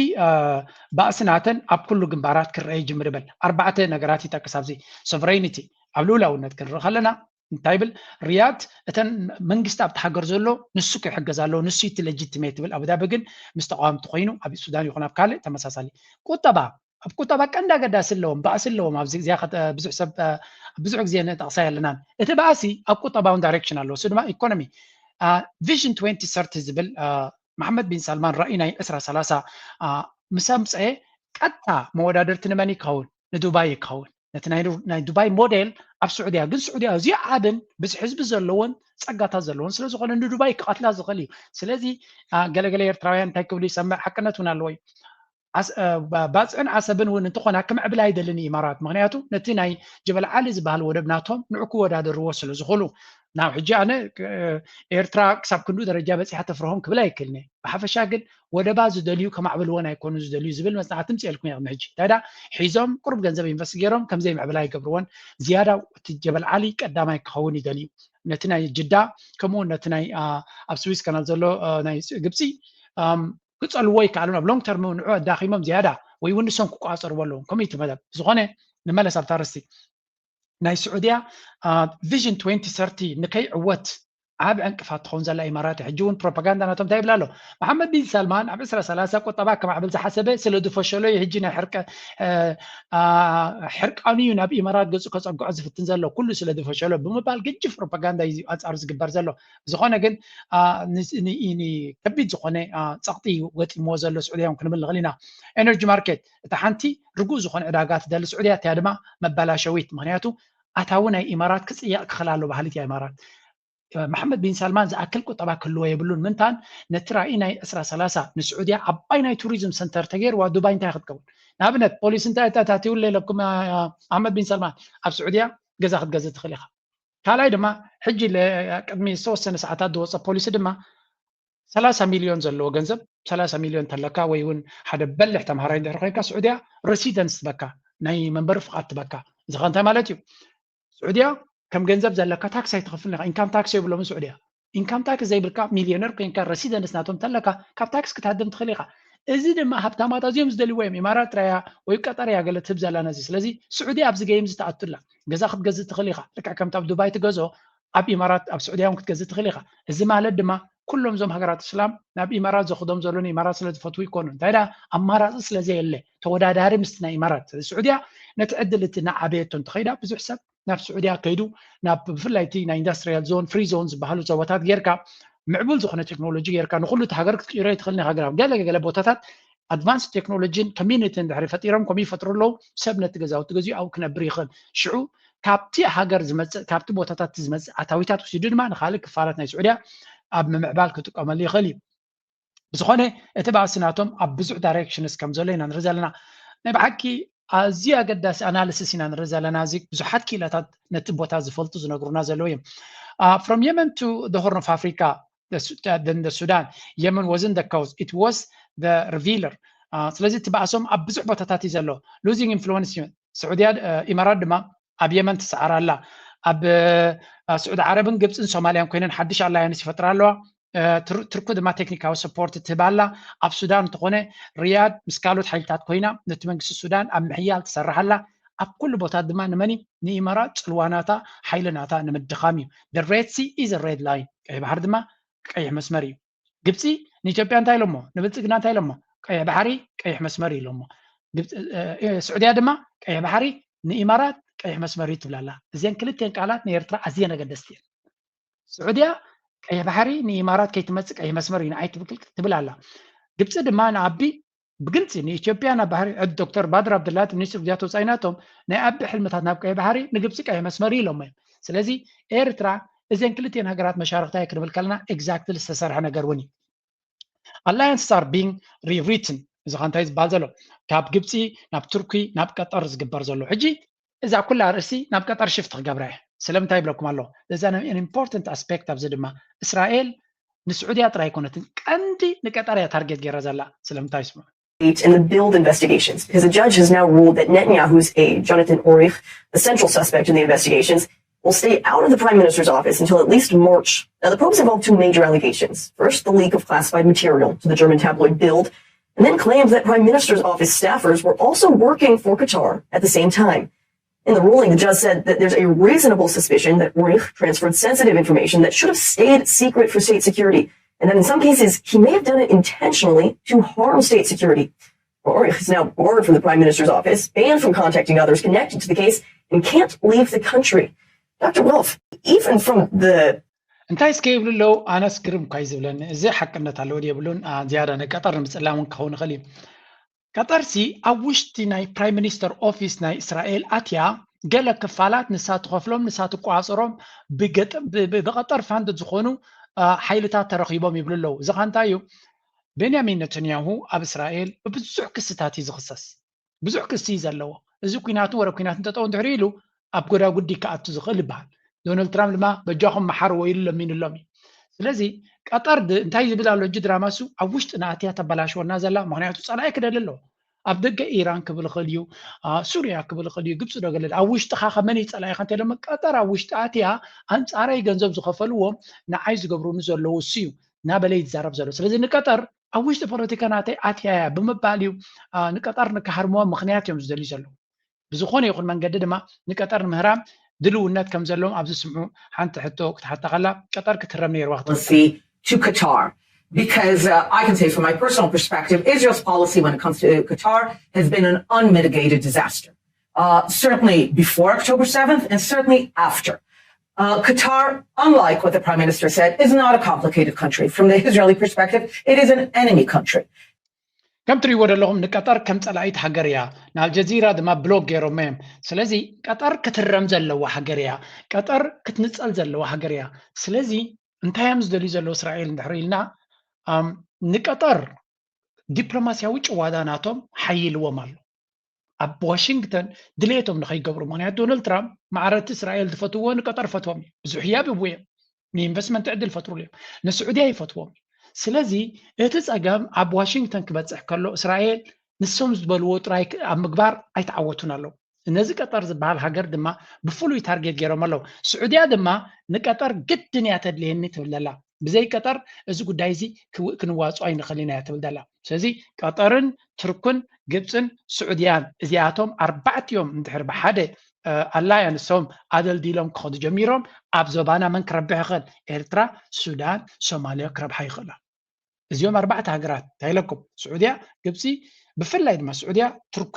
ባእሲ ናተን ኣብ ኩሉ ግንባራት ክረአ ይጅምር ይበል። ኣርባዕተ ነገራት ይጠቅስ ኣብዚ። Sovereignty ኣብ ልኡላውነት ክንርኢ ከለና እንታይ ይብል? ሪያድ እተን መንግስቲ ኣብቲ ሃገር ዘሎ ንሱ ክሕገዝ ኣለዎ፣ ንሱ እቲ legitimate ይብል። ኣቡዳቢ ግን ምስ ተቃወምቲ ኮይኑ ኣብ ሱዳን ይኹን ኣብ ካልእ ተመሳሳሊ። ቁጠባ ኣብ ቁጠባ ቀንዲ ኣገዳሲ ኣለዎም፣ ባእሲ ኣለዎም። ኣብዚ ግዜ ብዙሕ ሰብ ብዙሕ ግዜ ንጠቕሳ የለናን። እቲ ባእሲ ኣብ ቁጠባውን direction ኣለዎ። እሱ ድማ ኢኮኖሚ Vision twenty thirty ዝብል መሓመድ ቢን ሳልማን ራእይ ናይ ዕስራ ሰላሳ ምስ ኣምፀአ ቀጥታ መወዳደርቲ ንመን ይከውን? ንዱባይ ይከውን። ነቲ ናይ ዱባይ ሞዴል ኣብ ስዑድያ ግን ስዑድያ ኣዝዩ ዓብን ብዙሕ ህዝቢ ዘለዎን ፀጋታት ዘለዎን ስለዝኾነ ንዱባይ ክቐትላ ዝኽእል እዩ። ስለዚ ገለገለ ኤርትራውያን እንታይ ክብሉ ይሰምዕ፣ ሓቅነት እውን ኣለዎ እዩ። ባፅዕን ዓሰብን እውን እንተኾና ክምዕብል ኣይደልን ኢማራት። ምክንያቱ ነቲ ናይ ጀበል ዓሊ ዝበሃል ወደብ ናቶም ንዑ ክወዳደርዎ ስለ ዝኽእሉ። ናብ ሕጂ ኣነ ኤርትራ ክሳብ ክንዱ ደረጃ በፂሓ ተፍርሆም ክብል ኣይክእልኒ። ብሓፈሻ ግን ወደባ ዝደልዩ ከማዕብልወን ኣይኮኑ ዝደልዩ ዝብል መፅናዕቲ ምፅኤልኩም እየ። ቅድሚ ሕጂ እንታይ ዳ ሒዞም ቁሩብ ገንዘብ ኢንቨስት ገይሮም ከምዘይ ምዕብላ ይገብርወን። ዝያዳ እቲ ጀበል ዓሊ ቀዳማይ ክኸውን ይደልዩ። ነቲ ናይ ጅዳ ከምኡ እውን ነቲ ናይ ኣብ ስዊስ ካናል ዘሎ ናይ ግብፂ ክፀልዎ ይከኣሉን ኣብ long term ንዑ ኣዳኺሞም ዝያዳ ወይ እውን ንሶም ክቋፀርዎ ኣለዎም። ከምኡ እቲ መደብ ዝኾነ ንመለስ ኣብታ ርስቲ ናይ ስዑድያ Vision twenty thirty ንከይዕወት ዓብ ዕንቅፋት ትኸውን ዘላ ኢማራት። ሕጂ እውን ፕሮፓጋንዳ ናቶም እንታይ ይብል ኣሎ? መሓመድ ቢን ሳልማን ኣብ ዕስራ ሰላሳ ቁጠባ ከማዕብል ዝሓሰበ ስለ ዝፈሸሎ እዩ ሕጂ ናይ ሕርቀ ሕርቃኑ እዩ ናብ ኢማራት ገፁ ከፀግዖ ዝፍትን ዘሎ ኩሉ ስለ ዝፈሸሎ ብምባል ግጅፍ ፕሮፓጋንዳ እዩ ኣንፃሩ ዝግበር ዘሎ። ብዝኾነ ግን ከቢድ ዝኾነ ፀቕጢ እዩ ገጢምዎ ዘሎ ስዑድያ እውን ክንብል ንኽእል ኢና። Energy market እታ ሓንቲ ርጉእ ዝኾነ ዕዳጋ ትደሊ ስዑድያ እቲያ ድማ መበላሸዊት። ምክንያቱ ኣታዊ ናይ ኢማራት ክፅየቕ ክኽእል ኣሎ ባህሊት እያ ኢማራት። መሓመድ ቢን ሳልማን ዝኣክል ቁጠባ ክህልዎ የብሉን። ምንታን ነቲ ራእይ ናይ ዕስራ ሰላሳ ንስዑድያ ዓባይ ናይ ቱሪዝም ሰንተር ተገይርዋ ዱባይ እንታይ ክትከውን? ንኣብነት ፖሊስ እንታይ ተታትውለ ኢለኩም ኣሕመድ ቢን ሳልማን ኣብ ስዑድያ ገዛ ክትገዝእ ትኽእል ኢኻ። ካልኣይ ድማ ሕጂ ቅድሚ ዝተወሰነ ሰዓታት ዝወፀ ፖሊሲ ድማ ሰላሳ ሚልዮን ዘለዎ ገንዘብ ሰላሳ ሚልዮን ተለካ ወይ እውን ሓደ በልሕ ተምሃራይ እንድሕር ኮይንካ ስዑድያ ሬሲደንስ ትበካ ናይ መንበሪ ፍቓድ ትበካ። እዚ ከ እንታይ ማለት እዩ? ስዑድያ ከም ገንዘብ ዘለካ ታክስ ኣይትኸፍልን ኢኻ። ኢንካም ታክስ የብሎምን ስዑድያ። ኢንካም ታክስ ዘይብልካ ሚልዮነር ኮይንካ ሬሲደንስ ናቶም ተለካ ካብ ታክስ ክትሃድም ትኽእል ኢኻ። እዚ ድማ ሃብታማት ኣዝዮም ዝደልይዎ እዮም። ኢማራት ጥራይ እያ ወይ ቀጠር እያ ገለ ትህብ ዘላ ነዚ። ስለዚ ስዑድያ ኣብዚ ገይም እዚ ትኣቱ ኣላ። ገዛ ክትገዝእ ትኽእል ኢኻ። ልክዕ ከምቲ ኣብ ዱባይ ትገዝኦ ኣብ ኢማራት ኣብ ስዑድያ እውን ክትገዝእ ትኽእል ኢኻ። እዚ ማለት ድማ ኩሎም እዞም ሃገራት እስላም ናብ ኢማራት ዘኽዶም ዘሎ ንኢማራት ስለ ዝፈትዉ ይኮኑ። እንታይ ደኣ ኣማራፂ ስለ ዘየለ ተወዳዳሪ ምስቲ ናይ ኢማራት። ስለዚ ስዑድያ ነቲ ዕድል እቲ እናዓበየቶ እንተኸይዳ ብዙሕ ሰብ ናብ ስዑድያ ከይዱ ናብ ብፍላይ እቲ ናይ ኢንዳስትሪያል ዞን ፍሪ ዞን ዝበሃሉ ዞባታት ጌርካ ምዕቡል ዝኾነ ቴክኖሎጂ ጌርካ ንኩሉ እቲ ሃገር ክትቅይሮ ይትኽእል። ናይ ሃገር ኣብ ገለ ገለ ቦታታት ኣድቫንስ ቴክኖሎጂን ኮሚኒቲ እንድሕሪ ፈጢሮም ከምኡ ይፈጥሩ ኣለዉ። ሰብ ነቲ ገዛውቲ ገዚኡ ኣብኡ ክነብር ይኽእል። ሽዑ ካብቲ ሃገር ዝመፅእ ካብቲ ቦታታት ዝመፅእ ኣታዊታት ወሲዱ ድማ ንካልእ ክፋላት ናይ ስዑድያ ኣብ ምምዕባል ክጥቀመሉ ይኽእል እዩ። ብዝኾነ እቲ ባእሲ ናቶም ኣብ ብዙሕ ዳይሬክሽንስ ከም ዘሎ ኢና ንርኢ ዘለና። ናይ ብሓቂ ኣዝዩ ኣገዳሲ ኣናሊሲስ ኢና ንርኢ ዘለና። እዚ ብዙሓት ክኢላታት ነቲ ቦታ ዝፈልጡ ዝነግሩና ዘለዉ እዮም። From Yemen to the Horn of Africa, the Sudan, Yemen wasn't the cause, it was the revealer. ስለዚ እቲ ባእሶም ኣብ ብዙሕ ቦታታት እዩ ዘሎ። ሉዚንግ ኢንፍሉወንስ እዩ። ስዑድያ ኢማራት ድማ ኣብ የመን ትሰዓር ኣላ። ኣብ ስዑዲ ዓረብን ግብፅን ሶማልያን ኮይነን ሓድሽ ኣላያንስ ይፈጥራ ኣለዋ። ትርኩ ድማ ቴክኒካዊ ሰፖርት ትህብ ኣላ። ኣብ ሱዳን እንተኾነ ሪያድ ምስ ካልኦት ሓይልታት ኮይና ነቲ መንግስቲ ሱዳን ኣብ ምሕያል ትሰርሕ ኣላ። ኣብ ኩሉ ቦታት ድማ ንመን ንኢማራት ፅልዋናታ ሓይልናታ ንምድኻም እዩ። ሬድ ሲ ኢዝ ሬድ ላይን፣ ቀይ ባሕሪ ድማ ቀይሕ መስመር እዩ። ግብፂ ንኢትዮጵያ እንታይ ኢሎሞ? ንብልፅግና እንታይ ኢሎሞ? ቀይሕ ባሕሪ ቀይሕ መስመር ኢሎሞ። ስዑድያ ድማ ቀይሕ ባሕሪ ንኢማራት ቀይሕ መስመር እዩ ትብላላ። እዚን ክልቴን ቃላት ንኤርትራ ኣዝየን ኣገደስቲ እየን። ስዑድያ ቀይሕ ባሕሪ ንኢማራት ከይትመፅእ ቀይሕ መስመር እዩ ንዓይ ትብል ኣላ። ግብፂ ድማ ንኣቢ ብግልፂ ንኢትዮጵያ ናብ ባሕሪ ዕድ ዶክተር ባድር ኣብደላቲ ሚኒስትር ጉዳያት ወፃኢ ናቶም ናይ ኣቢ ሕልምታት ናብ ቀይሕ ባሕሪ ንግብፂ ቀይሕ መስመር እዩ ኢሎሞ እዮም። ስለዚ ኤርትራ እዘን ክልቲኤን ሃገራት መሻርክታ እየ ክንብል ከለና ኤግዛክትሊ ዝተሰርሐ ነገር እውን እዩ። Alliances are being rewritten። እዚ ከ እንታይ ዝበሃል ዘሎ? ካብ ግብፂ ናብ ቱርኪ ናብ ቀጠር ዝግበር ዘሎ ሕጂ እዛ ኩላ ርእሲ ናብ ቀጠር ሽፍት ክገብራ እየ። ስለምንታይ ይብለኩም ኣለኹ? እዛ important aspect ኣብዚ ድማ እስራኤል ንስዑድያ ጥራይ ኣይኮነትን፣ ቀንዲ ንቀጠር እያ ታርጌት ገይራ ዘላ። ስለምንታይ ስምዑ። In the build investigations, because a judge has now ruled that Netanyahu's aide, Jonathan Orich, the central suspect in the investigations, will stay out of the prime minister's office until at least March. Now, the probe has involved two major allegations. First, the leak of classified material to the German tabloid Bild, and then claims that prime minister's office staffers were also working for Qatar at the same time. In the ruling, the judge said that there's a reasonable suspicion that Orich transferred sensitive information that should have stayed secret for state security, and that in some cases, he may have done it intentionally to harm state security. Orich is now barred from the prime minister's office, banned from contacting others connected to the case, and can't leave the country. Doctor Wolf, even from the እንታይ እስከ ይብሉ ኣለዉ? ኣነስ ግርም እኳ እዩ ዝብለኒ። እዚ ሓቅነት ኣለዎ ድዩ የብሉን? ዝያዳ ንቀጠር ንምፅላም እውን ክኸውን ይኽእል እዩ። ቀጠርሲ ኣብ ውሽጢ ናይ ፕራይም ሚኒስተር ኦፊስ ናይ እስራኤል ኣትያ ገለ ክፋላት ንሳ ትኸፍሎም ንሳ ትቆፃፀሮም ብቀጠር ፋንድ ዝኾኑ ሓይልታት ተረኺቦም ይብሉ ኣለዉ። እዚ ኸ እንታይ እዩ? ቤንያሚን ነተንያሁ ኣብ እስራኤል ብብዙሕ ክስታት እዩ ዝኽሰስ። ብዙሕ ክሲ እዩ ዘለዎ። እዚ ኩናትን ወረ ኩናትን ጠጠው እንድሕር ኢሉ ኣብ ጎዳጉዲ ክኣቱ ዝኽእል ይበሃል። ዶናልድ ትራምፕ ድማ በጃኹም መሓርዎ ኢሉ ለሚኑሎም እዩ። ስለዚ ቀጠር እንታይ ዝብል ኣሎ ሕጂ ድራማ እሱ ኣብ ውሽጥና ኣትያ ተበላሽወና ዘላ። ምኽንያቱ ፀላኢ ክደሊ ኣለዎ። ኣብ ደገ ኢራን ክብል ይኽእል እዩ፣ ሱርያ ክብል ይኽእል እዩ፣ ግብፂ ዶ ገለ ኣብ ውሽጥኻ ከመን እዩ ፀላኢኻ እንተኢሎም ቀጠር ኣብ ውሽጢ ኣትያ ኣንፃረይ ገንዘብ ዝኸፈልዎም ንዓይ ዝገብሩኒ ዘለዉ እሱ እዩ እናበለ እዩ ዝዛረብ ዘሎ። ስለዚ ንቀጠር ኣብ ውሽጢ ፖለቲካ ናተይ ኣትያ እያ ብምባል እዩ ንቀጠር ንክሃርምዎ ምኽንያት እዮም ዝደልዩ ዘለዉ። ብዝኾነ ይኹን መንገዲ ድማ ንቀጠር ንምህራም ድልውነት ከም ዘለዎም ኣብ ዝስምዑ ሓንቲ ሕቶ ክትሓታ ከላ ቀጠር ክትህረም ነይርዋ ክትብል to Qatar. Because uh, I can say from my personal perspective, Israel's policy when it comes to Qatar has been an unmitigated disaster. Uh, certainly before October seventh and certainly after. Uh, Qatar, unlike what the Prime Minister said, is not a complicated country. From the Israeli perspective, it is an enemy country. ከም ትሪእዎ ዘለኹም ንቀጠር ከም ፀላኢት ሃገር እያ። ንኣልጀዚራ ድማ ብሎክ ገይሮም እዮም። ስለዚ ቀጠር ክትረም ዘለዋ ሃገር እያ። ቀጠር ክትንፀል ዘለዋ ሃገር እያ። ስለዚ እንታይ እዮም ዝደልዩ ዘለዉ እስራኤል እንድሕር ኢልና ንቀጠር ዲፕሎማስያዊ ጭዋዳ ናቶም ሓይልዎም ኣሎ። ኣብ ዋሽንግተን ድሌቶም ንኸይገብሩ። ምኽንያቱ ዶናልድ ትራምፕ ማዕረቲ እስራኤል ዝፈትውዎ ንቀጠር ፈትዎም እዩ። ብዙሕ ህያብ ይብዎ እዮም። ንኢንቨስትመንት ዕድል ፈጥሩሉ እዮም። ንስዑድያ ይፈትዎም እዩ። ስለዚ እቲ ፀገም ኣብ ዋሽንግተን ክበፅሕ ከሎ እስራኤል ንሶም ዝበልዎ ጥራይ ኣብ ምግባር ኣይተዓወቱን ኣለዉ። ነዚ ቀጠር ዝበሃል ሃገር ድማ ብፍሉይ ታርጌት ገይሮም ኣለዉ። ስዑድያ ድማ ንቀጠር ግድን እያ ተድልየኒ ትብል ዘላ። ብዘይ ቀጠር እዚ ጉዳይ እዚ ክንዋፅኦ ኣይንኽእልን እያ ትብል ዘላ። ስለዚ ቀጠርን ቱርክን ግብፅን ስዑድያን እዚኣቶም ኣርባዕቲኦም እንድሕር ብሓደ ኣላያንሶም ኣደልዲሎም ክኸዱ ጀሚሮም። ኣብ ዞባና መን ክረብሕ ይኽእል? ኤርትራ፣ ሱዳን፣ ሶማልያ ክረብሓ ይኽእላ። እዚኦም ኣርባዕተ ሃገራት እንታይ ኢለኩም? ስዑድያ፣ ግብፂ፣ ብፍላይ ድማ ስዑድያ፣ ቱርኪ፣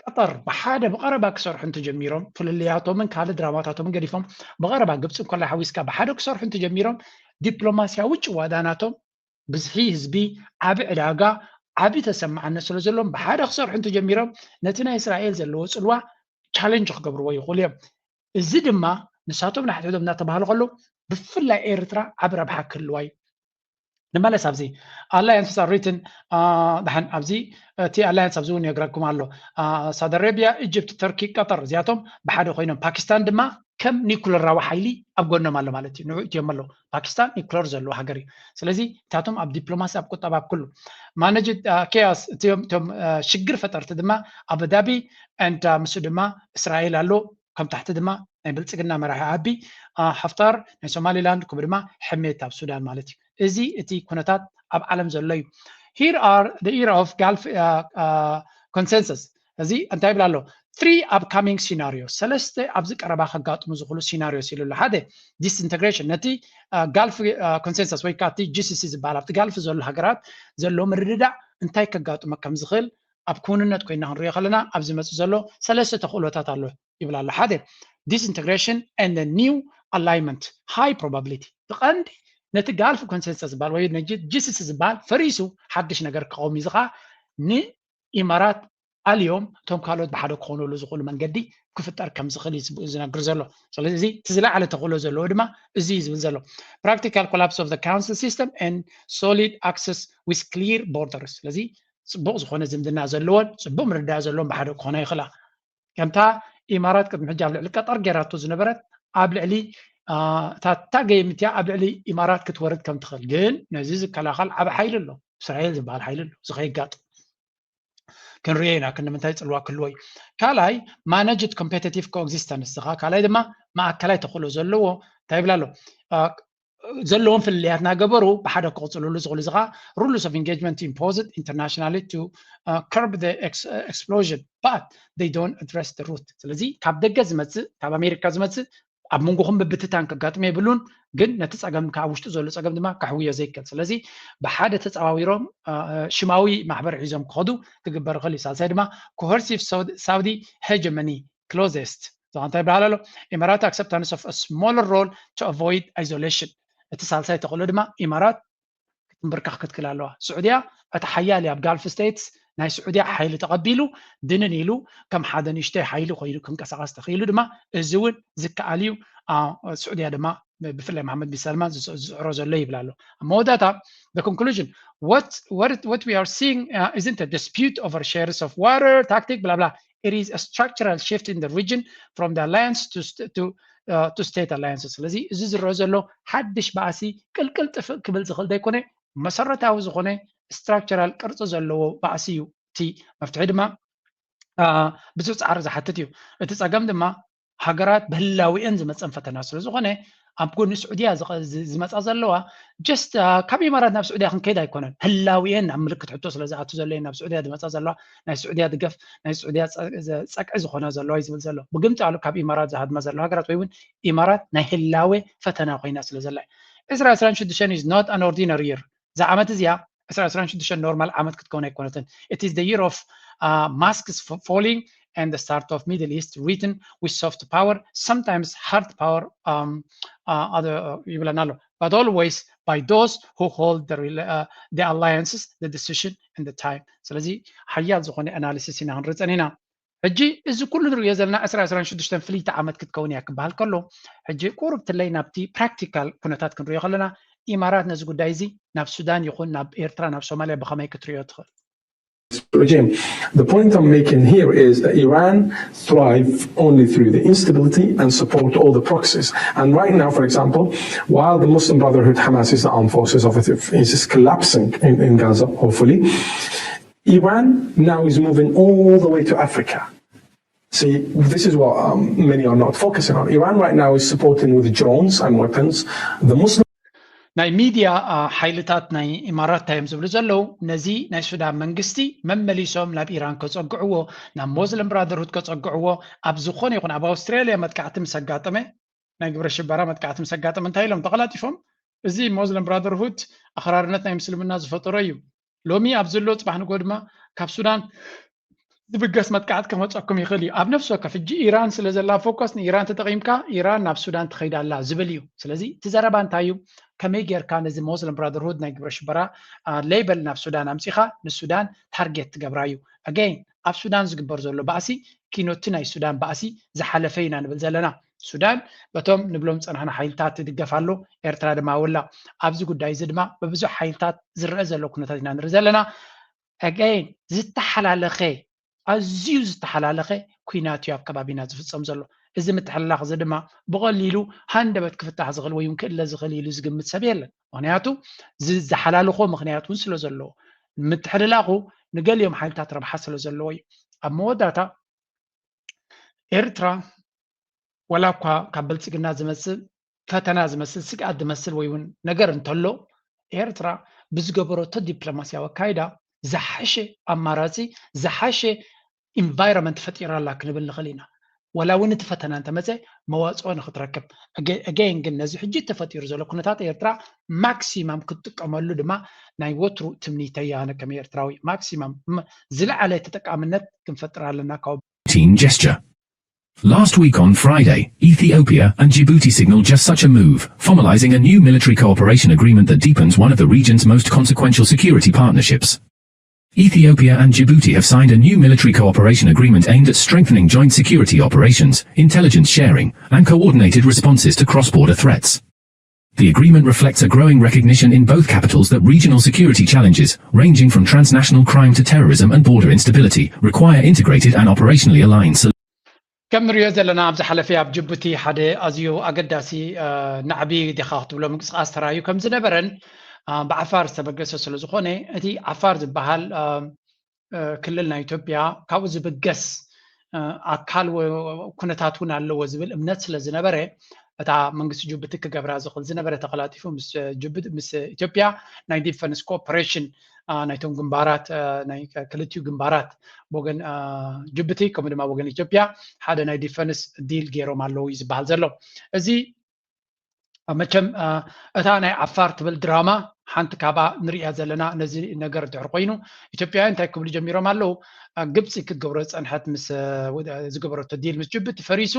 ቀጠር ብሓደ ብቐረባ ክሰርሑ እንተጀሚሮም፣ ፍልልያቶምን ካልእ ድራማታቶምን ገዲፎም ብቐረባ ግብፂ እንኮላይ ሓዊስካ ብሓደ ክሰርሑ እንተጀሚሮም፣ ዲፕሎማስያዊ ጭዋዳናቶም ብዝሒ ህዝቢ፣ ዓቢ ዕዳጋ፣ ዓቢ ተሰማዕነት ስለ ዘለዎም ብሓደ ክሰርሑ እንተጀሚሮም ነቲ ናይ እስራኤል ዘለዎ ፅልዋ ቻለንጅ ክገብርዎ ይኽእሉ እዮም። እዚ ድማ ንሳቶም ንሓድሕዶም እናተባህሉ ከለዉ ብፍላይ ኤርትራ ዓቢ ረብሓ ክህልዋ እዩ። ንመለስ ኣብዚ ኣላያንስስ ኣር ሪትን ድሓን ኣብዚ እቲ ኣላያንስ ኣብዚ እውን ይነግረኩም ኣሎ። ሳውዲ ኣረቢያ፣ ኢጅፕት፣ ተርኪ፣ ቀጠር እዚኣቶም ብሓደ ኮይኖም ፓኪስታን ድማ ከም ኒኩለራዊ ሓይሊ ኣብ ጎኖም ኣሎ ማለት እዩ። ንዑ እትዮም ኣለዉ። ፓኪስታን ኒኩለር ዘለዎ ሃገር እዩ። ስለዚ እታቶም ኣብ ዲፕሎማሲ፣ ኣብ ቁጠባ፣ ኣብ ኩሉ ማነጅ ኬያስ እትዮም እቶም ሽግር ፈጠርቲ ድማ ኣቡዳቢ ንዳ ምስ ድማ እስራኤል ኣሎ። ከም ታሕቲ ድማ ናይ ብልፅግና መራሒ ኣቢ ሓፍታር ናይ ሶማሊላንድ፣ ከምኡ ድማ ሕሜት ኣብ ሱዳን ማለት እዩ። እዚ እቲ ኩነታት ኣብ ዓለም ዘሎ እዩ። Here are the era of Gulf consensus። እዚ እንታይ ይብል ኣሎ? Three upcoming scenarios፣ ሰለስተ ኣብዚ ቀረባ ከጋጥሙ ዝኽእሉ ሲናሪዮስ ኢሉ ኣሎ። ሓደ ዲስኢንተግሬሽን፣ ነቲ ጋልፍ ኮንሰንሰስ ወይ ከዓ እቲ ጂሲሲ ዝበሃል ኣብቲ ጋልፍ ዘሎ ሃገራት ዘሎ ምርድዳእ እንታይ ከጋጥሞ ከም ዝኽእል ኣብ ክውንነት ኮይና ክንሪኦ ከለና ኣብዚ መፅእ ዘሎ ሰለስተ ተኽእሎታት ኣሎ ይብል ኣሎ። ሓደ ዲስኢንተግሬሽን and new alignment high probability። ብቐንዲ ነቲ ጋልፍ ኮንሰንሰስ ዝበሃል ወይ ጂሲሲ ዝበሃል ፈሪሱ ሓድሽ ነገር ክኸውን እዩ። እዚ ከዓ ንኢማራት ኣልዮም እቶም ካልኦት ብሓደ ክኾኑሉ ዝኽእሉ መንገዲ ክፍጠር ከም ዝኽእል እዩ ዝነግር ዘሎ። ስለዚ እዚ እቲ ዝለዓለ ተኽእሎ ዘለዎ ድማ እዚ እዩ ዝብል ዘሎ። Practical collapse of the council system and solid access with clear borders። ስለዚ ፅቡቕ ዝኾነ ዝምድና ዘለዎን ፅቡቕ ምርዳእ ዘለዎን ብሓደ ክኾና ይኽእላ። ከምታ ኢማራት ቅድሚ ሕጂ ኣብ ልዕሊ ቀጠር ገይራቶ ዝነበረት ኣብ ልዕሊ እታ ገይም እቲኣ ኣብ ልዕሊ ኢማራት ክትወርድ ከም ትኽእል፣ ግን ነዚ ዝከላኸል ዓቢ ሓይሊ ኣሎ። እስራኤል ዝበሃል ሓይሊ ኣሎ፣ እዚ ከይጋጥም ክንሪኦ ኢና። ክንምንታይ ፅልዋ ክህልዎ እዩ። ካልኣይ ማነጅድ ኮምፔቲቲቭ ኮኤግዚስተንስ፣ እዚ ከዓ ካልኣይ ድማ ማእከላይ ተኽእሎ ዘለዎ እንታይ ይብል ኣሎ? ዘለዎም ፍልልያት እናገበሩ ብሓደ ክቕፅልሉ ዝኽእሉ፣ እዚ ከዓ rules of engagement imposed internationally to curb the explosion but they don't address the root። ስለዚ ካብ ደገ ዝመፅእ፣ ካብ ኣሜሪካ ዝመፅእ ኣብ መንጎኹም ምብትታን ከጋጥም የብሉን፣ ግን ነቲ ፀገም ካብ ውሽጡ ዘሎ ፀገም ድማ ከሕውዮ ዘይክእል። ስለዚ ብሓደ ተፀዋዊሮም ሽማዊ ማሕበር ሒዞም ክኸዱ ክግበር ይኽእል እዩ። ሳልሳይ ድማ coercive Saudi hegemony clauses፣ እዚ እንታይ ይበሃል ኣሎ? Emirati acceptance of a smaller role to avoid isolation። እቲ ሳልሳይ ተኽእሎ ድማ ኢማራት ክትንብርካኽ ክትክል ኣለዋ። ስዑድያ እቲ ሓያል ኣብ ጋልፍ ስቴትስ ናይ ስዑድያ ሓይሊ ተቐቢሉ ድንን ኢሉ ከም ሓደ ንእሽተይ ሓይሊ ኮይኑ ክንቀሳቐስ ተኽኢሉ ድማ እዚ እውን ዝከኣል እዩ። ስዑድያ ድማ ብፍላይ መሓመድ ቢን ሰልማን ዝፅዕሮ ዘሎ ይብል ኣሎ። ኣብ መወዳእታ the conclusion what what what we are seeing uh, isn't a dispute over shares of water tactic blah blah. It is a structural shift in the region from the alliance to to uh, to state alliances። ስለዚ እዚ ዝረአ ዘሎ ሓድሽ ባእሲ ቅልቅል ጥፍእ ክብል ዝኽእል ዘይኮነ መሰረታዊ ዝኾነ ስትራክቸራል ቅርፂ ዘለዎ ባእሲ እዩ። እቲ መፍትሒ ድማ ብዙሕ ፃዕሪ ዝሓትት እዩ። እቲ ፀገም ድማ ሃገራት ብህላዊአን ዝመፀን ፈተና ስለ ዝኾነ ኣብ ጎኒ ስዑድያ ዝመፃ ዘለዋ ጀስት ካብ ኢማራት ናብ ስዑድያ ክንከይድ ኣይኮነን። ህላዊአን ኣብ ምልክት ሕቶ ስለ ዝኣቱ ዘለየን ናብ ስዑድያ ዝመፃ ዘለዋ ናይ ስዑድያ ድገፍ ናይ ስዑድያ ፀግዒ ዝኾና ዘለዋ እዩ ዝብል ዘሎ። ብግምጣሉ ካብ ኢማራት ዝሃድማ ዘለዋ ሃገራት ወይ እውን ኢማራት ናይ ህላዌ ፈተና ኮይና ስለ ዘላ። ዕስራ ዕስራን ሽዱሽተን is not an ordinary year። እዛ ዓመት እዚኣ ዕስራ ዕስራን ሽዱሽተን ኖርማል ዓመት ክትከውን ኣይኮነትን። It is the year of uh, masks falling and the start of Middle East written with soft power, sometimes hard power um, uh, other, uh, ይብለና ኣሎ but always by those who hold the, uh, the alliances, the decision and the time። ስለዚ ሓያል ዝኾነ ኣናሊሲስ ኢና ክንርኢ ፀኒና። ሕጂ እዚ ኩሉ ንሪኦ ዘለና ዕስራ ዕስራን ሽዱሽተን ፍልይቲ ዓመት ክትከውን እያ ክበሃል ከሎ ሕጂ ቁሩብ ትለይ ናብቲ ፕራክቲካል ኩነታት ክንሪኦ ከለና ኢማራት ነዚ ጉዳይ እዚ ናብ ሱዳን ይኹን ናብ ኤርትራ ናብ ሶማልያ ብኸመይ ክትሪኦ ትኽእል? Regime. The point I'm making here is that Iran thrive only through the instability and support all the proxies. And right now, for example, while the Muslim Brotherhood Hamas is the armed forces of it is collapsing in, in Gaza, hopefully, Iran now is moving all the way to Africa. See, this is what um, many are not focusing on. Iran right now is supporting with drones and weapons the Muslim. ናይ ሚድያ ሓይልታት ናይ ኢማራት እንታይ እዮም ዝብሉ ዘለዉ? ነዚ ናይ ሱዳን መንግስቲ መመሊሶም ናብ ኢራን ከፀግዕዎ፣ ናብ ሞስሊም ብራደርሁድ ከፀግዕዎ፣ ኣብ ዝኾነ ይኹን ኣብ ኣውስትራልያ መጥቃዕቲ ምስ ኣጋጠመ፣ ናይ ግብረ ሽበራ መጥቃዕቲ ምስ ኣጋጠመ እንታይ ኢሎም ተቐላጢፎም? እዚ ሞስሊም ብራደርሁድ ኣኽራርነት ናይ ምስልምና ዝፈጠሮ እዩ። ሎሚ ኣብ ዘሎ ፅባሕ ንጎ ድማ ካብ ሱዳን ዝብገስ መጥቃዕቲ ከመፀኩም ይኽእል እዩ። ኣብ ነፍሲ ወከፍ ሕጂ ኢራን ስለ ዘላ ፎከስ ንኢራን ተጠቒምካ ኢራን ናብ ሱዳን ትኸይድ ኣላ ዝብል እዩ። ስለዚ እቲ ዘረባ እንታይ እዩ? ከመይ ጌርካ ነዚ ሞስሊም ብራደርሁድ ናይ ግብረ ሽበራ ሌበል ናብ ሱዳን ኣምፂኻ ንሱዳን ታርጌት ትገብራ እዩ። ኣገይን ኣብ ሱዳን ዝግበር ዘሎ ባእሲ ኪኖቲ ናይ ሱዳን ባእሲ ዝሓለፈ ኢና ንብል ዘለና። ሱዳን በቶም ንብሎም ዝፀናሕና ሓይልታት ትድገፍ ኣሎ፣ ኤርትራ ድማ ውላ። ኣብዚ ጉዳይ እዚ ድማ ብብዙሕ ሓይልታት ዝረአ ዘሎ ኩነታት ኢና ንርኢ ዘለና። ኣገይን ዝተሓላለኸ ኣዝዩ ዝተሓላለኸ ኩናት እዩ ኣብ ከባቢና ዝፍፀም ዘሎ። እዚ ምትሕልላኽ እዚ ድማ ብቐሊሉ ሃንደበት ክፍታሕ ዝኽእል ወይ እውን ክእለ ዝኽእል ኢሉ ዝግምት ሰብ የለን። ምክንያቱ ዝሓላልኾ ምክንያት እውን ስለ ዘለዎ ምትሕልላኹ ንገሊኦም ሓይልታት ረብሓ ስለ ዘለዎ እዩ። ኣብ መወዳእታ ኤርትራ ወላ እኳ ካብ ብልፅግና ዝመፅእ ፈተና ዝመስል ስግኣት ዝመስል ወይ እውን ነገር እንተሎ ኤርትራ ብዝገበረቶ ዲፕሎማስያዊ ኣካይዳ ዝሓሸ ኣማራፂ ዝሓሸ ኢንቫይሮንመንት ፈጢራ ኣላ ክንብል ንኽእል ኢና። ወላ እውን እቲ ፈተና እንተመፀ መዋፅኦ ንክትረክብ ኣገይን ግን ነዚ ሕጂ ተፈጢሩ ዘሎ ኩነታት ኤርትራ ማክሲማም ክትጥቀመሉ ድማ ናይ ወትሩ ትምኒተይ ኣነ ከም ኤርትራዊ ማክሲማም ዝለዓለ ተጠቃምነት ክንፈጥር ኣለና ካብ Team gesture. Last week on Friday, Ethiopia and Djibouti signaled just such a move, formalizing a new military cooperation agreement that deepens one of the region's most consequential security partnerships. Ethiopia and Djibouti have signed a new military cooperation agreement aimed at strengthening joint security operations, intelligence sharing, and coordinated responses to cross-border threats. The agreement reflects a growing recognition in both capitals that regional security challenges, ranging from transnational crime to terrorism and border instability, require integrated and operationally aligned solutions. ከም ንሪኦ ዘለና ኣብ ዝሓለፈ ኣብ ጅቡቲ ሓደ ኣዝዩ ኣገዳሲ ናዕቢ ዲኻ ክትብሎ ምንቅስቃስ ተራእዩ ከም ዝነበረን ብዓፋር ዝተበገሰ ስለ ዝኾነ እቲ ዓፋር ዝበሃል ክልል ናይ ኢትዮጵያ ካብኡ ዝብገስ ኣካል ኩነታት እውን ኣለዎ ዝብል እምነት ስለ ዝነበረ እታ መንግስቲ ጅቡቲ ክገብራ ዝኽእል ዝነበረ ተቐላጢፉ ምስ ኢትዮጵያ ናይ ዲፈንስ ኮኦፐሬሽን ናይቶም ግንባራት ናይ ክልቲኡ ግንባራት ወገን ጅቡቲ ከምኡ ድማ ወገን ኢትዮጵያ ሓደ ናይ ዲፈንስ ዲል ገይሮም ኣለዉ እዩ ዝበሃል ዘሎ። እዚ መቸም እታ ናይ ዓፋር ትብል ድራማ ሓንቲ ካብኣ ንሪኣ ዘለና ነዚ ነገር ድሕር ኮይኑ ኢትዮጵያውያን እንታይ ክብሉ ጀሚሮም ኣለዉ? ግብፂ ክትገብሮ ዝፀንሐት ምስ ዝገበረቶ ዲል ምስ ጅቡቲ ፈሪሱ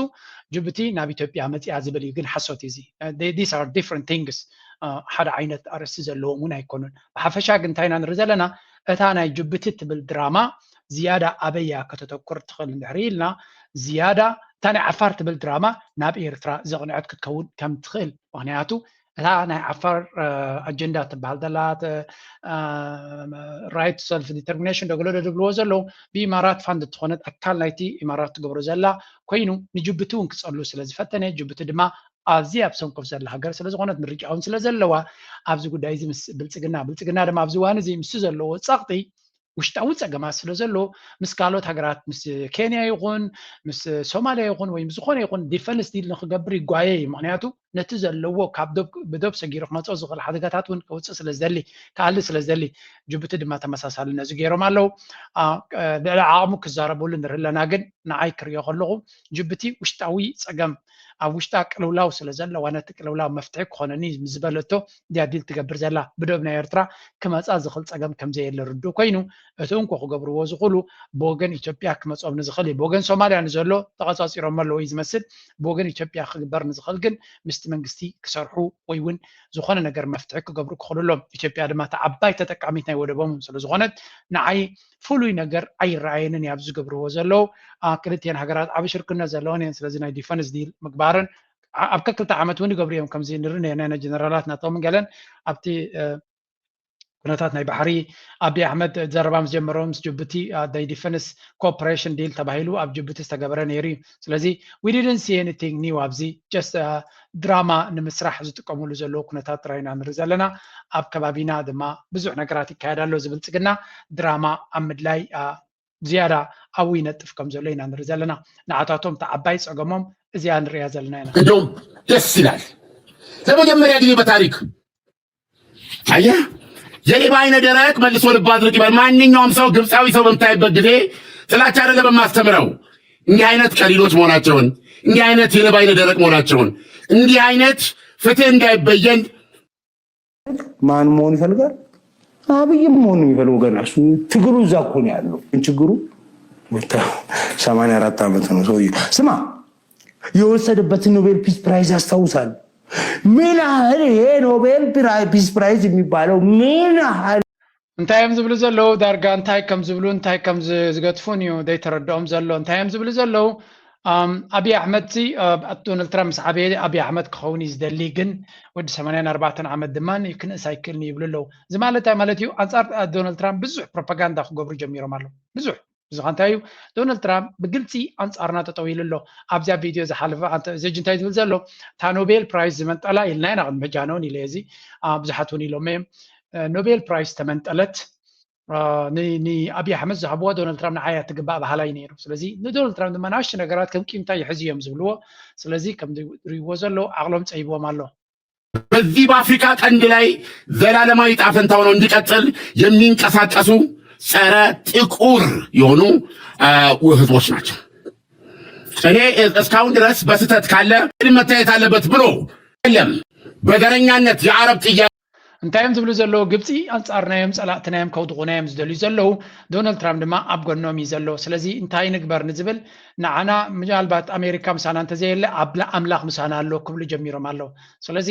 ጅቡቲ ናብ ኢትዮጵያ መፂኣ ዝብል እዩ። ግን ሓሶት እዩ እዚ። These are different things። ሓደ ዓይነት ኣርእስቲ ዘለዎም እውን ኣይኮኑን። ብሓፈሻ ግን እንታይ ኢና ንርኢ ዘለና? እታ ናይ ጅቡቲ ትብል ድራማ ዝያዳ ኣበያ ከተተኩር ትኽእል እንድሕር ኢልና ዝያዳ እታ ናይ ዓፋር ትብል ድራማ ናብ ኤርትራ ዘቕንዐት ክትከውን ከም ትኽእል። ምክንያቱ እታ ናይ ዓፋር ኣጀንዳ ትበሃል ዘላ right self determination ዶ ገለ ዶ ዝብልዎ ዘለዉ ብኢማራት ፋንድ እትኾነት ኣካል ናይቲ ኢማራት ትገብሮ ዘላ ኮይኑ ንጅቡቲ እውን ክፀሉ ስለ ዝፈተነ ጅቡቲ ድማ ኣብዚ ኣብ ሰንኮፍ ዘላ ሃገር ስለ ዝኾነት ምርጫ እውን ስለ ዘለዋ ኣብዚ ጉዳይ እዚ ምስ ብልፅግና ብልፅግና ድማ ኣብዚ እዋን እዚ ምስ ዘለዎ ፀቕጢ ውሽጣዊ ፀገማት ስለ ዘሎ ምስ ካልኦት ሃገራት ምስ ኬንያ ይኹን ምስ ሶማልያ ይኹን ወይ ምስ ዝኾነ ይኹን ዲፈንስ ዲል ንክገብር ይጓየ እዩ። ምክንያቱ ነቲ ዘለዎ ካብ ዶብ ብዶብ ሰጊሩ ክመፅኦ ዝኽእል ሓደጋታት እውን ከውፅእ ስለ ዝደሊ ክኣሊ ስለ ዝደሊ ጅቡቲ ድማ ተመሳሳሊ ነዚ ገይሮም ኣለዉ። ልዕሊ ዓቕሙ ክዛረበሉ ንርኢ ኣለና። ግን ንዓይ ክሪኦ ከለኹ ጅቡቲ ውሽጣዊ ፀገም ኣብ ውሽጣ ቅልውላው ስለ ዘለዋ ነቲ ቅልውላው መፍትሒ ክኾነኒ ምስ ዝበለቶ ድያ ዲል ትገብር ዘላ ብዶብ ናይ ኤርትራ ክመፃ ዝኽእል ፀገም ከምዘየለ ርዱእ ኮይኑ እቲ እንኮ ክገብርዎ ዝኽእሉ ብወገን ኢትዮጵያ ክመፅኦም ንዝኽእል እዩ። ብወገን ሶማልያ ንዘሎ ተቐፃፂሮም ኣለዉ እዩ ዝመስል። ብወገን ኢትዮጵያ ክግበር ንዝኽእል ግን ምስቲ መንግስቲ ክሰርሑ ወይ እውን ዝኾነ ነገር መፍትሒ ክገብሩ ክኽእሉ ኣለዎም። ኢትዮጵያ ድማ እቲ ዓባይ ተጠቃሚት ናይ ወደቦም ስለ ዝኾነት ንዓይ ፍሉይ ነገር ኣይረኣየንን እዩ ኣብዚ ዝገብርዎ ዘለዉ። ክልቲኤን ሃገራት ዓቢ ሽርክነት ዘለወን እየን። ስለዚ ናይ ዲፈንስ ዲል ምግባርን ኣብ ከክልተ ዓመት እውን ይገብሩ እዮም። ከምዚ ንርኢ ነርና ጀነራላት ናቶም ገለን ኣብቲ ኩነታት ናይ ባሕሪ ኣቢ ኣሕመድ ዘረባ ምስ ጀመሮ ምስ ጅቡቲ ናይ ዲፈንስ ኮኦፐሬሽን ዲል ተባሂሉ ኣብ ጅቡቲ ዝተገበረ ነይሩ እዩ። ስለዚ we didn't see anything new ኣብዚ just ድራማ ንምስራሕ ዝጥቀምሉ ዘለዉ ኩነታት ጥራይ ኢና ንርኢ ዘለና። ኣብ ከባቢና ድማ ብዙሕ ነገራት ይካየድ ኣሎ። እዚ ብልፅግና ድራማ ኣብ ምድላይ ዝያዳ ኣብኡ ይነጥፍ ከም ዘሎ ኢና ንርኢ ዘለና። ንዓታቶም እቲ ዓባይ ፀገሞም እዚኣ ንሪኣ ዘለና ኢና። እንደውም ደስ ይላል። ለመጀመሪያ ጊዜ በታሪክ አየህ፣ የሌባ አይነ ደረቅ መልሶ ልብ አድርቅ ይባል። ማንኛውም ሰው ግብፃዊ ሰው በምታይበት ጊዜ ጥላቻ አይደለም የማስተምረው። እንዲህ አይነት ቀሊሎች መሆናቸውን፣ እንዲህ አይነት የሌባ አይነ ደረቅ መሆናቸውን፣ እንዲህ አይነት ፍትህ እንዳይበየን ማን መሆን ይፈልጋል? አብይም መሆን የሚፈልገው ገና እሱ ትግሉ እዛ እኮ ነው ያለው። ችግሩ ሰማንያ አራት ዓመት ነው ሰውዬው። ስማ፣ የወሰደበትን ኖቤል ፒስ ፕራይዝ ያስታውሳል። ምን ያህል ይሄ ኖቤል ፒስ ፕራይዝ የሚባለው ምን ያህል እንታይ እዮም ዝብሉ ዘለዉ? ዳርጋ እንታይ ከም ዝብሉ እንታይ ከም ዝገጥፉን እዩ ዘይተረድኦም ዘሎ። እንታይ እዮም ዝብሉ ዘለዉ? ኣብይ ኣሕመድ ሲ ዶናልድ ትራምፕ ምስ ዓበየ ኣብይ ኣሕመድ ክኸውን እዩ ዝደሊ፣ ግን ወዲ ሰማንያን ኣርባዕተን ዓመት ድማ ክንእስ ኣይክእልን ይብሉ ኣለዉ። እዚ ማለት እንታይ ማለት እዩ? ኣንፃር ዶናልድ ትራምፕ ብዙሕ ፕሮፓጋንዳ ክገብሩ ጀሚሮም ኣለዉ። ብዙሕ ብዙ እንታይ እዩ? ዶናልድ ትራምፕ ብግልፂ ኣንፃርና ጠጠው ኢሉ ኣሎ። ኣብዚኣ ቪድዮ ዝሓለፈ ጀጅ እንታይ ዝብል ዘሎ? እታ ኖቤል ፕራይዝ ዝመንጠላ ኢልና ኢና ቅድሚ ሕጂ ኣነ እውን ኢለ እዚ ብዙሓት እውን ኢሎም እዮም። ኖቤል ፕራይዝ ተመንጠለት ንኣብይ ኣሕመድ ዝሃብዋ ዶናልድ ትራምፕ ንዓያ ትግባእ ባህላይ ነይሩ። ስለዚ ንዶናልድ ትራምፕ ድማ ናሽቲ ነገራት ከም ቂምታ ይሕዙ እዮም ዝብልዎ። ስለዚ ከም ትሪእዎ ዘሎ ዓቕሎም ፀይብዎም ኣሎ። በዚህ በአፍሪካ ቀንድ ላይ ዘላለማዊ ጣፈንታ ሆነው እንዲቀጥል የሚንቀሳቀሱ ጸረ ጥቁር የሆኑ ህዝቦች ናቸው። እኔ እስካሁን ድረስ በስህተት ካለ መታየት አለበት ብሎ የለም። በዘረኛነት የአረብ ጥያቄ እንታይ እዮም ዝብሉ ዘለዉ? ግብፂ ኣንፃርና እዮም፣ ፀላእትና እዮም፣ ከውድቑና እዮም ዝደልዩ ዘለዉ። ዶናልድ ትራምፕ ድማ ኣብ ጎኖም እዩ ዘሎ። ስለዚ እንታይ ንግበር ንዝብል ንዓና ምናልባት ኣሜሪካ ምሳና እንተዘየለ ኣምላኽ ምሳና ኣሎ ክብሉ ጀሚሮም ኣለዉ። ስለዚ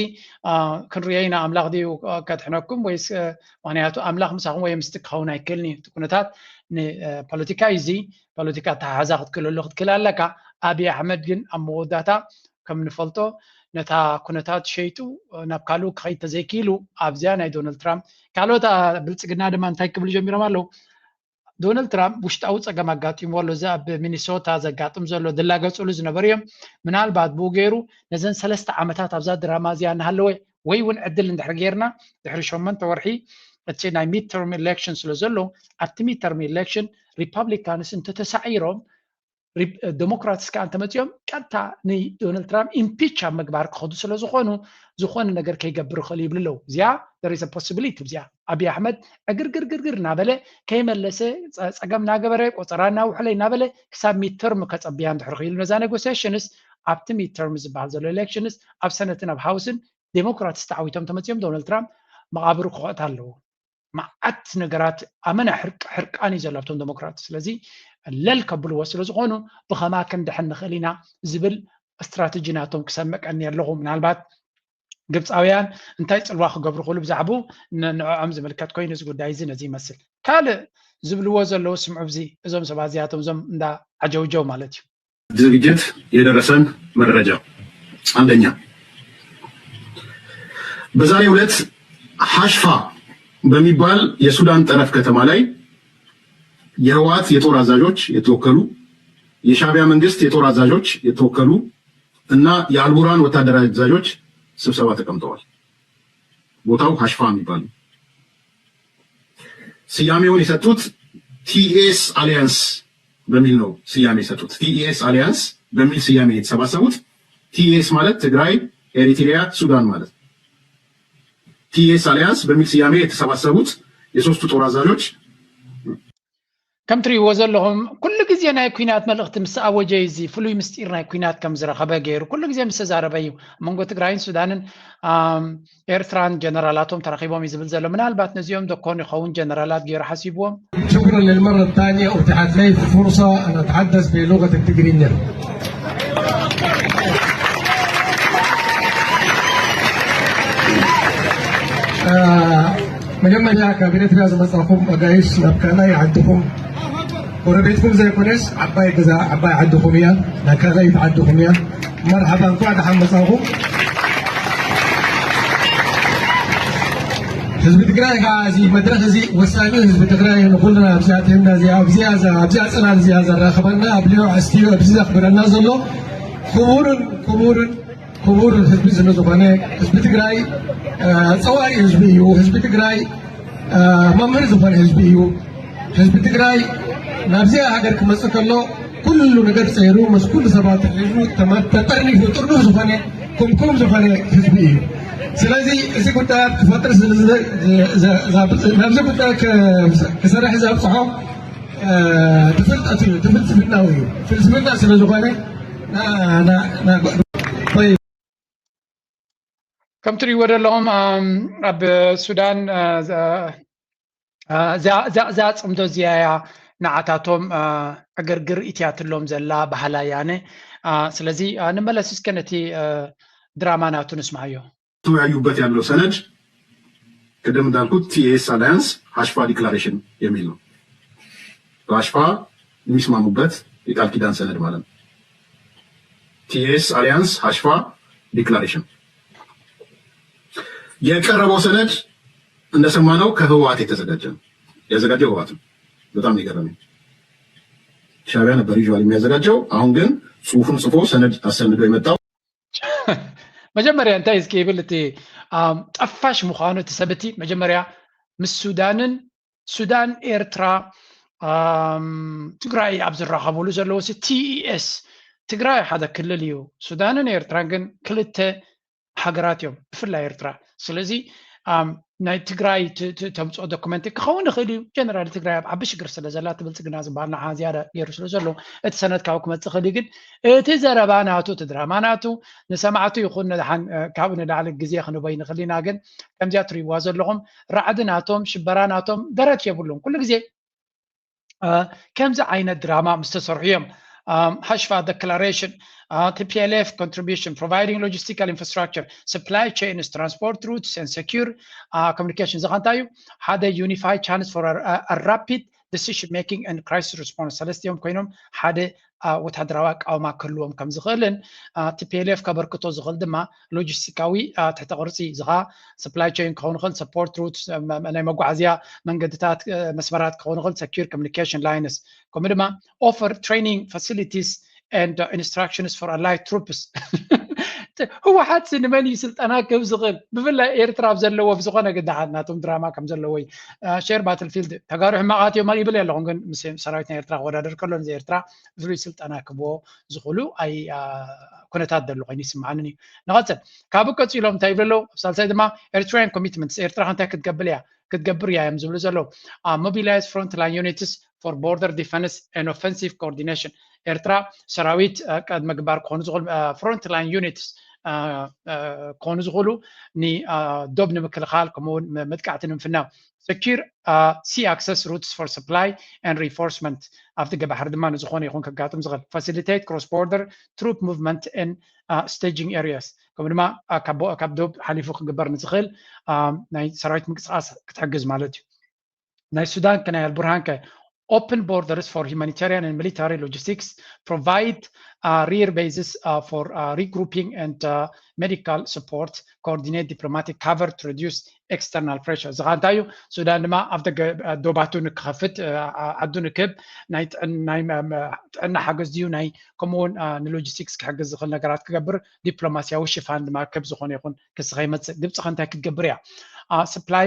ክንርዮ ኢና ኣምላኽ ድዩ ከድሕነኩም ወይስ ምክንያቱ ኣምላኽ ምሳኹም ወይ ምስቲ ክኸውን ኣይክእልን እዩ። እቲ ኩነታት ንፖለቲካ እዩ። እዚ ፖለቲካ ኣተሓሕዛ ክትክእለሉ ክትክእል ኣለካ። ኣብይ ኣሕመድ ግን ኣብ መወዳእታ ከም ንፈልጦ ነታ ኩነታት ሸይጡ ናብ ካልኡ ክኸይድ ተዘይክኢሉ ኣብዚኣ ናይ ዶናልድ ትራምፕ ካልኦት ብልፅግና ድማ እንታይ ክብሉ ጀሚሮም ኣለዉ? ዶናልድ ትራምፕ ውሽጣዊ ፀገም ኣጋጢምዎ ኣሎ። እዚ ኣብ ሚኒሶታ ዘጋጥም ዘሎ ድላገፅሉ ዝነበሩ እዮም። ምናልባት ብኡ ገይሩ ነዘን ሰለስተ ዓመታት ኣብዛ ድራማ እዚኣ እናሃለወ ወይ እውን ዕድል እንድሕር ገይርና ድሕሪ ሸመንተ ወርሒ እቲ ናይ ሚድተርም ኢሌክሽን ስለ ዘሎ ኣብቲ ሚድተርም ኢሌክሽን ሪፓብሊካንስ እንተተሳዒሮም ዴሞክራትስ ከዓ እንተመፂኦም ቀጥታ ንዶናልድ ትራምፕ ኢምፒች ኣብ ምግባር ክኸዱ ስለ ዝኾኑ ዝኾነ ነገር ከይገብር ይኽእል ይብሉ ኣለዉ። እዚኣ there is a possibility እዚኣ ኣብይ ኣሕመድ ዕግርግርግርግር እናበለ ከይመለሰ ፀገም እናገበረ ቆፀራ እናውሕለ እናበለ ክሳብ ሚድተርም ከፀብያ እንድሕር ክኢሉ ነዛ ኔጎሲሽንስ ኣብቲ ሚድተርም ዝበሃል ዘሎ ኢሌክሽንስ ኣብ ሰነትን ኣብ ሃውስን ዴሞክራትስ ተዓዊቶም ተመፂኦም ዶናልድ ትራምፕ መቓብሩ ክኸእት ኣለዎ። መዓት ነገራት ኣመና ሕርቃን እዩ ዘሎ ኣብቶም ዴሞክራት። ስለዚ ለል ከብልዎ ስለ ዝኾኑ ብኸማ ክንድሕን ንኽእል ኢና ዝብል ስትራተጂ ናቶም ክሰምዕ ቀኒ ኣለኹ። ምናልባት ግብፃውያን እንታይ ፅልዋ ክገብሩ ክእሉ ብዛዕቡ ንዕዖም ዝምልከት ኮይኑ እዚ ጉዳይ እዚ ነዚ ይመስል። ካልእ ዝብልዎ ዘለዉ ስምዑ ብዚ እዞም ሰባት እዚኣቶም እዞም እንዳ ዓጀውጀው ማለት እዩ። ዝግጅት የደረሰን መረጃ አንደኛ በዛሬው ዕለት ሐሽፋ በሚባል የሱዳን ጠረፍ ከተማ ላይ የህወሓት የጦር አዛዦች የተወከሉ፣ የሻዕቢያ መንግስት የጦር አዛዦች የተወከሉ እና የአልቡርሃን ወታደራዊ አዛዦች ስብሰባ ተቀምጠዋል። ቦታው ሐሽፋ የሚባል ነው። ስያሜውን የሰጡት ቲኤስ አሊያንስ በሚል ነው ስያሜ የሰጡት። ቲኤስ አሊያንስ በሚል ስያሜ የተሰባሰቡት ቲኤስ ማለት ትግራይ፣ ኤሪትሪያ፣ ሱዳን ማለት ነው። ቲኤስ አሊያንስ በሚል ስያሜ የተሰባሰቡት የሶስቱ ጦር አዛዦች ከም ትሪእዎ ዘለኹም ኩሉ ግዜ ናይ ኩናት መልእኽቲ ምስ ኣወጀ እዚ ፍሉይ ምስጢር ናይ ኩናት ከም ዝረኸበ ገይሩ ኩሉ ግዜ ምስ ተዛረበ እዩ። ኣብ መንጎ ትግራይን ሱዳንን ኤርትራን ጀነራላቶም ተራኺቦም እዩ ዝብል ዘሎ። ምናልባት ነዚኦም ዶ ኮን ይኸውን ጀነራላት ገይሩ ሓሲብዎም? شكرا للمرة الثانية، أتيحت لي فرصة أن أتحدث بلغة التجرينية. መጀመርያ ካብ ኤርትራ ዝመጻኹም ኣጋይሽ ናብ ካልኣይ ዓድኹም ጎረቤትኩም ዘይኮነስ ዓባይ ገዛ ዓባይ ዓድኹም እያ፣ ናይ ካልኣይት ዓድኹም እያ። መርሓባ፣ እንኳዕ ደሓን መጻኹም። ህዝቢ ትግራይ ከዓ እዚ መድረኽ እዚ ወሳኒ ህዝቢ ትግራይ ንኩልና ኣብዚኣ ቴንዳ እዚኣ ኣብዚኣ ኣብዚኣ ጽላል እዚኣ ዘራኽበና ኣብ ሊዮ ኣስትዮ ኣብዚ ዘኽብረና ዘሎ ክቡርን ክቡርን ክቡር ህዝቢ ስለ ዝኾነ ህዝቢ ትግራይ ፀዋሪ ህዝቢ እዩ። ህዝቢ ትግራይ መምህር ዝኾነ ህዝቢ እዩ። ህዝቢ ትግራይ ናብዚኣ ሃገር ክመፅእ ከሎ ኩሉ ነገር ፀይሩ ምስ ኩሉ ሰባት ሒዙ ተጠርኒፉ ጥርኑፍ ዝኾነ ኩምኩም ዝኾነ ህዝቢ እዩ። ስለዚ እዚ ጉዳያት ክፈጥር ስለ ዝደ- ዝ- ዝ- ዝ- ናብዚ ጉዳይ ከ- ክሰርሕ ዘብፅሖ እ፣ ተፈልጠቱ እዩ፣ ተፈልስፍናዊ እዩ። ፍልስፍና ስለ ዝኾነ ና- ና- ና- ጠይብ። ከም ትሪእዎ ዘለኹም ኣም፣ ኣብ ሱዳን እ፣ ዘ- እ፣ እዚኣ እዚኣ- እዚኣ ፅምዶ እዚኣ እያ ንዓታቶም እ፣ ዕግርግር ኢትያትሎም ዘላ ባህላ ያነ እ፣ ስለዚ እ፣ ንመለስ እስከ ነቲ እ፣ ድራማ ናቱ ንስማዓዮ። ተወያዩበት ያለው ሰነድ ቅድም እንዳልኩት ቲኤስ አላያንስ ሀሽፋ ዲክላሬሽን የሚል ነው። በሀሽፋ የሚስማሙበት የቃል ኪዳን ሰነድ ማለት ነው። ቲኤስ አሊያንስ ሀሽፋ ዲክላሬሽን የቀረበው ሰነድ እንደሰማነው ከህወሓት የተዘጋጀ ነው። ያዘጋጀው ህወሓት ነው። በጣም የገረመኝ ሻዕቢያ ነበር ዩዥዋል የሚያዘጋጀው። አሁን ግን ጽሁፉን ጽፎ ሰነድ አሰንዶ የመጣው መጀመርያ እንታይ እስኪ ይብል እቲ ኣም፣ ጠፋሽ ምዃኑ እቲ ሰብ እቲ መጀመርያ ምስ ሱዳንን ሱዳን ኤርትራ ኣም፣ ትግራይ ኣብ ዝራኸብሉ ዘለዉ ሲ ቲኢኤስ ትግራይ ሓደ ክልል እዩ። ሱዳንን ኤርትራን ግን ክልተ ሃገራት እዮም፣ ብፍላይ ኤርትራ። ስለዚ ኣም፣ ናይ ትግራይ ት- ት- ተምፅኦ ዶክመንት ክኸውን ይኽእል እዩ። ጀነራል ትግራይ ኣብ ዓቢ ሽግር ስለ ዘላ እቲ ብልፅግና ዝበሃል ንዓ ዝያዳ ገይሩ ስለ ዘሎ እቲ ሰነድ ካብኡ ክመፅእ ይኽእል እዩ። ግን እቲ ዘረባ ናቱ፣ እቲ ድራማ ናቱ ንሰማዕቱ ይኹን ንድሓን እ፣ ካብኡ ንላዕሊ ግዜ ክንቦ ይንኽእል ኢና። ግን ከምዚኣ ትሪእዋ ዘለኹም ራዕዲ ናቶም ሽበራ ናቶም ደረት የብሉን። ኩሉ ግዜ እ፣ ከምዚ ዓይነት ድራማ ምስ ተሰርሑ እዮም ሃሽፋ ዴክላሬሽን ቲፒኤልኤፍ ኮንትሪቢሽን ፕሮቫይዲንግ ሎጂስቲካል ኢንፍራስትራክቸር ሰፕላይ ቼንስ ትራንስፖርት ሩትስ ኤንድ ሰኪር ኮሚኒኬሽን እዚ ከ እንታይ እዩ? ሓደ ዩኒፋይድ ቻንስ ፎር ራፒድ ዲሲሽን ሜኪንግ ኤንድ ክራይሲስ ሪስፖንስ ሰለስቲኦም ኮይኖም ሓደ እ፣ ወታደራዊ ኣቃውማ ክህልዎም ከም ዝኽእልን እ፣ ቲፒኤልኤፍ ከበርክቶ ዝኽእል ድማ ሎጂስቲካዊ እ፣ ትሕተ ቅርፂ እዚ ኸዓ ሰፕላይ ቼን ክኸውን ይኽእል ሰፖርት ሩትስ ናይ መጓዓዝያ መንገድታት እ፣ መስመራት ክኸውን ይኽእል ሰኪር ኮሚኒኬሽን ላይንስ ከምኡ ድማ ኦፈር ትሬኒንግ ፋሲሊቲስ ኤንድ ኢንስትራክሽንስ ፎር ኣላይድ ትሩፕስ ህወሓት ሲ ንመን እዩ ስልጠና ክህብ ዝኽእል? ብፍላይ ኤርትራ ኣብ ዘለዎ ብዝኾነ ግዳሓት ናቶም ድራማ ከም ዘለዎ እዩ። እ፣ ሼር ባትልፊልድ ተጋሩ ሕማቓት እዮም ይብል ኣለኹም፣ ግን ምስ ሰራዊት ናይ ኤርትራ ክወዳደር ከሎ ንዚ ኤርትራ ፍሉይ ስልጠና ክህብዎ ዝኽእሉ ኣይ እ፣ ኩነታት ዘሎ ኮይኑ ይስምዓንን እዩ። ንቐፅል። ካብኡ ቀፂሎም እንታይ ይብሉ ኣለዉ? ኣብ ሳልሳይ ድማ ኤርትራውያን ኮሚትመንትስ ኤርትራ እንታይ ክትገብር እያ ክትገብር እያ እዮም ዝብሉ ዘለዉ። Mobilize frontline units for border defense and offensive coordination ኤርትራ ሰራዊት እ፣ ቅድመ ግንባር ክኾኑ ዝኽእሉ ፍሮንትላይን ዩኒትስ ክኾኑ ዝኽእሉ ንዶብ ንምክልኻል ከምኡውን መጥቃዕቲ ንምፍናው secure sea access routes for supply and reinforcement ኣብቲ ገባሕሪ ድማ ንዝኾነ ይኹን ከጋጥም ዝኽእል facilitate cross border troop movement in staging areas ከምኡ ድማ እ፣ ካብ ካብ ዶብ ሓሊፉ ክግበር ንዝኽእል እ፣ ናይ ሰራዊት ምንቅስቃስ ክትሕግዝ ማለት እዩ። ናይ ሱዳን ከ ናይ ኣልቡርሃን ከ open borders for humanitarian and military logistics provide uh, rear bases uh, for uh, regrouping and uh, medical support coordinate diplomatic cover to reduce external pressure እዚ ኸዓ እንታይ እዩ? ሱዳን ድማ ኣብ ደገ እ፣ ዶባቱ ንክኸፍት እ፣ ዓ- ዓዱ ንክህብ ናይ ጥዕን- ናይ መ- መ- ጥዕና ሓገዝ ድዩ ናይ ከምኡውን እ፣ ንሎጂስቲክስ ክሕግዝ ዝኽእል ነገራት ክገብር ዲፕሎማሲያዊ ሽፋን ድማ ክህብ ዝኾነ ይኹን ክሲ ከይመፅእ ግብፂ ከ እንታይ ክትገብር እያ? Supply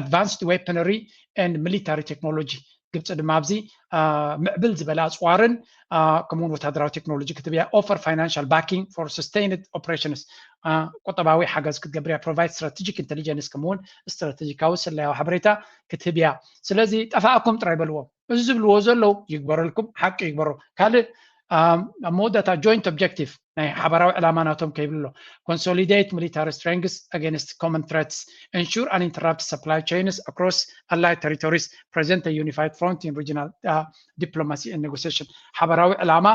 advanced weaponry and military technology ግብፂ ድማ ኣብዚ እ፣ ምዕብል ዝበለ ኣፅዋርን እ፣ ከምኡውን ወታደራዊ ቴክኖሎጂ ክትህብ እያ offer financial backing for sustained operations እ፣ ቁጠባዊ ሓገዝ ክትገብር እያ provide strategic intelligence ከምኡውን ስትራቴጂካዊ ስለያዊ ሓበሬታ ክትህብ እያ። ስለዚ ጠፋእኩም ጥራይ በልዎም። እዚ ዝብልዎ ዘለዉ ይግበረልኩም፣ ሓቂ ይግበሩ። ካልእ ኣብ መወዳእታ joint objective ናይ ሓባራዊ ዕላማ ናቶም ከይብልሎ consolidate military strengths against common threats ensure uninterrupted supply chains across allied territories present a unified front in regional uh, diplomacy and negotiation ሓባራዊ ዕላማ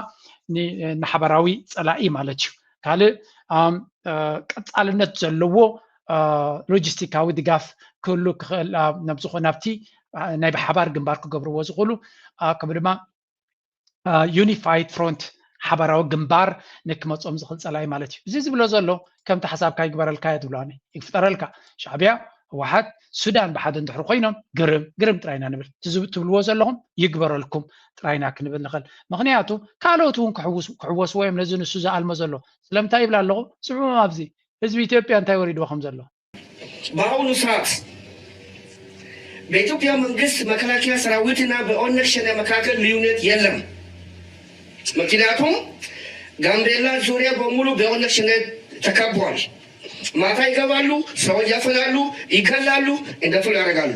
ን- ንሓባራዊ ፀላኢ ማለት እዩ። ካልእ ኣም፣ እ፣ ቀፃልነት ዘለዎ እ፣ ሎጂስቲካዊ ድጋፍ ክህሉ ክኽእል እ፣ ናብ ዝኾ- ናብቲ እ፣ ናይ ብሓባር ግንባር ክገብርዎ ዝኽእሉ እ፣ ከምኡ ድማ ዩኒፋይድ ፍሮንት ሓባራዊ ግንባር ንክመፆም ዝኽእል ፀላኢ ማለት እዩ። እዚ ዝብሎ ዘሎ ከምቲ ሓሳብካ ይግበረልካ እየ ትብሎ ኣነ ይፍጠረልካ ሻዕቢያ ህወሓት ሱዳን ብሓደ እንድሕር ኮይኖም ግርም ግርም ጥራይና ንብል ትብልዎ ዘለኹም ይግበረልኩም ጥራይና ክንብል ንኽእል። ምኽንያቱ ካልኦት እውን ክሕወስዎ እዮም ነዚ ንሱ ዝኣልሞ ዘሎ። ስለምንታይ ይብል ኣለኹ? ስምዑ ኣብዚ ህዝቢ ኢትዮጵያ እንታይ ወሪድዎ ከም ዘሎ። በአሁኑ ሰዓት በኢትዮጵያ መንግስት መከላከያ ሰራዊትና በኦነግ ሸኔ መካከል ልዩነት የለም። ምክንያቱም ጋምቤላ ዙሪያ በሙሉ በኦነግ ሸኔ ተከቧል። ማታ ይገባሉ፣ ሰው እያፈላሉ ይገላሉ፣ እንደፈሉ ያደርጋሉ።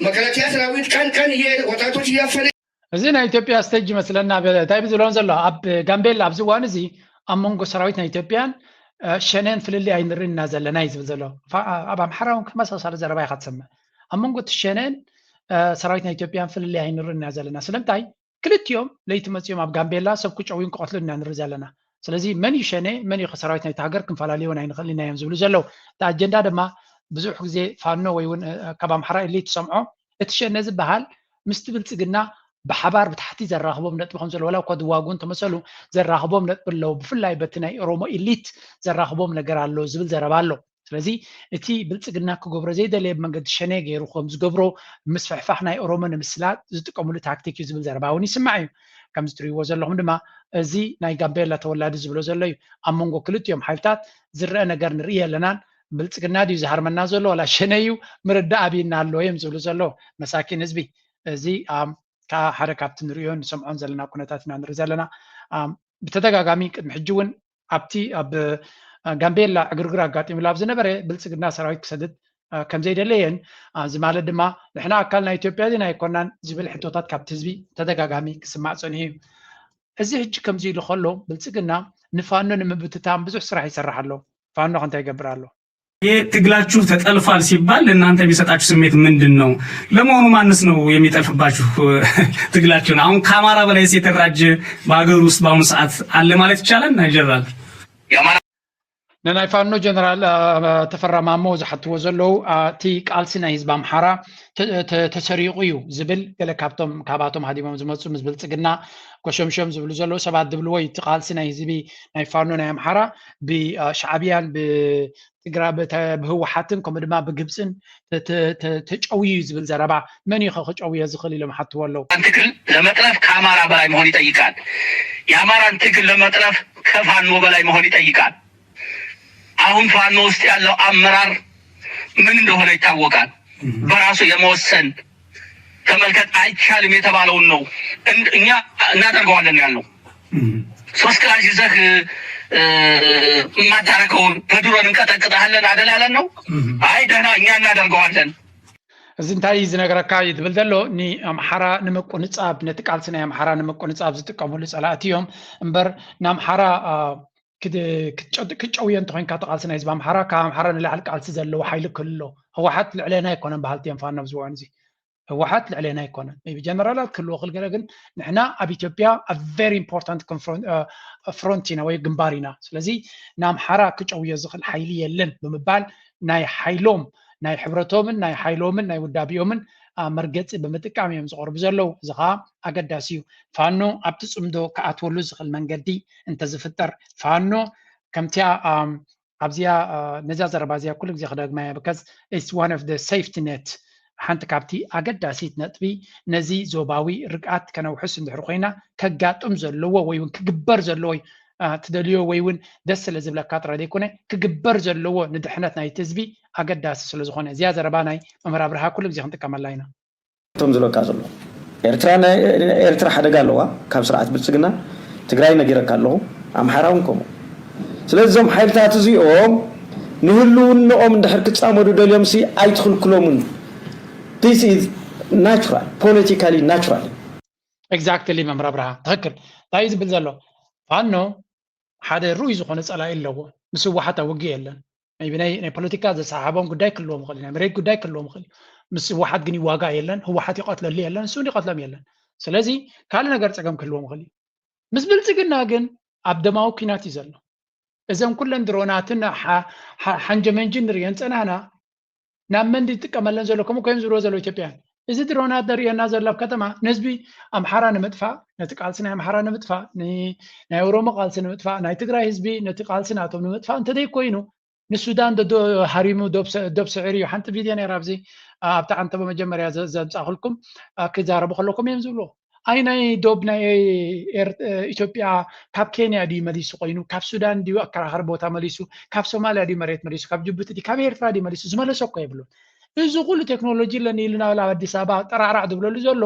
መከላከያ ሰራዊት ቀን ቀን እየሄደ ወጣቶች እያፈነ እዚ ናይ ኢትዮጵያ ስቴጅ ይመስለና። እንታይ ብዝብሎም ዘሎ ኣብ ጋምቤላ ኣብዚ እዋን እዚ ኣብ መንጎ ሰራዊት ናይ ኢትዮጵያን ሸኔን ፍልልይ ኣይንርኢ ኢና ዘለና እዩ ዝብል ዘሎ። ኣብ ኣምሓራ እውን ተመሳሳሊ ዘረባ ኢኻ ትሰምዕ። ኣብ መንጎ እቲ ሸኔን ሰራዊት ናይ ኢትዮጵያን ፍልልይ ኣይንርኢ ኢና ዘለና። ስለምንታይ ክልቲኦም ለይቲ መፂኦም ኣብ ጋምቤላ ሰብ ክጨውዩን ክቐትሉን ኢና ንርኢ ዘለና። ስለዚ መን እዩ ሸኔ መን እዩ ሰራዊት ናይቲ ሃገር ክንፈላልዮን ኣይንኽእል ኢና እዮም ዝብሉ ዘለዉ። እቲ ኣጀንዳ ድማ ብዙሕ ግዜ ፋኖ ወይ እውን ካብ ኣምሓራ ኢሊት ትሰምዖ እቲ ሸኔ ዝበሃል ምስቲ ብልፅግና ብሓባር ብታሕቲ ዘራኽቦም ነጥቢ ከም ዘሎ ዋላ እኳ ዝዋግኡ እንተመሰሉ ዘራኽቦም ነጥቢ ኣለዉ። ብፍላይ በቲ ናይ ኦሮሞ ኢሊት ዘራኽቦም ነገር ኣሎ ዝብል ዘረባ ኣሎ። ስለዚ እቲ ብልፅግና ክገብሮ ዘይደለየ ብመንገዲ ሸኔ ገይሩ ከም ዝገብሮ ምስፍሕፋሕ ናይ ኦሮሞ ንምስላጥ ዝጥቀምሉ ታክቲክ እዩ ዝብል ዘረባ እውን ይስማዕ እዩ። ከምዚ ትሪእዎ ዘለኹም ድማ እዚ ናይ ጋምቤላ ተወላዲ ዝብሎ ዘሎ እዩ። ኣብ መንጎ ክልቲኦም ሓይልታት ዝረአ ነገር ንርኢ የለናን። ብልፅግና ድዩ ዝሃርመና ዘሎ ዋላ ሸነ እዩ ምርዳእ ኣብይና ኣሎ እዮም ዝብሉ ዘሎ መሳኪን ህዝቢ። እዚ ከዓ ሓደ ካብቲ ንሪኦን ንሰምዖን ዘለና ኩነታት ኢና ንርኢ ዘለና። ብተደጋጋሚ ቅድሚ ሕጂ እውን ኣብቲ ኣብ ጋምቤላ ዕግርግር ኣጋጢሙሉ ኣብ ዝነበረ ብልፅግና ሰራዊት ክሰድድ ከም ዘይደለየን እዚ ማለት ድማ ንሕና ኣካል ናይ ኢትዮጵያ ዲና ኣይኮናን ዝብል ሕቶታት ካብቲ ህዝቢ ተደጋጋሚ ክስማዕ ፀኒሑ እዩ። እዚ ሕጂ ከምዚ ኢሉ ከሎ ብልፅግና ንፋኖ ንምብትታን ብዙሕ ስራሕ ይሰርሕ ኣሎ። ፋኖ ከ እንታይ ይገብር ኣሎ? ይህ ትግላችሁ ተጠልፏል ሲባል ለእናንተ የሚሰጣችሁ ስሜት ምንድን ነው? ለመሆኑ ማንስ ነው የሚጠልፍባችሁ ትግላችሁን? አሁን ከአማራ በላይስ የተደራጀ በሀገር ውስጥ በአሁኑ ሰዓት አለ ማለት ይቻላል? ናይጀራል የአማራ ንናይ ፋኖ ጀነራል ተፈራ ማሞ ዝሓትዎ ዘለዉ እቲ ቃልሲ ናይ ህዝቢ ኣምሓራ ተሰሪቑ እዩ ዝብል ገለ ካብቶም ካባቶም ሃዲሞም ዝመፁ ምስ ብልፅግና ጎሸምሸም ዝብሉ ዘለዉ ሰባት ዝብልዎ እዩ። እቲ ቃልሲ ናይ ህዝቢ ናይ ፋኖ ናይ ኣምሓራ ብሻዕብያን ብትግራ ብህወሓትን ከምኡ ድማ ብግብፅን ተጨውዩ እዩ ዝብል ዘረባ መን እዩ ከ ክጨውዮ ዝኽእል ኢሎም ሓትዎ ኣለዉ። ትግል ለመጥረፍ ከአማራ በላይ መሆን ይጠይቃል። የአማራን ትግል ለመጥረፍ ከፋኖ በላይ መሆን ይጠይቃል። አሁን ፋኖ ውስጥ ያለው አመራር ምን እንደሆነ ይታወቃል። በራሱ የመወሰን ተመልከት አይቻልም የተባለውን ነው እኛ እናደርገዋለን ያልነው። ሶስት ክላሽ ይዘህ የማታረገውን በድሮን እንቀጠቅጥሃለን አደላለን ነው። አይ ደህና እኛ እናደርገዋለን። እዚ እንታይ እዩ ዝነግረካ እዩ ትብል ዘሎ ንኣምሓራ ንምቁንፃብ ነቲ ቃልሲ ናይ ኣምሓራ ንምቁንፃብ ዝጥቀምሉ ፀላእቲ እዮም እምበር ንኣምሓራ ክጨውዮ እንተኮይንካ እቲ ቃልሲ ናይ ህዝቢ ኣምሓራ ካብ ኣምሓራ ንላዕሊ ቃልሲ ዘለዎ ሓይሊ ክህሉ ኣለዎ። ህወሓት ልዕሌና ኣይኮነን በሃልቲ እዮም ፋኖ ኣብዚ እዋን እዚ። ህወሓት ልዕሌና ኣይኮነን። ቢ ጀነራላት ክህልዎ ክእል ገለ ግን ንሕና ኣብ ኢትዮጵያ ኣብ very important front ኢና ወይ ግንባር ኢና። ስለዚ ንኣምሓራ ክጨውዮ ዝኽእል ሓይሊ የለን ብምባል ናይ ሓይሎም ናይ ሕብረቶምን ናይ ሓይሎምን ናይ ውዳቢኦምን መርገፂ ብምጥቃም እዮም ዝቐርቡ ዘለዉ። እዚ ከዓ ኣገዳሲ እዩ። ፋኖ ኣብቲ ፅምዶ ክኣትወሉ ዝኽእል መንገዲ እንተዝፍጠር ፋኖ ከምቲያ ኣብዚኣ ነዛ ዘረባ እዚኣ ኩሉ ግዜ ክደግማ እየ because it's one of the safety net ሓንቲ ካብቲ ኣገዳሲት ነጥቢ ነዚ ዞባዊ ርግኣት ከነውሕስ እንድሕር ኮይና ከጋጥም ዘለዎ ወይ እውን ክግበር ዘለዎ ትደልዮ ወይ እውን ደስ ስለ ዝብለካ ጥራይ ዘይኮነ ክግበር ዘለዎ ንድሕነት ናይቲ ህዝቢ ኣገዳሲ ስለ ዝኾነ እዚኣ ዘረባ ናይ መምህር ኣብርሃ ኩሉ ግዜ ክንጥቀመላ ኢና። እቶም ዝለካ ዘሎ ኤርትራ ናይ ኤርትራ ሓደጋ ኣለዋ ካብ ስርዓት ብልጽግና ትግራይ ነጊረካ ኣለኹ ኣምሓራ እውን ከምኡ ስለዚ እዞም ሓይልታት እዚኦም ንህልውንኦም እንድሕር ክጻመዱ ደልዮም ሲ ኣይትኽልክሎምን this is natural politically natural exactly መምህር ኣብርሃ ትኽክል እንታይ ዝብል ዘሎ ፋኖ ሓደ ርኡይ ዝኾነ ጸላኢ ኣለዎ ምስ ህወሓት ኣብ ውግእ የለን ናይ ፖለቲካ ዘሰሓቦም ጉዳይ ክህልዎም ይኽእል ናይ መሬት ጉዳይ ክህልዎም ይኽእል ምስ ህወሓት ግን ይዋጋእ የለን ህወሓት ይቐትለሉ የለን እሱ ይቐትሎም የለን ስለዚ ካልእ ነገር ጸገም ክህልዎም ይኽእል እዩ ምስ ብልጽግና ግን ኣብ ደማዊ ኲናት እዩ ዘሎ እዘን ኩለን ድሮናትን ሓንጀመንጂ ንርእየን ጸናና ናብ መን ዝጥቀመለን ዘሎ ከምኡ ኮይም ዝብሎ ዘሎ ኢትዮጵያን እዚ ድሮናት ዘርእየና ዘሎ ኣብ ከተማ ንህዝቢ ኣምሓራ ንምጥፋእ ነቲ ቃልሲ ናይ ኣምሓራ ንምጥፋእ ናይ ኦሮሞ ቃልሲ ንምጥፋእ ናይ ትግራይ ህዝቢ ነቲ ቃልሲ ናቶም ንምጥፋእ እንተዘይኮይኑ ንሱዳን ሃሪሙ ዶብ ስዕር እዩ ሓንቲ ቪድዮ ነራ ኣብዚ ኣብቲ ዓንተቦ መጀመርያ ዘምፃእክልኩም ክዛረቡ ከለኩም እዮም ዝብልዎ ኣይ ናይ ዶብ ናይ ኢትዮጵያ ካብ ኬንያ ድዩ መሊሱ ኮይኑ ካብ ሱዳን ድዩ ኣከራኸሪ ቦታ መሊሱ ካብ ሶማልያ ድዩ መሬት መሊሱ ካብ ጅቡቲ ድዩ ካብ ኤርትራ ድዩ መሊሱ ዝመለሰ እኮ የብሉን እዚ ኩሉ ቴክኖሎጂ ኣለኒ ኢሉ ናብ ኣዲስ ኣበባ ጠራዕራዕ ዝብለሉ ዘሎ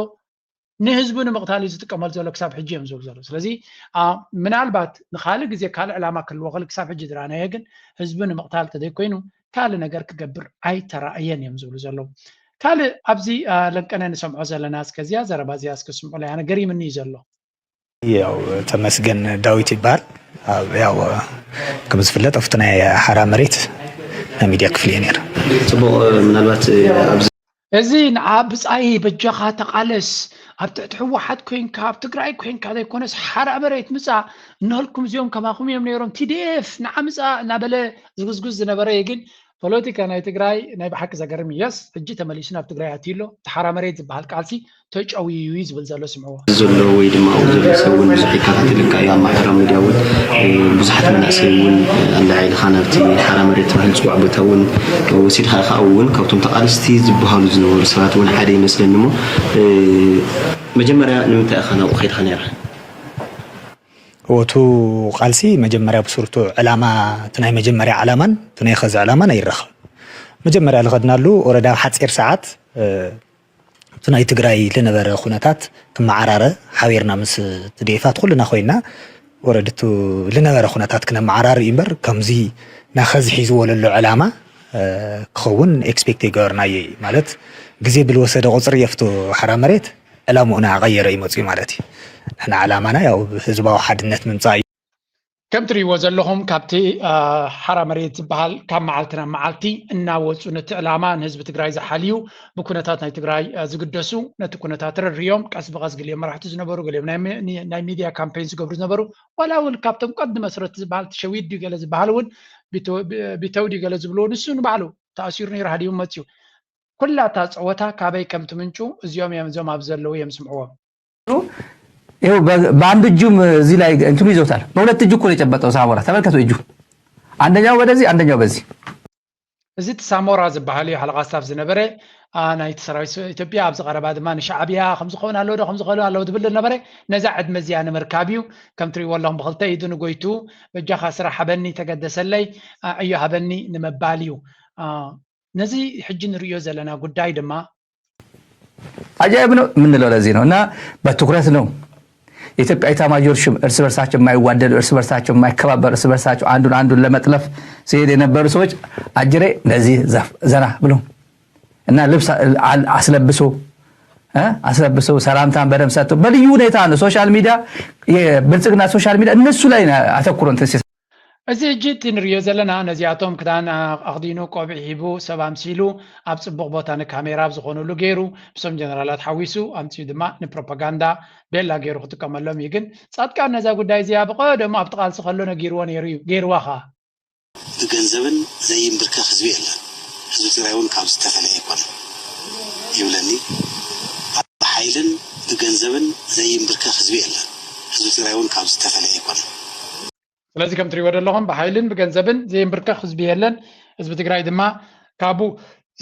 ንህዝቡ ንምቕታል እዩ ዝጥቀመሉ ዘሎ ክሳብ ሕጂ እዮም ዝብሉ ዘለዉ። ስለዚ ምናልባት ንካልእ ግዜ ካልእ ዕላማ ክህልዎ ክእል ክሳብ ሕጂ ዝረኣናዮ ግን ህዝቢ ንምቕታል ተዘይኮይኑ ካልእ ነገር ክገብር ኣይተራእየን እዮም ዝብሉ ዘለዉ። ካልእ ኣብዚ ለንቀነ ንሰምዖ ዘለና እስከዚያ ዘረባ እዚያ እስከ ስምዑ ለያ ገሪምኒ እዩ ዘሎ። ያው ተመስገን ዳዊት ይባሃል። ያው ከም ዝፍለጥ ኣብቲ ናይ ሓራ መሬት ናይ ሚድያ ክፍሊ እየ ነይረ። ፅቡቕ ምናልባት ኣብዚ እዚ ንዓ ብፃይ በጃኻ ተቓለስ ኣብ ትሕቲ ህወሓት ኮይንካ ኣብ ትግራይ ኮይንካ ዘይኮነስ ሓራ መሬት ምፃ እናልኩም እዚኦም ከማኹም እዮም ነይሮም ቲዲኤፍ ንዓ ምፃ እናበለ ዝጉዝጉዝ ዝነበረ እዩ ግን ፖለቲካ ናይ ትግራይ ናይ ብሓቂ ዘገርም እዩ። የስ ሕጂ ተመሊሱ ናብ ትግራይ ኣትዩ ኣሎ። እቲ ሓራ መሬት ዝበሃል ቃልሲ ተጨውዩ እዩ ዝብል ዘሎ ስምዕዎ። ዘሎ ወይ ድማ ኣብኡ ዘሎ ሰብ እውን ብዙሕ ይከታተለካ እዩ ኣብ ማሕበራዊ ሚድያ እውን ብዙሓት መናእሰይ እውን ኣለዓ ኢልካ ናብቲ ሓራ መሬት ተባሂሉ ዝፅዋዕ ቦታ እውን ወሲድካ ኢኻ ኣብኡ እውን ካብቶም ተቓለስቲ ዝበሃሉ ዝነበሩ ሰባት እውን ሓደ ይመስለኒ እሞ መጀመርያ ንምንታይ ኢኻ ናብኡ ከይድካ ነይርካ? ወቱ ቃልሲ መጀመርያ ብስርቱ ዕላማ እቲ ናይ መጀመርያ ዕላማን እቲ ናይ ኸዚ ዕላማን ኣይረኸብ መጀመርያ ዝኸድናሉ ወረዳ ሓፂር ሰዓት እቲ ናይ ትግራይ ልነበረ ኩነታት ክመዓራረ ሓቢርና ምስ ትዴፋት ኩልና ኮይና ወረድቱ ልነበረ ኩነታት ክነመዓራር እዩ እምበር ከምዚ ናኸዚ ሒዝዎ ለሎ ዕላማ ክኸውን ኤክስፔክት የገበርናዮ እዩ ማለት ግዜ ብልወሰደ ቁፅሪ የፍቱ ሓራ መሬት ዕላምኡና ቀየረ ይመፅኡ ማለት እዩ። ንሕና ዕላማና ያው ህዝባዊ ሓድነት ምምፃእ እዩ። ከም ትሪእዎ ዘለኹም ካብቲ ሓራ መሬት ዝበሃል ካብ መዓልቲ ናብ መዓልቲ እናወፁ ነቲ ዕላማ ንህዝቢ ትግራይ ዝሓልዩ ብኩነታት ናይ ትግራይ ዝግደሱ ነቲ ኩነታት ረድርዮም ቀስ ብቐስ ገሊኦም መራሕቲ ዝነበሩ ገሊኦም ናይ ሚድያ ካምፔን ዝገብሩ ዝነበሩ ዋላ እውን ካብቶም ቀንዲ መስረቲ ዝበሃል ተሸዊድ ድዩ ገለ ዝበሃል እውን ቢተው ድዩ ገለ ዝብልዎ ንሱ ንባዕሉ ተኣሲሩ ነይሩ ሃዲሙ መፅዩ ኩላ እታ ፀወታ ካበይ ከም ትምንጩ እዚኦም እዮም እዞም ኣብዚ ዘለዉ እዮም ስምዕዎም። ይኸው በአንድ እጁም እዚህ ላይ እንትኑ ይዞታል። በሁለት እጁ እኮ ነው የጨበጠው ሳሞራ። ተመልከቱ እጁ አንደኛው ወደዚህ አንደኛው በዚህ። እዚ ሳሞራ ዝበሃል እዩ ሓለቓ ስታፍ ዝነበረ ናይቲ ሰራዊት ኢትዮጵያ ኣብዚ ቀረባ ድማ ንሻዕብያ ከምዝኸውን ኣለዎ ዶ ከምዝኽእሉ ኣለዎ ዝብል ነበረ ነዛ ዕድመ እዚኣ ንምርካብ እዩ ከም ትሪእዎ ኣለኹም ብክልተ ኢዱ ንጎይቱ በጃኻ ስራሕ ሃበኒ ተገደሰለይ ዕዮ ሃበኒ ንምባል እዩ ነዚ ሕጂ ንርእዮ ዘለና ጉዳይ ድማ አጃይብ ነው የምንለው ለዚህ ነው እና በትኩረት ነው የኢትዮጵያ ኢታማጆር ሹም እርስ በርሳቸው የማይዋደዱ እርስ በርሳቸው የማይከባበሩ እርስ በርሳቸው አንዱን አንዱን ለመጥለፍ ሲሄድ የነበሩ ሰዎች አጅሬ እንደዚህ ዘና ብሎ እና ልብስ አስለብሶ አስለብሶ ሰላምታን በደንብ ሰጥቶ በልዩ ሁኔታ ነው social media የብልጽግና social media እነሱ ላይ አተኩሮ እንትን እዚ ሕጂ እቲ ንሪኦ ዘለና ነዚኣቶም ክዳን ኣኽዲኑ ቆቢዕ ሂቡ ሰብ ኣምሲሉ ኣብ ፅቡቕ ቦታ ንካሜራ ኣብ ዝኾኑሉ ገይሩ ምስቶም ጀነራላት ሓዊሱ ኣምፅኡ ድማ ንፕሮፓጋንዳ ቤላ ገይሩ ክጥቀመሎም እዩ ግን ፃድቃን ነዛ ጉዳይ እዚኣ ብቐደሙ ኣብቲ ቃልሲ ከሎ ነጊርዎ ነይሩ እዩ ገይርዋ ኸዓ ብገንዘብን ዘይንብርከኽ ህዝቢ የለን ህዝቢ ትግራይ እውን ካብ ዝተፈለየ ኣይኮነን ይብለኒ ብሓይልን ብገንዘብን ዘይንብርከኽ ህዝቢ የለን ህዝቢ ትግራይ እውን ካብ ዝተፈለየ ኣይኮነን ስለዚ ከም ትሪእዎ ዘለኹም ብሓይልን ብገንዘብን ዘይንብርከኽ ህዝቢ የለን ህዝቢ ትግራይ ድማ ካብኡ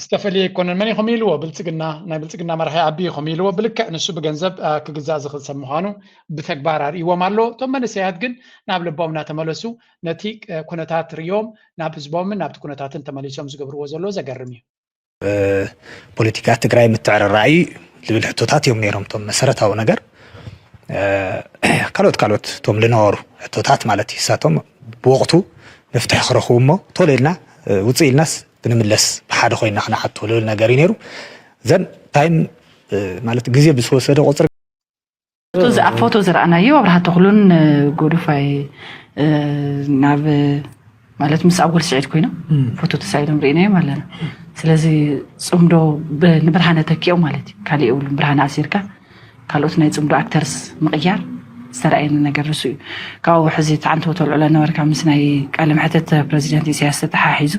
ዝተፈለየ ኣይኮነን መን ኢኹም ኢልዎ ብልፅግና ናይ ብልፅግና መራሒ ኣቢ ኢኹም ኢልዎ ብልክዕ ንሱ ብገንዘብ ክግዛእ ዝኽእል ሰብ ምዃኑ ብተግባር ኣርእይዎም ኣሎ እቶም መንእሰያት ግን ናብ ልቦም እናተመለሱ ነቲ ኩነታት ሪኦም ናብ ህዝቦምን ናብቲ ኩነታትን ተመሊሶም ዝገብርዎ ዘሎ ዘገርም እዩ ፖለቲካ ትግራይ ምትዕርራይ ዝብል ሕቶታት እዮም ነይሮም እቶም መሰረታዊ ነገር ካልኦት ካልኦት እቶም ዝነበሩ ሕቶታት ማለት እዩ እሳቶም ብወቅቱ መፍትሒ ክረኽቡ እሞ ቶሎ ኢልና ውፅእ ኢልናስ ክንምለስ ብሓደ ኮይና ክነሓቶ ዝብል ነገር እዩ ነይሩ ዘን ታይም ማለት ግዜ ብዝወሰደ ቁፅሪ ኣብ ፎቶ ዝረኣናዮ ኣብርሃ ተኽሉን ጎዶፋይ ናብ ማለት ምስ ኣወል ስዒድ ኮይኖም ፎቶ ተሳኢሎም ርኢናዮም ኣለና ስለዚ ፅምዶ ንብርሃነ ተኪኦም ማለት እዩ ካሊእ የብሉን ብርሃነ ኣሲርካ ካልኦት ናይ ፅምዶ ኣክተርስ ምቕያር ዝተረኣየኒ ነገር ንሱ እዩ ካብኡ ሕዚ ተዓንተቦ ተልዕሎ ነበርካ ምስ ናይ ቃለ መሕተት ፕረዚደንት ኢሳያስ ተተሓሒዙ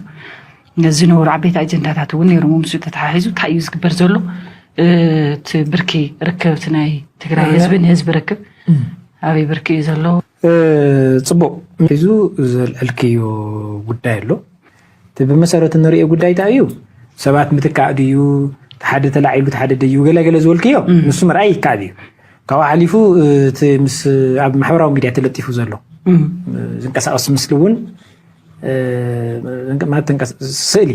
ዝነበሩ ዓበይቲ ኣጀንዳታት እውን ነይሮም ምስኡ ተተሓሒዙ እንታይ እዩ ዝግበር ዘሎ እቲ ብርኪ ርክብ እቲ ናይ ትግራይ ህዝቢ ንህዝቢ ርክብ ኣበይ ብርኪ እዩ ዘሎ ፅቡቅ ሒዙ ዘልዕልክዮ ጉዳይ ኣሎ እቲ ብመሰረቱ ንሪኦ ጉዳይ እንታይ እዩ ሰባት ምትካእ ድዩ ሓደ ተላዒሉ ሓደ ድዩ ገለገለ ዝበልክዮ ንሱ ምርኣይ ይከኣል እዩ ካብኡ ሓሊፉ እቲ ምስ ኣብ ማሕበራዊ ሚድያ ተለጢፉ ዘሎ ዝንቀሳቀስ ምስሊ እውን ስእሊ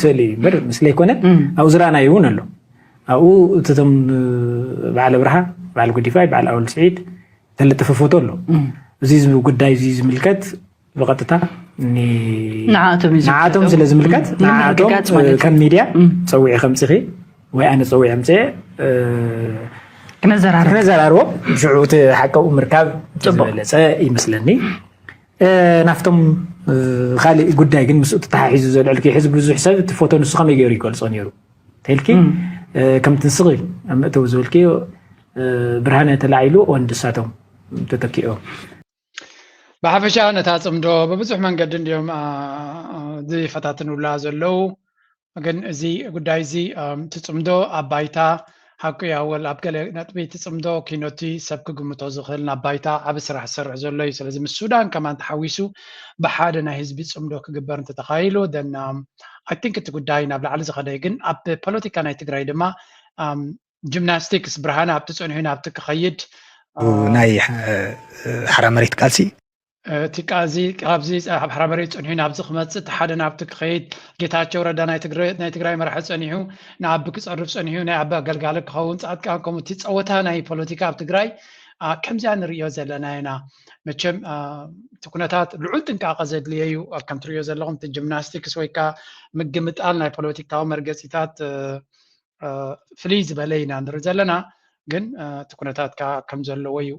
ስእሊ እምበር ምስሊ ኣይኮነን ኣብኡ ዝረኣናዮ እውን ኣሎ ኣብኡ እቶም በዓል ኣብርሃ፣ በዓል ጉዲፋይ፣ በዓል ኣወል ስዒድ ተለጠፈ ፎቶ ኣሎ። እዚ ጉዳይ እዚ ዝምልከት ብቐጥታ ንዓቶም ስለ ዝምልከት ንዓቶም ከም ሚድያ ፀዊዒ ከምፅኺ ወይ ኣነ ፀዊዒ ኣምፅኤ ክነዘራርቦ ሽዑ እቲ ሓቀኡ ምርካብ ዝበለፀ ይመስለኒ። ናፍቶም ካልእ ጉዳይ ግን ምስኡ ተተሓሒዙ ዘልዕልኪ ሕዚ ብዙሕ ሰብ እቲ ፎቶ ንሱ ከመይ ገይሩ ይገልፆ ነይሩ ተልኪ ከምቲ ንስኺ ኣብ መእተዊ ዝበልክዮ ብርሃነ ተላዒሉ ወንድሳቶም ተተኪኦም ብሓፈሻ ነታ ፅምዶ ብብዙሕ መንገዲ እንዲዮም ዝፈታትኑላ ዘለዉ ግን እዚ ጉዳይ እዚ ትፅምዶ ኣብ ባይታ ሓቁ ያወል ኣብ ገለ ነጥቢ ትፅምዶ ኪኖቲ ሰብ ክግምቶ ዝኽእል ናብ ባይታ ዓብ ስራሕ ዝሰርሕ ዘሎ እዩ ስለዚ ምስ ሱዳን ከማን ተሓዊሱ ብሓደ ናይ ህዝቢ ፅምዶ ክግበር እንተተኻይሉ then I think እቲ ጉዳይ ናብ ላዕሊ ዝኸደ ግን ኣብ ፖለቲካ ናይ ትግራይ ድማ ጅምናስቲክስ ብርሃነ ኣብቲ ፀኒሑ ናብቲ ክኸይድ ናይ ሓራ መሬት ቃልሲ እቲ ቃዚ ካብዚ ኣብ ሓራ መሬት ፀኒሑ ናብዚ ክመፅእ እቲ ሓደ ናብቲ ክኸይድ ጌታቸው ረዳ ናይ ትግራይ መራሒ ፀኒሑ ንኣቢ ክፀርፍ ፀኒሑ ናይ ኣቢ ኣገልጋሊ ክኸውን ፃድቃን ከምኡ እቲ ፀወታ ናይ ፖለቲካ ኣብ ትግራይ ከምዚኣ ንርእዮ ዘለና ኢና መቸም እቲ ኩነታት ልዑል ጥንቃቐ ዘድልየ እዩ ከም ትርእዮ ዘለኹም እቲ ጅምናስቲክስ ወይ ከዓ ምግምጣል ናይ ፖለቲካዊ መርገፂታት ፍልይ ዝበለ ኢና ንርኢ ዘለና ግን እቲ ኩነታት ከዓ ከም ዘለዎ እዩ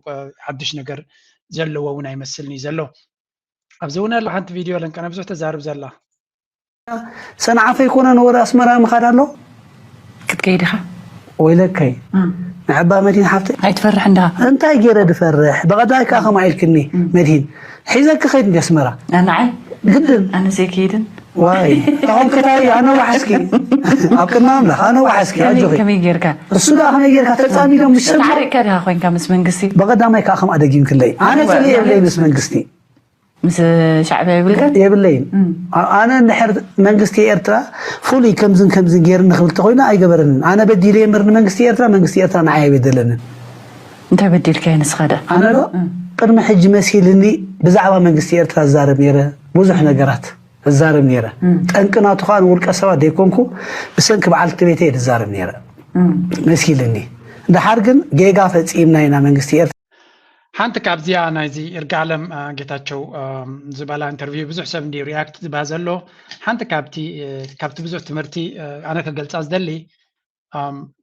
ሓድሽ ነገር ዘለዎ እውን ኣይመስልን እዩ ዘሎ ኣብዚ እውን ኣሎ ሓንቲ ቪድዮ ለንቀነ ብዙሕ ተዛርብ ዘላ ሰንዓፈ ይኮነ ንወደ ኣስመራ ምኻድ ኣሎ ክትከይድ ኢኻ ወይለከይ ንዕባ መዲን ሓፍተ ኣይትፈርሕ እንዳ እንታይ ገይረ ድፈርሕ ብቐዳይ ከዓ ከምኣ ኢልክኒ መድሂን ሒዘኪ ከይድ እንዲ ኣስመራ ንዓይ ግድን ኣነ ዘይከይድን ዋይ ታኹም ከታይ ኣነ ዋሕስኪ ኣብ ቅድሚ ኣምላኽ ኣነ ዋሕስኪ ኣጆኺ ከመይ ጌርካ እሱ ደኣ ከመይ ጌርካ ተጻሚዶም ምስ ሰብ ተዓሪቅካ ዲኻ ኮይንካ ምስ መንግስቲ ብቐዳማይ ከዓ ከምኣ ደጊምክለይ ኣነ ጽልኢ የብለይ ምስ መንግስቲ ምስ ሻዕብያ ይብልካ የብለይን ኣነ እንድሕር መንግስቲ ኤርትራ ፍሉይ ከምዝን ከምዝን ገይርኒ ክብል ተኮይኑ ኣይገበረንን ኣነ በዲለ እምበር ንመንግስቲ ኤርትራ መንግስቲ ኤርትራ ንዓይ ኣይበደለንን እንታይ በዲልካ ንስኻ ዳ ኣነ ዶ ቅድሚ ሕጂ መሲልኒ ብዛዕባ መንግስቲ ኤርትራ ዝዛረብ ነይረ ብዙሕ ነገራት እዛረብ ነይረ ጠንቂ ናቱ ከዓ ንውልቀ ሰባት ዘይኮንኩ ብሰንኪ በዓልቲ ቤተ እየ ዝዛረብ ነይረ መሲልኒ ድሓር ግን ጌጋ ፈፂምና ኢና መንግስቲ ኤርትራ ሓንቲ ካብዚኣ ናይዚ ይርጋለም ጌታቸው ዝበላ ኢንተርቪው ብዙሕ ሰብ እንዲ ሪያክት ዝባ ዘሎ ሓንቲ ካብቲ ካብቲ ብዙሕ ትምህርቲ ኣነ ከገልፃ ዝደሊ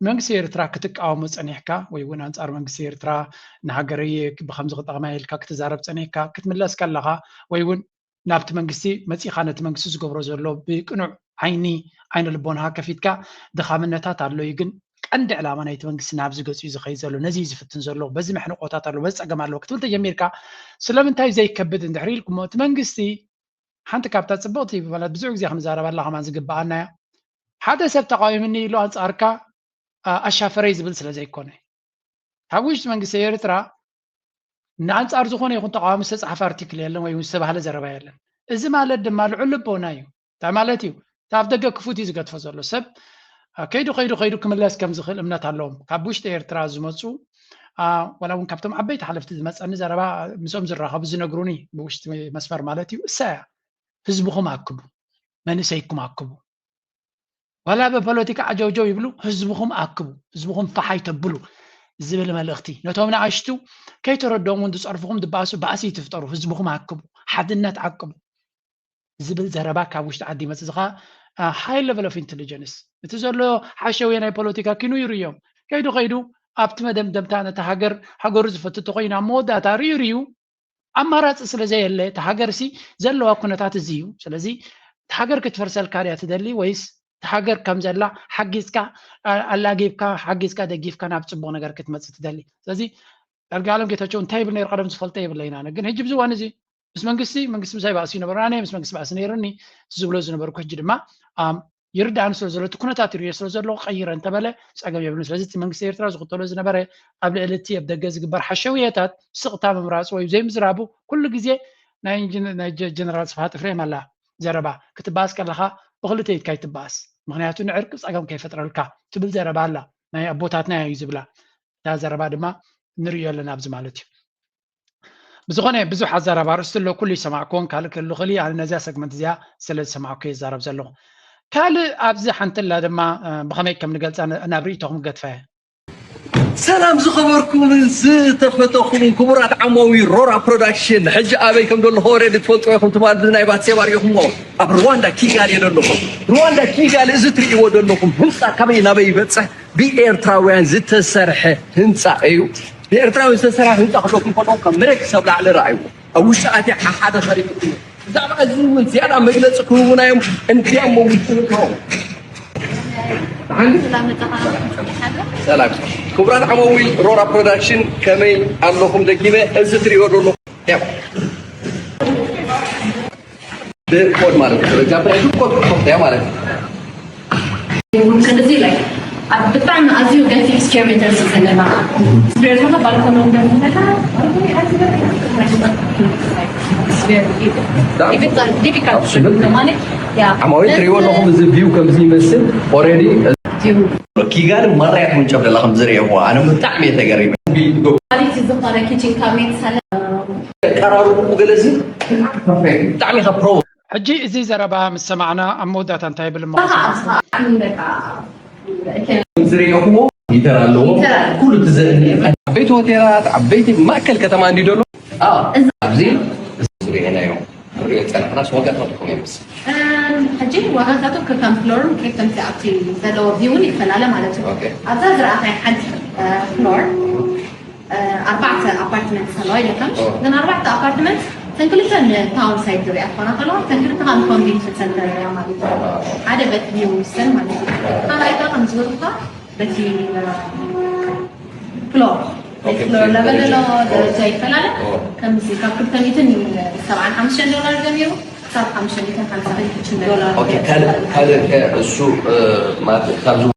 መንግስቲ ኤርትራ ክትቃወሞ ፀኒሕካ ወይ እውን ኣንፃር መንግስቲ ኤርትራ ንሃገረይ ብከምዚ ክጠቕማ ኢልካ ክትዛረብ ፀኒሕካ ክትምለስ ከለካ ወይ እውን ናብቲ መንግስቲ መፂኻ ነቲ መንግስቲ ዝገብሮ ዘሎ ብቅኑዕ ዓይኒ ዓይነ ልቦናካ ከፊትካ ድኻምነታት ኣሎ እዩ ግን ቀንዲ ዕላማ ናይቲ መንግስቲ ናብዚ ገፂ እዩ ዝኸይድ ዘሎ ነዚ እዩ ዝፍትን ዘሎ በዚ መሕንቆታት ኣሎ በዚ ፀገም ኣለዎ ክትብል ተጀሚርካ ስለምንታይ ዘይከብድ እንድሕር ኢልኩሞ እቲ መንግስቲ ሓንቲ ካብታ ፅብቕቲ ማለት ብዙሕ ግዜ ክንዛረበላ ከማን ዝግበኣና እያ ሓደ ሰብ ተቃዊምኒ ኢሉ ኣንፃርካ ኣሻፈረይ ዝብል ስለ ዘይኮነ ካብ ውሽጢ መንግስቲ ኤርትራ ንኣንፃር ዝኾነ ይኹን ተቃዋሚ ዝተፃሓፈ ኣርቲክል የለን ወይ ዝተባህለ ዘረባ የለን እዚ ማለት ድማ ልዑል ልቦና እዩ እንታይ ማለት እዩ እቲ ኣብ ደገ ክፉት እዩ ዝገድፎ ዘሎ ሰብ ከይዱ ከይዱ ከይዱ ክምለስ ከም ዝኽእል እምነት ኣለዎም ካብ ውሽጢ ኤርትራ ዝመፁ ዋላ እውን ካብቶም ዓበይቲ ሓለፍቲ ዝመፀኒ ዘረባ ምስኦም ዝራኸቡ ዝነግሩኒ ብውሽጢ መስመር ማለት እዩ እሳ እያ ህዝብኹም ኣክቡ መንእሰይኩም ኣክቡ ዋላ ብፖለቲካ ዓጀውጀው ይብሉ ህዝብኹም ኣክቡ ህዝብኹም ፋሓይ ተብሉ ዝብል መልእኽቲ ነቶም ንኣሽቱ ከይተረድኦም እውን ዝፀርፍኹም ድባእሱ ባእሲ ይትፍጠሩ ህዝብኹም ኣክቡ ሓድነት ዓቅቡ ዝብል ዘረባ ካብ ውሽጢ ዓዲ ይመፅእ ዝኻ high level of intelligence እቲ ዘሎ ሓሸውየ ናይ ፖለቲካ ኪኑ ይርእዮም ከይዱ ከይዱ ኣብቲ መደምደምታ ነቲ ሃገር ሃገሩ ዝፈቱ ተኮይኑ ኣብ መወዳእታ ርእዩ ርእዩ ኣማራፂ ስለ ዘየለ እቲ ሃገርሲ ዘለዋ ኩነታት እዚ እዩ ስለዚ እቲ ሃገር ክትፈርሰልካ ድያ ትደሊ ወይስ እቲ ሃገር ከም ዘላ ሓጊዝካ ኣላጊብካ ሓጊዝካ ደጊፍካ ናብ ፅቡቅ ነገር ክትመፅእ ትደሊ ስለዚ ዳርጋ ዓለም ጌታቸው እንታይ ይብል ነይሩ ቀደም ዝፈልጦ የብለይን ኣነ ግን ሕጂ ብዚ እዋን እዚ ምስ መንግስቲ መንግስቲ ምሳይ ባእሲ ይነበሩ ኣነ ምስ መንግስቲ ባእሲ ነይርኒ ዝብሎ ዝነበርኩ ሕጂ ድማ ይርዳእኒ ስለ ዘሎ እቲ ኩነታት ይርዮ ስለ ዘሎ ቀይረ እንተበለ ፀገም የብሉን ስለዚ እቲ መንግስቲ ኤርትራ ዝኽተሎ ዝነበረ ኣብ ልዕሊ እቲ ኣብ ደገ ዝግበር ሓሸውየታት ስቕታ ምምራፁ ወይ ዘይምዝራቡ ኩሉ ግዜ ናይ ጀነራል ስብሃት እፍሬም ኣላ ዘረባ ክትበኣስ ከለካ ብክልተ ኢድካ ይትበኣስ ምክንያቱ ንዕርቂ ፀገም ከይፈጥረልካ ትብል ዘረባ ኣላ ናይ ኣቦታትና እዩ ዝብላ እታ ዘረባ ድማ ንርእዮ ኣለና ኣብዚ ማለት እዩ ብዝኾነ ብዙሕ ኣዛራብ ኣርእስቲ ኣሎ ኩሉ ይሰማዕኩዎን ካልእ ክህሉ ክእል ኣነ ነዚያ ሰግመንት እዚኣ ስለ ዝሰማዕኩ ይዛረብ ዘለኹ ካልእ ኣብዚ ሓንቲ ኣላ ድማ፣ እ፣ ብኸመይ ከም ንገልጻ ን-፣ ናብ ርእይቶኹም ገድፋ እየ። ሰላም ዝኸበርኩምን ዝተፈተኹምን ክቡራት ዓማዊ ሮራ ፕሮዳክሽን፣ ሕጂ ኣበይ ከም ዘለኹ ኦሬዲ ትፈልጥዎ ኢኹም። ትማሊ ብናይ ባትሴባ ሪኢኹምዎ። ኣብ ሩዋንዳ ኪጋሊ ዘለኹ። ሩዋንዳ ኪጋሊ እዚ ትርእይዎ ዘለኹም ህንፃ ካበይ ናበይ ይበፅሕ? ብኤርትራውያን ዝተሰርሐ ህንፃ እዩ። ብኤርትራውያን ዝተሰርሐ ህንፃ ክብለኩም ከለኹ ካብ መሬት ክሳብ ላዕሊ ረኣይዎ። ኣብ ውሽጢ ኣትየ ሓደ ኸሪእኩ። ብዛዕባ እዚ እውን ዝያዳ መግለፂ ክህቡና እዮም። እንዲያም ውስጥንከው ሰላም። ክቡራት ዓማዊል ሮራ ፕሮዳክሽን ከመይ ኣለኹም? ደጊመ እዚ ትሪኦ ዘለኹም ብኮድ ማለት ነው። ጃፓን ኮድ ኮድ ማለት ነው። ስለዚ ላይ ኣብ ብጣዕሚ ኣዝዩ ገፊሕ ስኩዌር ሜተር ዘለና ስኩዌር ሜተር ባልኮን ዲፊካልት ማለት ያ ዓማዊል ትሪእዎ ኣለኹም እዚ ቪው ከምዚ ይመስል ኦሬዲ ኪጋሊ ማርያ ትውንጨፍ ዘላ ከም ዝርእየኹዋ ኣነ ብጣዕሚ እየ ተገሪመ። ኳሊቲ ዝኾነ ኪችን ካቢኔት ሰለ ቀራርቡ ገለዚ ፐርፌክት ብጣዕሚ ኢኻ ፕሮ ሕጂ እዚ ዘረባ ምስ ሰማዕና ኣብ መወዳእታ እንታይ ይብል እሞ ኣኻ ኣብዝኻ ዓምን በቃ ዝርእየኹዎ ይተር ኣለዎ ኩሉ ትዘእኒ ዓበይቲ ሆቴላት ዓበይቲ ማእከል ከተማ እንዲ ደሎ ኣብዚ ዝርእየናዮ ንሪኦ ዝፀናሕናስ ዋጋታትኩም ይመስል እም፣ ሕጂ ዋጋታቱ ከከም ፍሎርን ከከምቲ ኣብቲ ዘለዎ ቪውን ይፈላለ ማለት እዩ። ኦኬ። ኣብዛ ዝረኣኻይ ሓንቲ እ፣ ፍሎር እ፣ ኣርባዕተ ኣፓርትመንት ኣለዋ ኢለካ። ኦ። እዘን ኣርባዕተ ኣፓርትመንት እተን ክልተ ንታውን ሳይት ዝሪኣ ክኾና ከለዋ እተን ክልተ ከዓ ንኮንቬንሽን ሰንተር ሪኣ ማለት እዩ። ሓደ በቲ ቪው ይውሰን ማለት እዩ። ካልኣይ ከዓ ከም ዝበልካ በቲ እ፣ ፍሎር ኦኬ፣ ፍሎር ለበል ደረጃ። ደረጃ ይፈላለ። ኦ። ከምዚ ካብ ክልተ ሚእትን ሰብዓን ሓሙሽተን ዶላር ጀሚሩ ክሳብ ሓሙሽተ ሚእትን ሓምሳ ክልተ ዶላር ኦኬ፣ ካልእ ካልእ ከ እሱ እ፣ ማለት ካብዚ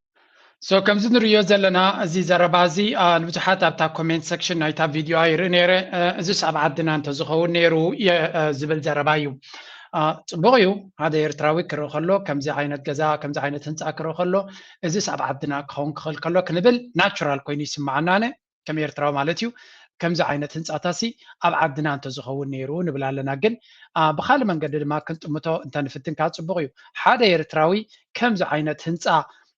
ሶ ከምዚ ንርእዮ ዘለና እዚ ዘረባ እዚ አ፣ ንብዙሓት ኣብታ ኮሜንት ሰክሽን ናይታ ቪድዮ ይርኢ ነይረ። እ፣ እዚስ ኣብ ዓድና እንተዝኸውን ነይሩ እየ፣ እ፣ ዝብል ዘረባ እዩ። አ፣ ጽቡቕ እዩ። ሓደ ኤርትራዊ ክርኢ ከሎ ከምዚ ዓይነት ገዛ ከምዚ ዓይነት ህንፃ ክርኢ ከሎ እዚስ ኣብ ዓድና ክኸውን ክኽእል ከሎ ክንብል ናቹራል ኮይኑ ይስምዓና። ኣነ ከም ኤርትራዊ ማለት እዩ ከምዚ ዓይነት ህንፃታሲ ኣብ ዓድና እንተዝኸውን ነይሩ ንብል ኣለና። ግን አ፣ ብኻልእ መንገዲ ድማ ክንጥምቶ እንተንፍትን ከዓ ጽቡቕ እዩ። ሓደ ኤርትራዊ ከምዚ ዓይነት ህንፃ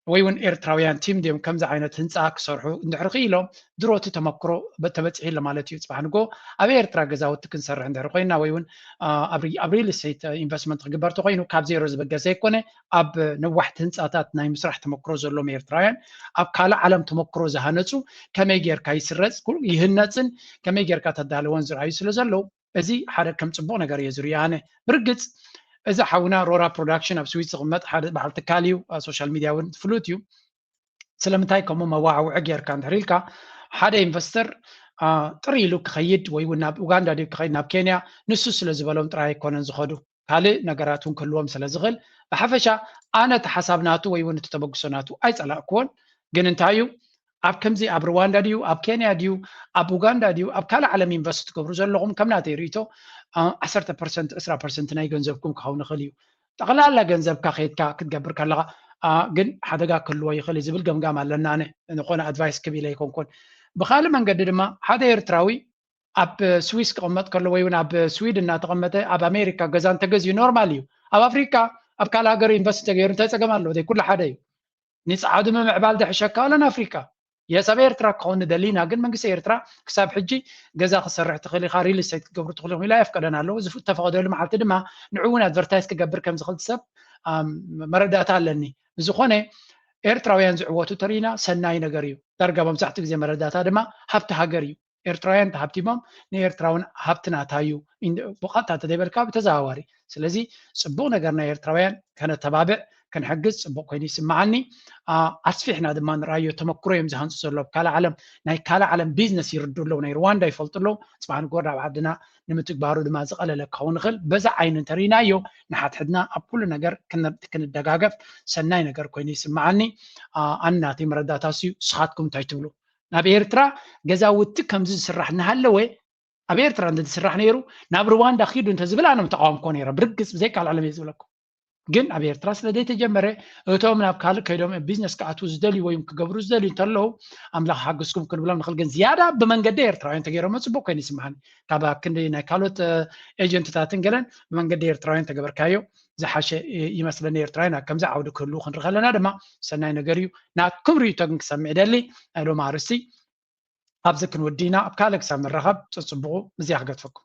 ወይ እውን ኤርትራውያን ቲም ድዮም ከምዚ ዓይነት ህንፃ ክሰርሑ እንድሕር ክኢሎም ድሮ እቲ ተመክሮ በ- ተበፂሑ ኣሎ ማለት እዩ። ፅባሕ ንጎ ኣብ ኤርትራ ገዛውቲ ክንሰርሕ እንድሕር ኮይና ወይ እውን አ፣ ኣብ ሪ- ኣብ ሪል ስቴት ኢንቨስትመንት ክግበር ተኮይኑ ካብ ዜሮ ዝበገስ ዘይኮነ ኣብ ነዋሕቲ ህንፃታት ናይ ምስራሕ ተመክሮ ዘለዎም ኤርትራውያን ኣብ ካልእ ዓለም ተመክሮ ዝሃነፁ ከመይ ጌርካ ይስረፅ ኩ- ይህነፅን ከመይ ጌርካ ተዳልወን ዝረኣዩ ስለ ዘለዉ እዚ ሓደ ከም ፅቡቕ ነገር እየ ዝሪኦ ኣነ። ብርግፅ እዚ ሓውና ሮራ ፕሮዳክሽን ኣብ ስዊስ ዝቕመጥ ሓደ በዓል ትካል እዩ። ኣብ ሶሻል ሚድያ እውን ፍሉጥ እዩ። ስለምንታይ ከምኡ መዋዕውዒ ጌርካ እንድሕር ኢልካ ሓደ ኢንቨስተር አ፣ ጥሪ ኢሉ ክኸይድ ወይ እውን ናብ ኡጋንዳ ድዩ ክኸይድ ናብ ኬንያ ንሱ ስለ ዝበሎም ጥራይ ኣይኮነን ዝኸዱ ካልእ ነገራት እውን ክህልዎም ስለ ዝኽእል ብሓፈሻ ኣነ እቲ ሓሳብ ናቱ ወይ እውን እቲ ተበግሶ ናቱ ኣይፀላእክዎን። ግን እንታይ እዩ ኣብ ከምዚ ኣብ ሩዋንዳ ድዩ ኣብ ኬንያ ድዩ ኣብ ኡጋንዳ ድዩ ኣብ ካልእ ዓለም ኢንቨስት ትገብሩ ዘለኹም ከም ናተይ ርእይቶ አ፣ ዓሰርተ ፐርሰንት ዕስራ ፐርሰንት ናይ ገንዘብኩም ክኸውን ይኽእል እዩ። ጠቕላላ ገንዘብካ ከይድካ ክትገብር ከለኻ አ፣ ግን ሓደጋ ክህልዎ ይኽእል እዩ ዝብል ገምጋም ኣለና። ኣነ ዝኾነ ኣድቫይስ ክብ ኢለ ኣይኮንኩን። ብኻልእ መንገዲ ድማ ሓደ ኤርትራዊ ኣብ ስዊስ ክቕመጥ ከሎ ወይ እውን ኣብ ስዊድ እናተቐመጠ ኣብ ኣሜሪካ ገዛ እንተገዝዩ ኖርማል እዩ። ኣብ ኣፍሪካ ኣብ ካልእ ሃገር ኢንቨስት እንተገይሩ እንታይ ፀገም ኣለዎ? ዘይ ኩሉ ሓደ እዩ። ንፀዓዱ ምምዕባል ደሕሸካ ዋላ ንኣፍሪካ የስ ኣብ ኤርትራ ክኸውን ንደሊ ኢና፣ ግን መንግስቲ ኤርትራ ክሳብ ሕጂ ገዛ ክሰርሕ ትኽእል ኢኻ፣ ሪል ስቴት ክትገብሩ ትኽእሉ ኢኹም ኢሉ ኣየፍቀደን ኣለዉ። ዝፍ- እተፈቐደሉ መዓልቲ ድማ ንዑ እውን ኣድቨርታይዝ ክገብር ከም ዝኽእል ሰብ ኣም፣ መረዳእታ ኣለኒ። ብዝኾነ ኤርትራውያን ዝዕወቱ ተሪኢና ሰናይ ነገር እዩ። ዳርጋ መብዛሕትኡ ግዜ መረዳእታ ድማ ሃብቲ ሃገር እዩ። ኤርትራውያን ተሃብቲሞም ንኤርትራውን ሃብቲ ናታ እዩ። ኢን- ብቐጥታ እንተዘይበልካ ብተዘዋዋሪ። ስለዚ ጽቡቕ ነገር ናይ ኤርትራውያን ከነተባብዕ ክንሕግዝ ጽቡቕ ኮይኑ ይስምዓኒ። ኣ፣ ኣስፊሕና ድማ ንርኣዮ ተመክሮ እዮም ዝሃንጹ ዘሎ ኣብ ካልእ ዓለም። ናይ ካልእ ዓለም ቢዝነስ ይርዱ ኣለዉ፣ ናይ ሩዋንዳ ይፈልጡ ኣለዉ። ጽባሕ ንግሆ ኣብ ዓድና ንምትግባሩ ድማ ዝቐለለ ክኸውን ይኽእል። በዛ ዓይኒ እንተርኢናዮ ንሓድሕድና ኣብ ኩሉ ነገር ክን- ክንደጋገፍ ሰናይ ነገር ኮይኑ ይስምዓኒ። ኣ፣ ኣነ ናተይ መረዳእታ እሱ እዩ። ንስኻትኩም እንታይ ትብሉ? ናብ ኤርትራ ገዛውቲ ከምዚ ዝስራሕ እናሃለወ ኣብ ኤርትራ እንተዝስራሕ ነይሩ ናብ ሩዋንዳ ኪዱ እንተዝብል ኣነ ምተቃወምኮ ነይረ። ብርግጽ ብዘይ ካልእ ዓለም እየ ዝብለኩም። ግን ኣብ ኤርትራ ስለ ዘይተጀመረ እቶም ናብ ካልእ ከይዶም ቢዝነስ ክኣትዉ ዝደልዩ ወይ ክገብሩ ዝደልዩ እንተለዉ ኣምላኽ ሓግዝኩም ክንብሎም ንኽእል። ግን ዝያዳ ብመንገዲ ኤርትራውያን ተገይሮም ጽቡቅ ኮይኑ ይስምዓኒ። ካብ ክንዲ ናይ ካልኦት ኤጀንትታትን ገለን ብመንገዲ ኤርትራውያን ተገበርካዮ ዝሓሸ ይመስለኒ። ኤርትራውያን ኣብ ከምዚ ዓውዲ ክህልዉ ክንርኢ ከለና ድማ ሰናይ ነገር እዩ። ናትኩም ርእይቶ ግን ክሰምዕ ይደሊ። ናይ ሎም ኣርእስቲ ኣብዚ ክንውዲ ኢና። ኣብ ካልእ ክሳብ ንራኸብ ጽጽብቑ። እዚኣ ክገድፈኩም።